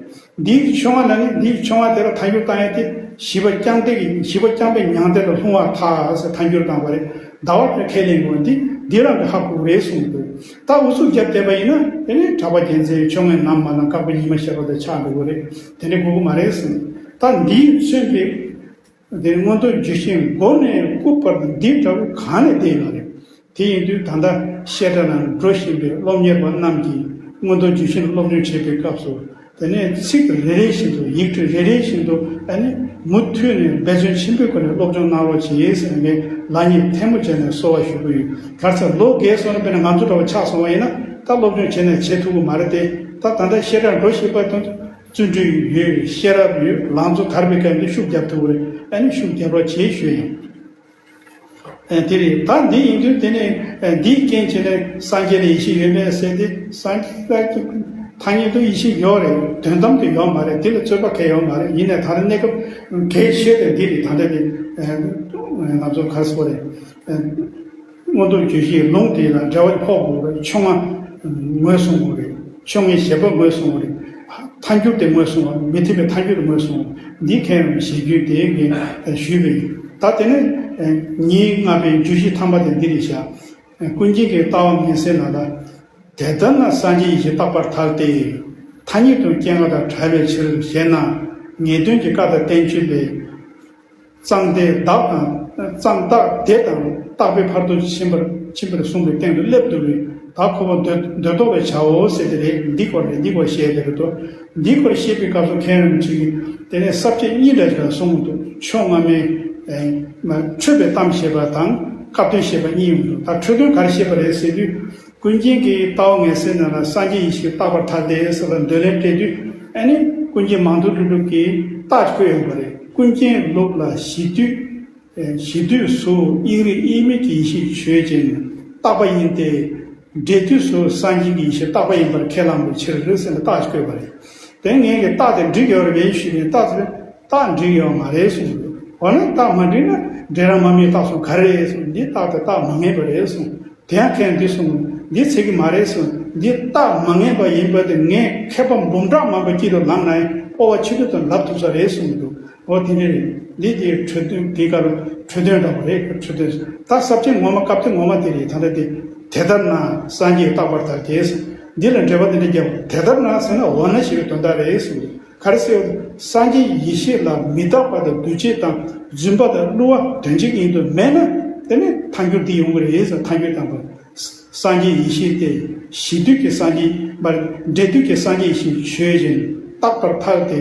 འདིའི་ཆུང་བ་ལ་ནི་འདིའི་ཆུང་བ་དེ་ལ་ཐལ་འགྱུར་བཏང་ཡ་དེ་ཤེས་པ་རྐྱང་ལྡན་གྱི་ཤེས་པ་རྐྱང་པའི་མྱང་འདས་ལ་ལྷུང་བར་ཐལ་ཟེར་ཐལ་འགྱུར་བཏང་བ་རེད། ཟླ་བ་དེ་ཁས་ལེན་དགོས་འདི་འདི་རང་གི་ཧ་གོ་རེད་གསུངས་འདུག་ད་འུ་ཚུགས་རྒྱབ་བསྡད་པ་ཡིན་ན་དེ་ནི་གྲགས་པ་རྒྱལ་མཚན་ཆོས་མངོན་ནམ་མ་ནམ་བཀག་པའི་ཉི་མ་ཞེས་པ་དེ་ཆགས་འགྲོ་གི་རེད། དེ་འདྲ་དགོས་ཀྱི་མ་རེད་གསུངས། ད་འདིའི་མཚོན་པའི་དེ་མངོན་རྟོགས་ཇི་བཞིན་མགོ་ནས་སྐུ་བར་དུ་འདི་འདྲ་བོ་གང་ནས་བསྡད་ཡོད་རེད། དེ་ཡིན་དུས་ད་ལྟ་བཤད་གྲྭ་ནང་འགྲོ་བཞིན་པའི་སློབ་གཉེར་བ་རྣམས་ཀྱིས་མངོན་རྟོགས་ཇི་བཞིན་སློབ་སྦྱོང་བྱེད་པའི་སྐབས་སུ་དེ་ནས་ཚིག་རེ་རེ་བཞིན་དུ་ཡིག་འབྲུ་རེ་རེ་བཞིན་དུ་ཨ་ནི་མུ་མཐུད་ནས་འབད་བརྩོན་ཆེན་པོའི་སྒོ་ནས་སློབ་སྦྱོང་གནང་རོགས་གྱིས་ཟེར་ནས་ལག་གཉིས་ཐལ་མོ་སྦྱར་ནས་གསོལ་བ་ཞུ་གི་ཡོད། ག་རེ་ཟེར་ལོ་རྒས་སོང་ན་དཔེར་ན་ང་ཚོ་འདྲ་བ་ཆགས་སོང་བ་ཡིན་ན་ད་སློབ་སྦྱོང་བྱས་ནས་བྱེད་ཐུབ་ཀྱི་མ་རེད་དེ། ད་ད་ལྟ་བཤད་གྲྭར་འགྲོ་བཞིན་པ་དང་བརྩོན་འགྲུས་ཡོད། ཤེས་རབ་ཡོད། ལང་ཚོ་ག་རེ་བའི་སྐབས་འདི་ཤུགས་རྒྱབ་ཐུབ་ཀྱི་རེད། ཨ་ནི་ཤུགས་རྒྱབ་རོགས་བྱེད་ཞུ་ཡིན། ཨ་དེ་རེད། ད་འདི་ཡིན་དུས་དེ་ནས་ཨ་འདིའི་རྐྱེན་བྱས་ནས་སངས་རྒྱས་ལ་ཡེ་ཤེས་ཡོད་མེད་ཟེར་ཏེ་སངས་རྒྱས་ལ་ཐ་སྙད་དུ་ཡེ་ཤེས་ཡོད་རེད། དོན་དམ་དུ་ཡོད་མ་རེད། འདི་ལ་རྩོད་པ་གང་ཡང་ཡོད་མ་རེད། ཡིན་ནའི་ད་ལྟ་གནས་སྐབས་གལ་ཆེ་བ་འདི་རེད། ད་ལྟ་དེ་ཨ་ང་ཚོ་ག་རེ་ཟེར་དགོས་རེད། ཨ་མངོན་རྟོགས་ཇི་བཞིན་ལུང་དེ་ལ་འགྲེལ་བ་ཕོག་དགོས་རེད། ཆུང་ང་ངོས་བཟུང་དགོས་རེད། ཆུང་ངའི་བཞེད་པ་ངོས་བཟུང་དགོས་རེད། ཐལ་འགྱུར་དེ་ངོས་བཟུང་བ། མི་མཐུན་པའི་ཐལ་འགྱུར་དེ་ངོས་བཟུང་བ། འདི་མཁན་རྣམས་ཞལ་རྒྱུན་དེ་ངས་ཞུས་པ་ཡིན། ད་དེ་ནས་ཉིད་ལྔ་པའི་བརྗོད་གཞི་ཐ་མ་དེ་འདི་རེད་བཞག་ཀུན་མཁྱེན་གྱི་ལྟ་བ་ངེས་གསལ་ནང་ལ། དེ་ལྟར་ན་སངས་རྒྱས་ཡེ་ཤེས་རྟག་པར་ཐལ་ཏེ། ཐ་སྙད་དང་སྐྱེ་འགག་དང་བྲལ་བའི་ཕྱིར། ཞེ་ན་ངེས་དོན་གྱི་བཀའ་དང་བསྟན་བཅོས་ལས། གཙང་དེ་བདག་དང་གཙང་རྟག་དེ་དང་རྟག་པའི་ཕ་རོལ་ཏུ་ཕྱིན་པར་ཕྱིན་པར་གསུངས་པའི་སྟེང་དུ་སླེབས་འདུག་པས། ད་ཁོ་བོ་འདོད་འདོད་ལྡོག་པའི་བྱའོ་ཟེར་དེ་རེད། འདི་སྐོར་རེད། འདི་སྐོར་བཤད་དེ་རེད་དོ། འདི་སྐོར་བཤད་པའི་སྐབས་སུ་མཁན་རིན་པོ་ཆེ་གིས་དེ་ནས་ས་བཅད་གཉིས་འདྲ་ཞིག་ལ་གསུངས་འདུག་ཕྱོགས་སྔ་མའི་འཕྲོས་པའི་གཏམ་བཤད་པ་དང་སྐབས་དོན་བཤད་པ་གཉིས་ཡོང་འདུག་ད་འཕྲོས་དོན་ག་རེ་བཤད་པ་རེད་ཟེར་དུས། ཀུན་མཁྱེན་གྱི་ལྟ་བ་ངེས་གསལ་ནང་ལ་སངས་རྒྱས་ཡེ་ཤེས་རྟག་པར་ཐལ་ཏེ་ཟེར་བ་འདོད་ལན་སྤྲད་དུས། ཨ་ནི་ཀུན་མཁྱེན་མང་ཐོས་ཀླུ་སྒྲུབ་ཀྱིས་རྟགས་བཀོད་ཡོང་པ་རེད། ཀུན་མཁྱེན་ལུགས་ལ་གཞི་དུས་གཞི་དུས་སུ་དབྱིངས་རིག་དབྱེར་མེད་ཀྱི་ཡེ་ཤེས་ཆོས་ཅན། རྟག་པ་ཡིན་ཏེ། འབྲས་དུས་སུ་སངས་རྒྱས་ཀྱི་ཡེ་ཤེས་རྟག་པ་ཡིན་པར་ཁས་བླངས་པའི་ཕྱིར་ཟེར་ནས་རྟགས་བཀོད་པ་རེད། དེ་ངས་ཀྱི་རྟགས་དེ་འགྲིག་ཡོད་རེད་པས་ཞུས་ནས་རྟགས་དེ་རྟགས་འགྲིག་ཡོད་མ་རེད་གསུངས་འདུག་འོ་ན་རྟགས་མ་འགྲིག་ན་འབྲས་རང་མ་དམིགས་རྟགས་གསུངས་ག་རེ་རེད་གསུངས། འདི་རྟགས་དེ་རྟགས་མ་ངེས་པ་རེད་གསུངས། དེ་ཡང་མཁན་འདི་གསུངས། འདི་ཚིག་གི་མ་རེད་གསུངས། འདི་རྟགས་མ་ངེས་པ་ཡིན་པ་དེ་ངས་མཁས་པ་འབུམ་ཕྲག་མང་པོ་དཀྱིལ་དུ་ལངས་ནའི་སྤོབས་པ་ཆེ་ཤོས་དང་ལབ་ཐུབ་ས་རེད་གསུངས་འདུག་འོ་དེ་འདྲ་རེད། འདི་དེའི་འཕྲོས་དོན་དེའི་སྐབས་འཕྲོས་དོན་འདྲ་པོ་རེད། འཕྲོས་དོན་ད་ས་བཅད་ངོ་མ་སྐབས་དེ་ངོ་མ་དེ་རེད། ད་ལྟ་དེ་དེ་ལྟར་ན་སངས་རྒྱས་རྟག་པར་ཐལ་ཏེ། འདི་ལ་འགྲེལ་པ་འདི་འདྲ་རྒྱབ། དེ་ལྟར་ན་ཟེར་ན་འོ་ན་ཞེས་པའི་དོན་དག་རེད་གསུངས་འདུག་ག་རེ་ཟེར་བ། སངས་རྒྱས་ཡེ་ཤེས་ལ་མི་རྟག་པ་དང་འདུ་བྱེད་དང་རྫུན་པ་དང་བསླུ་བ་དོན་གཅིག་ཡིན་དུ་མེད་ན་དེ་ནི་ཐལ་འགྱུར་འདི་ཡོང་གི་རེད་ཟེར། ཐལ་འགྱུར་དང་པོ། སངས་རྒྱས་ཡེ་ཤེས་ཏེ། གཞི་དུས་ཀྱི་སངས་རྒྱས་མར་འབྲས་དུས་ཀྱི་སངས་རྒྱས་ཡེ་ཤེས་ཆོས་ཅན། རྟག་པར་ཐལ་ཏེ།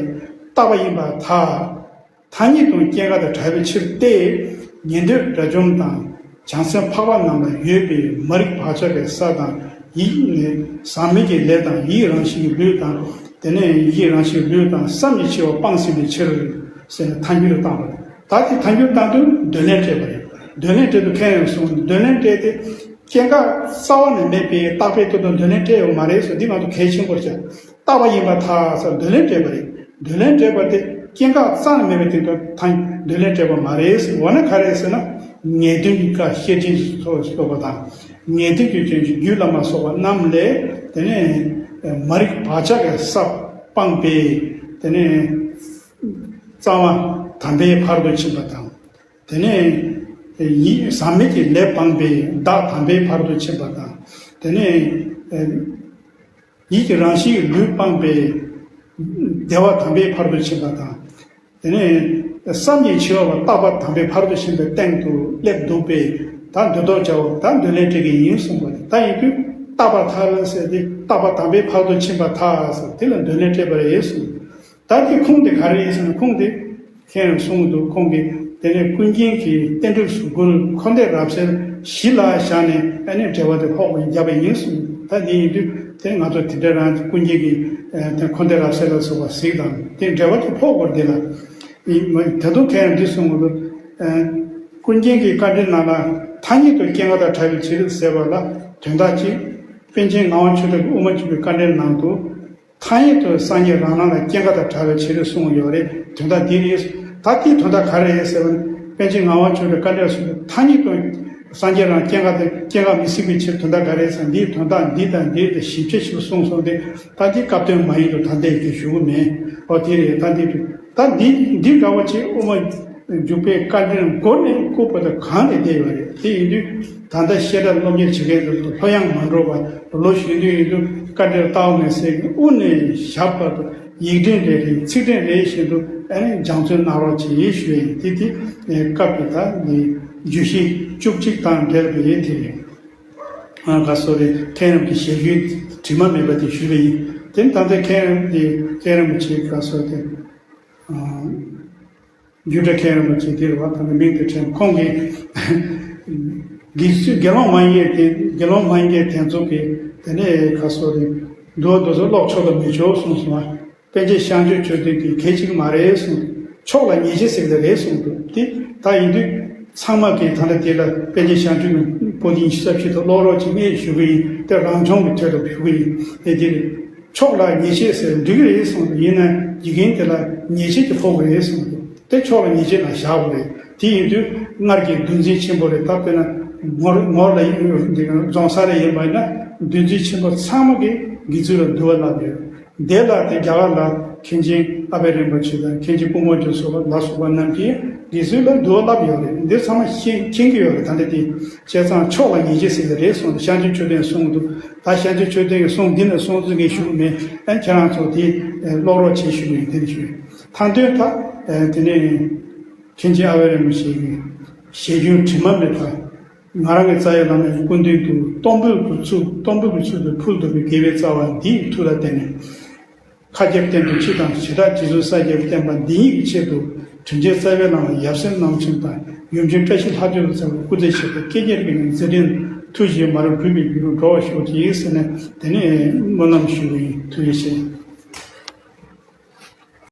རྟག་པ་ཡིན་པར་ཐལ། ཐ་སྙད་དང་སྐྱེ་འགག་དང་བྲལ་བའི་ཕྱིར་ཏེ། ཉན་ཐོས་དགྲ་བཅོམ་དང་། བྱང་སེམས་འཕགས་པ་རྣམས་ལ་ཡོད་པའི་མ་རིག་བག་ཆགས་ཀྱི་ས་དང་། ཡིད་ནི་ཟག་མེད་ཀྱི་ལས་དང་ཡིད་རང་བཞིན་གྱི་ལུས་དང་། དེ་ནས་ཡིད་རང་བཞིན་ལུས་དང་བསམ་གྱིས་ཕྱེ་བ་སྤངས་ཟིན་པའི་ཕྱིར། ཟེར་ནས་ཐལ་འགྱུར་བཏང་བ་རེད། ད་དེ་ཐལ་འགྱུར་བཏང་དུས་འདོད་ལན་སྤྲད་པ་རེད། འདོད་ལན་སྤྲད་དུས་མཁན་ཡང་གསུངས། འདོད་ལན་སྤྲད་དེ་སྐྱེ་འགག་རྩ་བ་ནས་མེད་པའི་རྟག་པའི་ཐོག་ཏུ་འདོད་ལན་སྤྲད་ཡོད་མ་རེད་ཟེར། འདི་ང་ཚོ་གལ་ཆེན་པོར་བྱ། རྟག་པ་ཡིན་པར་ཐལ་ཟེར་འདོད་ལན་སྤྲད་པ་རེད། འདོད་ལན་སྤྲད་པ་དེ་སྐྱེ་འགག་རྩ་ནས་མེད་པའི་སྟེང་དུ་ཐལ་འདོད་ལན་སྤྲད་པ་མ་རེད་ཟེར། འོ་ན་ག་རེ་ཟེར་ན། ངེས་དོན་གྱི་བཀའ་བཤད་ཕྲིན་ལས་སོགས་པ་དང་། ངེས་དོན་གྱི་སྐྱོན་གྱི་རྒྱུད་བླ་མ་སོགས་པ་རྣམས་ལས། དེ་ནས་མ་རིག་བག་ཆགས་ཀྱི་ས་སྤངས་པས། དེ་ནས་རྩ་བ་དམ་པའི་ཕ་རོལ་ཏུ་ཕྱིན་པ་དང་། དེ་ནས་ཡིད་ཟག་མེད་ཀྱི་ལས་སྤངས་པས་བདག་དམ་པའི་ཕ་རོལ་ཏུ་ཕྱིན་པ་དང་། དེ་ནས་ཡིད་ཀྱི་རང་བཞིན་གྱི་ལུས་སྤངས་པས་བདེ་བ་དམ་པའི་ཕ་རོལ་ཏུ་ཕྱིན་པ་དང་། དེ་ནས་བསམ་གྱིས་ཕྱེ་བ་རྟག་པ་དམ་པའི་ཕ་རོལ་ཏུ་ཕྱིན་པའི་སྟེང་དུ་སླེབས་འདུག་པས། ད་འདོད་ལྡོག་བྱའོ། ད་འདོད་ལན་སྤྲད་ཀྱི་ཡིན་གསུངས་པ་རེད། ད་ཡིན་དུས་རྟག་པར་ཐལ་ཟེར་ཏེ་རྟག་པ་དམ་པའི་ཕ་རོལ་ཏུ་ཕྱིན་པར་ཐལ་ཟེར་དེ་ལ་འདོད་ལན་སྤྲད་པ་རེད་གསུངས། ད་དེ་ཁུངས་དེ་ག་རེ་ཡིན་ཟེར་ན། ཁུངས་དེ་མཁན་གསུངས་འདུག་ཁོང་གིས་དེ་ནས་ཀུན་མཁྱེན་གྱི་རྟེན་འབྲེལ་གཟུགས་སྐུར་འཁོར་འདས་རབ་གསལ་གཞི་ལ་བཞག་ནས་ཨ་ནི་འགྲེལ་པ་དེ་ཕོག་པ་ཡིན་རྒྱབ་པ་ཡིན་གསུངས། ད་འདི་ཡིན་དུས་དེ་ང་ཚོ་དེ་འདྲ་རང་ཀུན་མཁྱེན་གྱི་དེ་འཁོར་འདས་རབ་གསལ་ལ་སོགས་པ་གཟིགས་དང་དེ་འགྲེལ་པ་དེ་ཕོག་པར་འདི་ལ། ད་དུང་མཁན་འདི་གསུངས་འདུག་ཀུན་མཁྱེན་གྱི་བཀའ་འགྲེལ་ནང་ལ་ཐ་སྙད་དུ་སྐྱེ་འགག་དང་བྲལ་བའི་ཕྱིར་ཟེར་བ་ལ་དོན་དག་གཅིག་པཎ་ཆེན་ངག་དབང་ཆོས་གྲགས་ཀྱིས་དབུ་མ་འཇུག་པའི་དཀའ་འགྲེལ་ནང་དུ། ཐ་སྙད་དུ་སངས་རྒྱས་རང་སྣང་ལ་སྐྱེ་འགག་དང་བྲལ་བའི་ཕྱིར་གསུངས་ཡོད་རེད། དོན་དག་འདི་རེད། ད་དེའི་དོན་དག་ག་རེ་རེད་ཟེར་བ་ནི། པཎ་ཆེན་ངག་དབང་ཆོས་གྲགས་བཀའ་འགྲེལ་གསུངས་པའི་ཐ་སྙད་དུ་སངས་རྒྱས་རང་སྐྱེ་འགག་དང་སྐྱེ་འགག་མི་སྲིད་པའི་ཕྱིར་དོན་དག་ག་རེ་ཟེར། འདིའི་དོན་དག་འདི་དང་འདི་དང་ཞིབ་ཆ་ཞིག་གསུངས་སོང་སྟེ། ད་འདི་སྐབས་དོན་མ་ཡིན་དུ་ད་ལྟའི་གི་ཞུ་གི་མེད། ཨོ་དེ་རེད། ད་འདི་དུ་ད་འདི་འདི་འདྲ་བ་ཅིག་དབུ་མ་འཇུག་པའི་བཀའ་འགྲེལ་མགོ་ནས་རྐུབ་བར་དུ་གང་ནས་བསྡད་ཡོད་རེད། དེ་ཡིན་དུས་ད་ལྟ་བཤད་གྲྭ་སློབ་གཉེར་བྱེད་མཁན་ཚོ་ལྷོད་ཡངས་མ་འགྲོ་བར་ལོ་གཞོན་དུས་ཡིན་དུས་བཀའ་འགྲེལ་ལྟ་བ་མེད་སའི་དབུ་ནས་ཞབས་བར་དུ་ཡིག་ཕྲེང་རེ་རེ་ཚིག་ཕྲེང་རེ་བཞིན་དུ་ཨ་ནི་སྦྱང་བརྩོན་གནང་རོགས་ཞེས་ཞུ་ཡིན། དེ་དེ་སྐབས་ཀྱི་ད་ནི་བརྗོད་གཞི་བཅུ་གཅིག་དང་འབྲེལ་བའི་དེ་རེད། ཨ་ག་སོ་རེ་མཁན་རིན་པོ་ཆེ་ཞལ་རྒྱུན་དྲི་མ་མེད་པ་དེ་ཞུས་པ་ཡིན། དེ་ནི་ད་ལྟ་མཁན་རིན་དེ་མཁན་རིན་པོ་ཆེ་ག་སོ་དེ། རྒྱུད་གྲྭ་མཁན་རིན་པོ་ཆེ་འདིར་བ་དང་མིང་དུ་ཕྲན་ཁོང་གིས། དགེ་ཚུལ་དགེ་སློང་མ་ཡིན་དེ་དགེ་སློང་མ་ཡིན་དེ་ཚོ་གིས་དེ་ནས་ག་སོ་རེ་འདུལ་བ་འདུལ་ཚུལ་ཀློག་ཆོག་དང་མི་ཆོག་གསུངས་སོང་བ། པཎ་ཆེན་བྱང་ཆུབ་མཆོད་རྟེན་དེ་གལ་ཆེ་གི་མ་རེད་གསུངས། ཕྱོགས་ལ་ཉེས་ཆད་ཟེར་གི་རེད་གསུངས་འདུག་དེ་ད་ཡིན་དུས་ཚང་མ་གིས་ད་ལྟ་དེ་ལ་པཎ་ཆེན་བྱང་ཆུབ་ཀྱི་པོ་ཏི་ཉི་ཤུ་རྩ་བཞི་དུ་ཀློག་རོགས་ཀྱི་ངས་ཞུ་གི་ཡིན། དེ་རང་སྦྱོང་གི་ཐད་དུ་ཞུ་གི་ཡིན། དེ་དེ་རེད། ཕྱོགས་ལ་ཉེས་ཆད་ཟེར་འགྲིག་གི་རེད་གསུངས་འདུག་ཡིན་ན་དགེ་རྒན་དེ་ལ་ཉེས་ཆད་དེ་ཕོག་གི་རེད་གསུངས་འདུག་དེ་ཕྱོགས་ལ་ཉེས་ཆད་ལ་བཞག་དགོས་རེད། དེ་ཡིན་དུས་སྔར་གྱི་འདུལ་འཛིན་ཆེན་པོ་རེད། ད་དཔེར་ན་ངོར་ངོར་ལ་ཡིན་འདི་རྫོང་ས་རེ་ཡིན་པ་ཡིན་ན་འདུལ་འཛིན་ཆེན་པོ་ཚང་མ་གིས་དགེ་ཚུལ་ལ་འདུལ་བ་བསླབས་ཡོད། དེ་ལ་དེ་རྒྱ་གར་ལ་མཁན་ཆེན་ཨ་པད་རིན་པོ་ཆེ་དང་མཁན་ཆེན་སྐུ་ངོ་རྒྱ་མཚོ་ལ་སོགས་པ་རྣམས་ཀྱིས་དགེ་ཚུལ་ལ་འདུལ་བ་བསླབས་ཡོད་རེད། འདི་ཚང་མ་ཤེས་མཁྱེན་གྱི་ཡོད་རེད། ད་འདི་དེ་བྱས་ཙང་ཕྱོགས་ལ་ཉེས་ཆད་ཟེར་གྱི་རེད་གསུངས་འདུག་བྱང་ཆུབ་མཆོད་རྟེན་གསུངས་འདུག་ད་བྱང་ཆུབ་མཆོད་རྟེན་གྱི་གསུང་འདི་ནས་གསུང་ཚུལ་ངས་ཞུ་གི་མེད། ཨ་ཁྱེད་རང་ཚོ་དེ་ཀློག་རོགས་བྱེད་ཞུ་གི་ཡིན། དེ་ནས་ཞུ་ཡིན། མཐའ་དོན་ད་དེ་ནས་མཁན་ཆེན་ཨ་པད་རིན་པོ་ཆེ་གི་ཞལ་རྒྱུན་དྲི་མ་མེད་པ། ང་རང་གི་རྩ་བའི་བླ་མའི་སྐུ་མདུན་དུ་གཏོང་ཕོད་ཀྱི་ཚུལ་གཏོང་ཕོད་ཀྱི་ཚུལ་དུ་ཕུལ་ཐུབ་པའི་དགེ་བའི་རྩ་བ་འདིའི་མཐུ་ལ་བརྟེན་ནས། མཁའ་ཁྱབ་སྟེང་དུ་འཆི་དང་བྱེ་བྲག་རྗེ་བཙུན་ས་སྐྱའི་བསྟན་པ་འདི་ཉིད་ཀྱི་ཆེད་དུ་དྲིན་ཅན་རྩ་བའི་བླ་མ་ཡབ་སྲས་རྣམ་གསུམ་དང་ཡུམ་ཆེན་བཀྲ་ཤིས་ལྷ་བཅུ་ལ་སྩལ་བར་སྐུ་ཚེ་ཞབས་པད་བསྐལ་བརྒྱར་བརྟན་ནས་མཛད་འཕྲིན་མཐུ་བཞིའི་མ་རབས་འགྲུབ་པའི་རྒྱུ་རུ་འགྲོ་བར་ཤོག་ཅིག་ཟེར་ནས་དེ་ནས་སྨོན་ལམ་ཞུ་བའི་མཐུ་ཡིས་བྱས།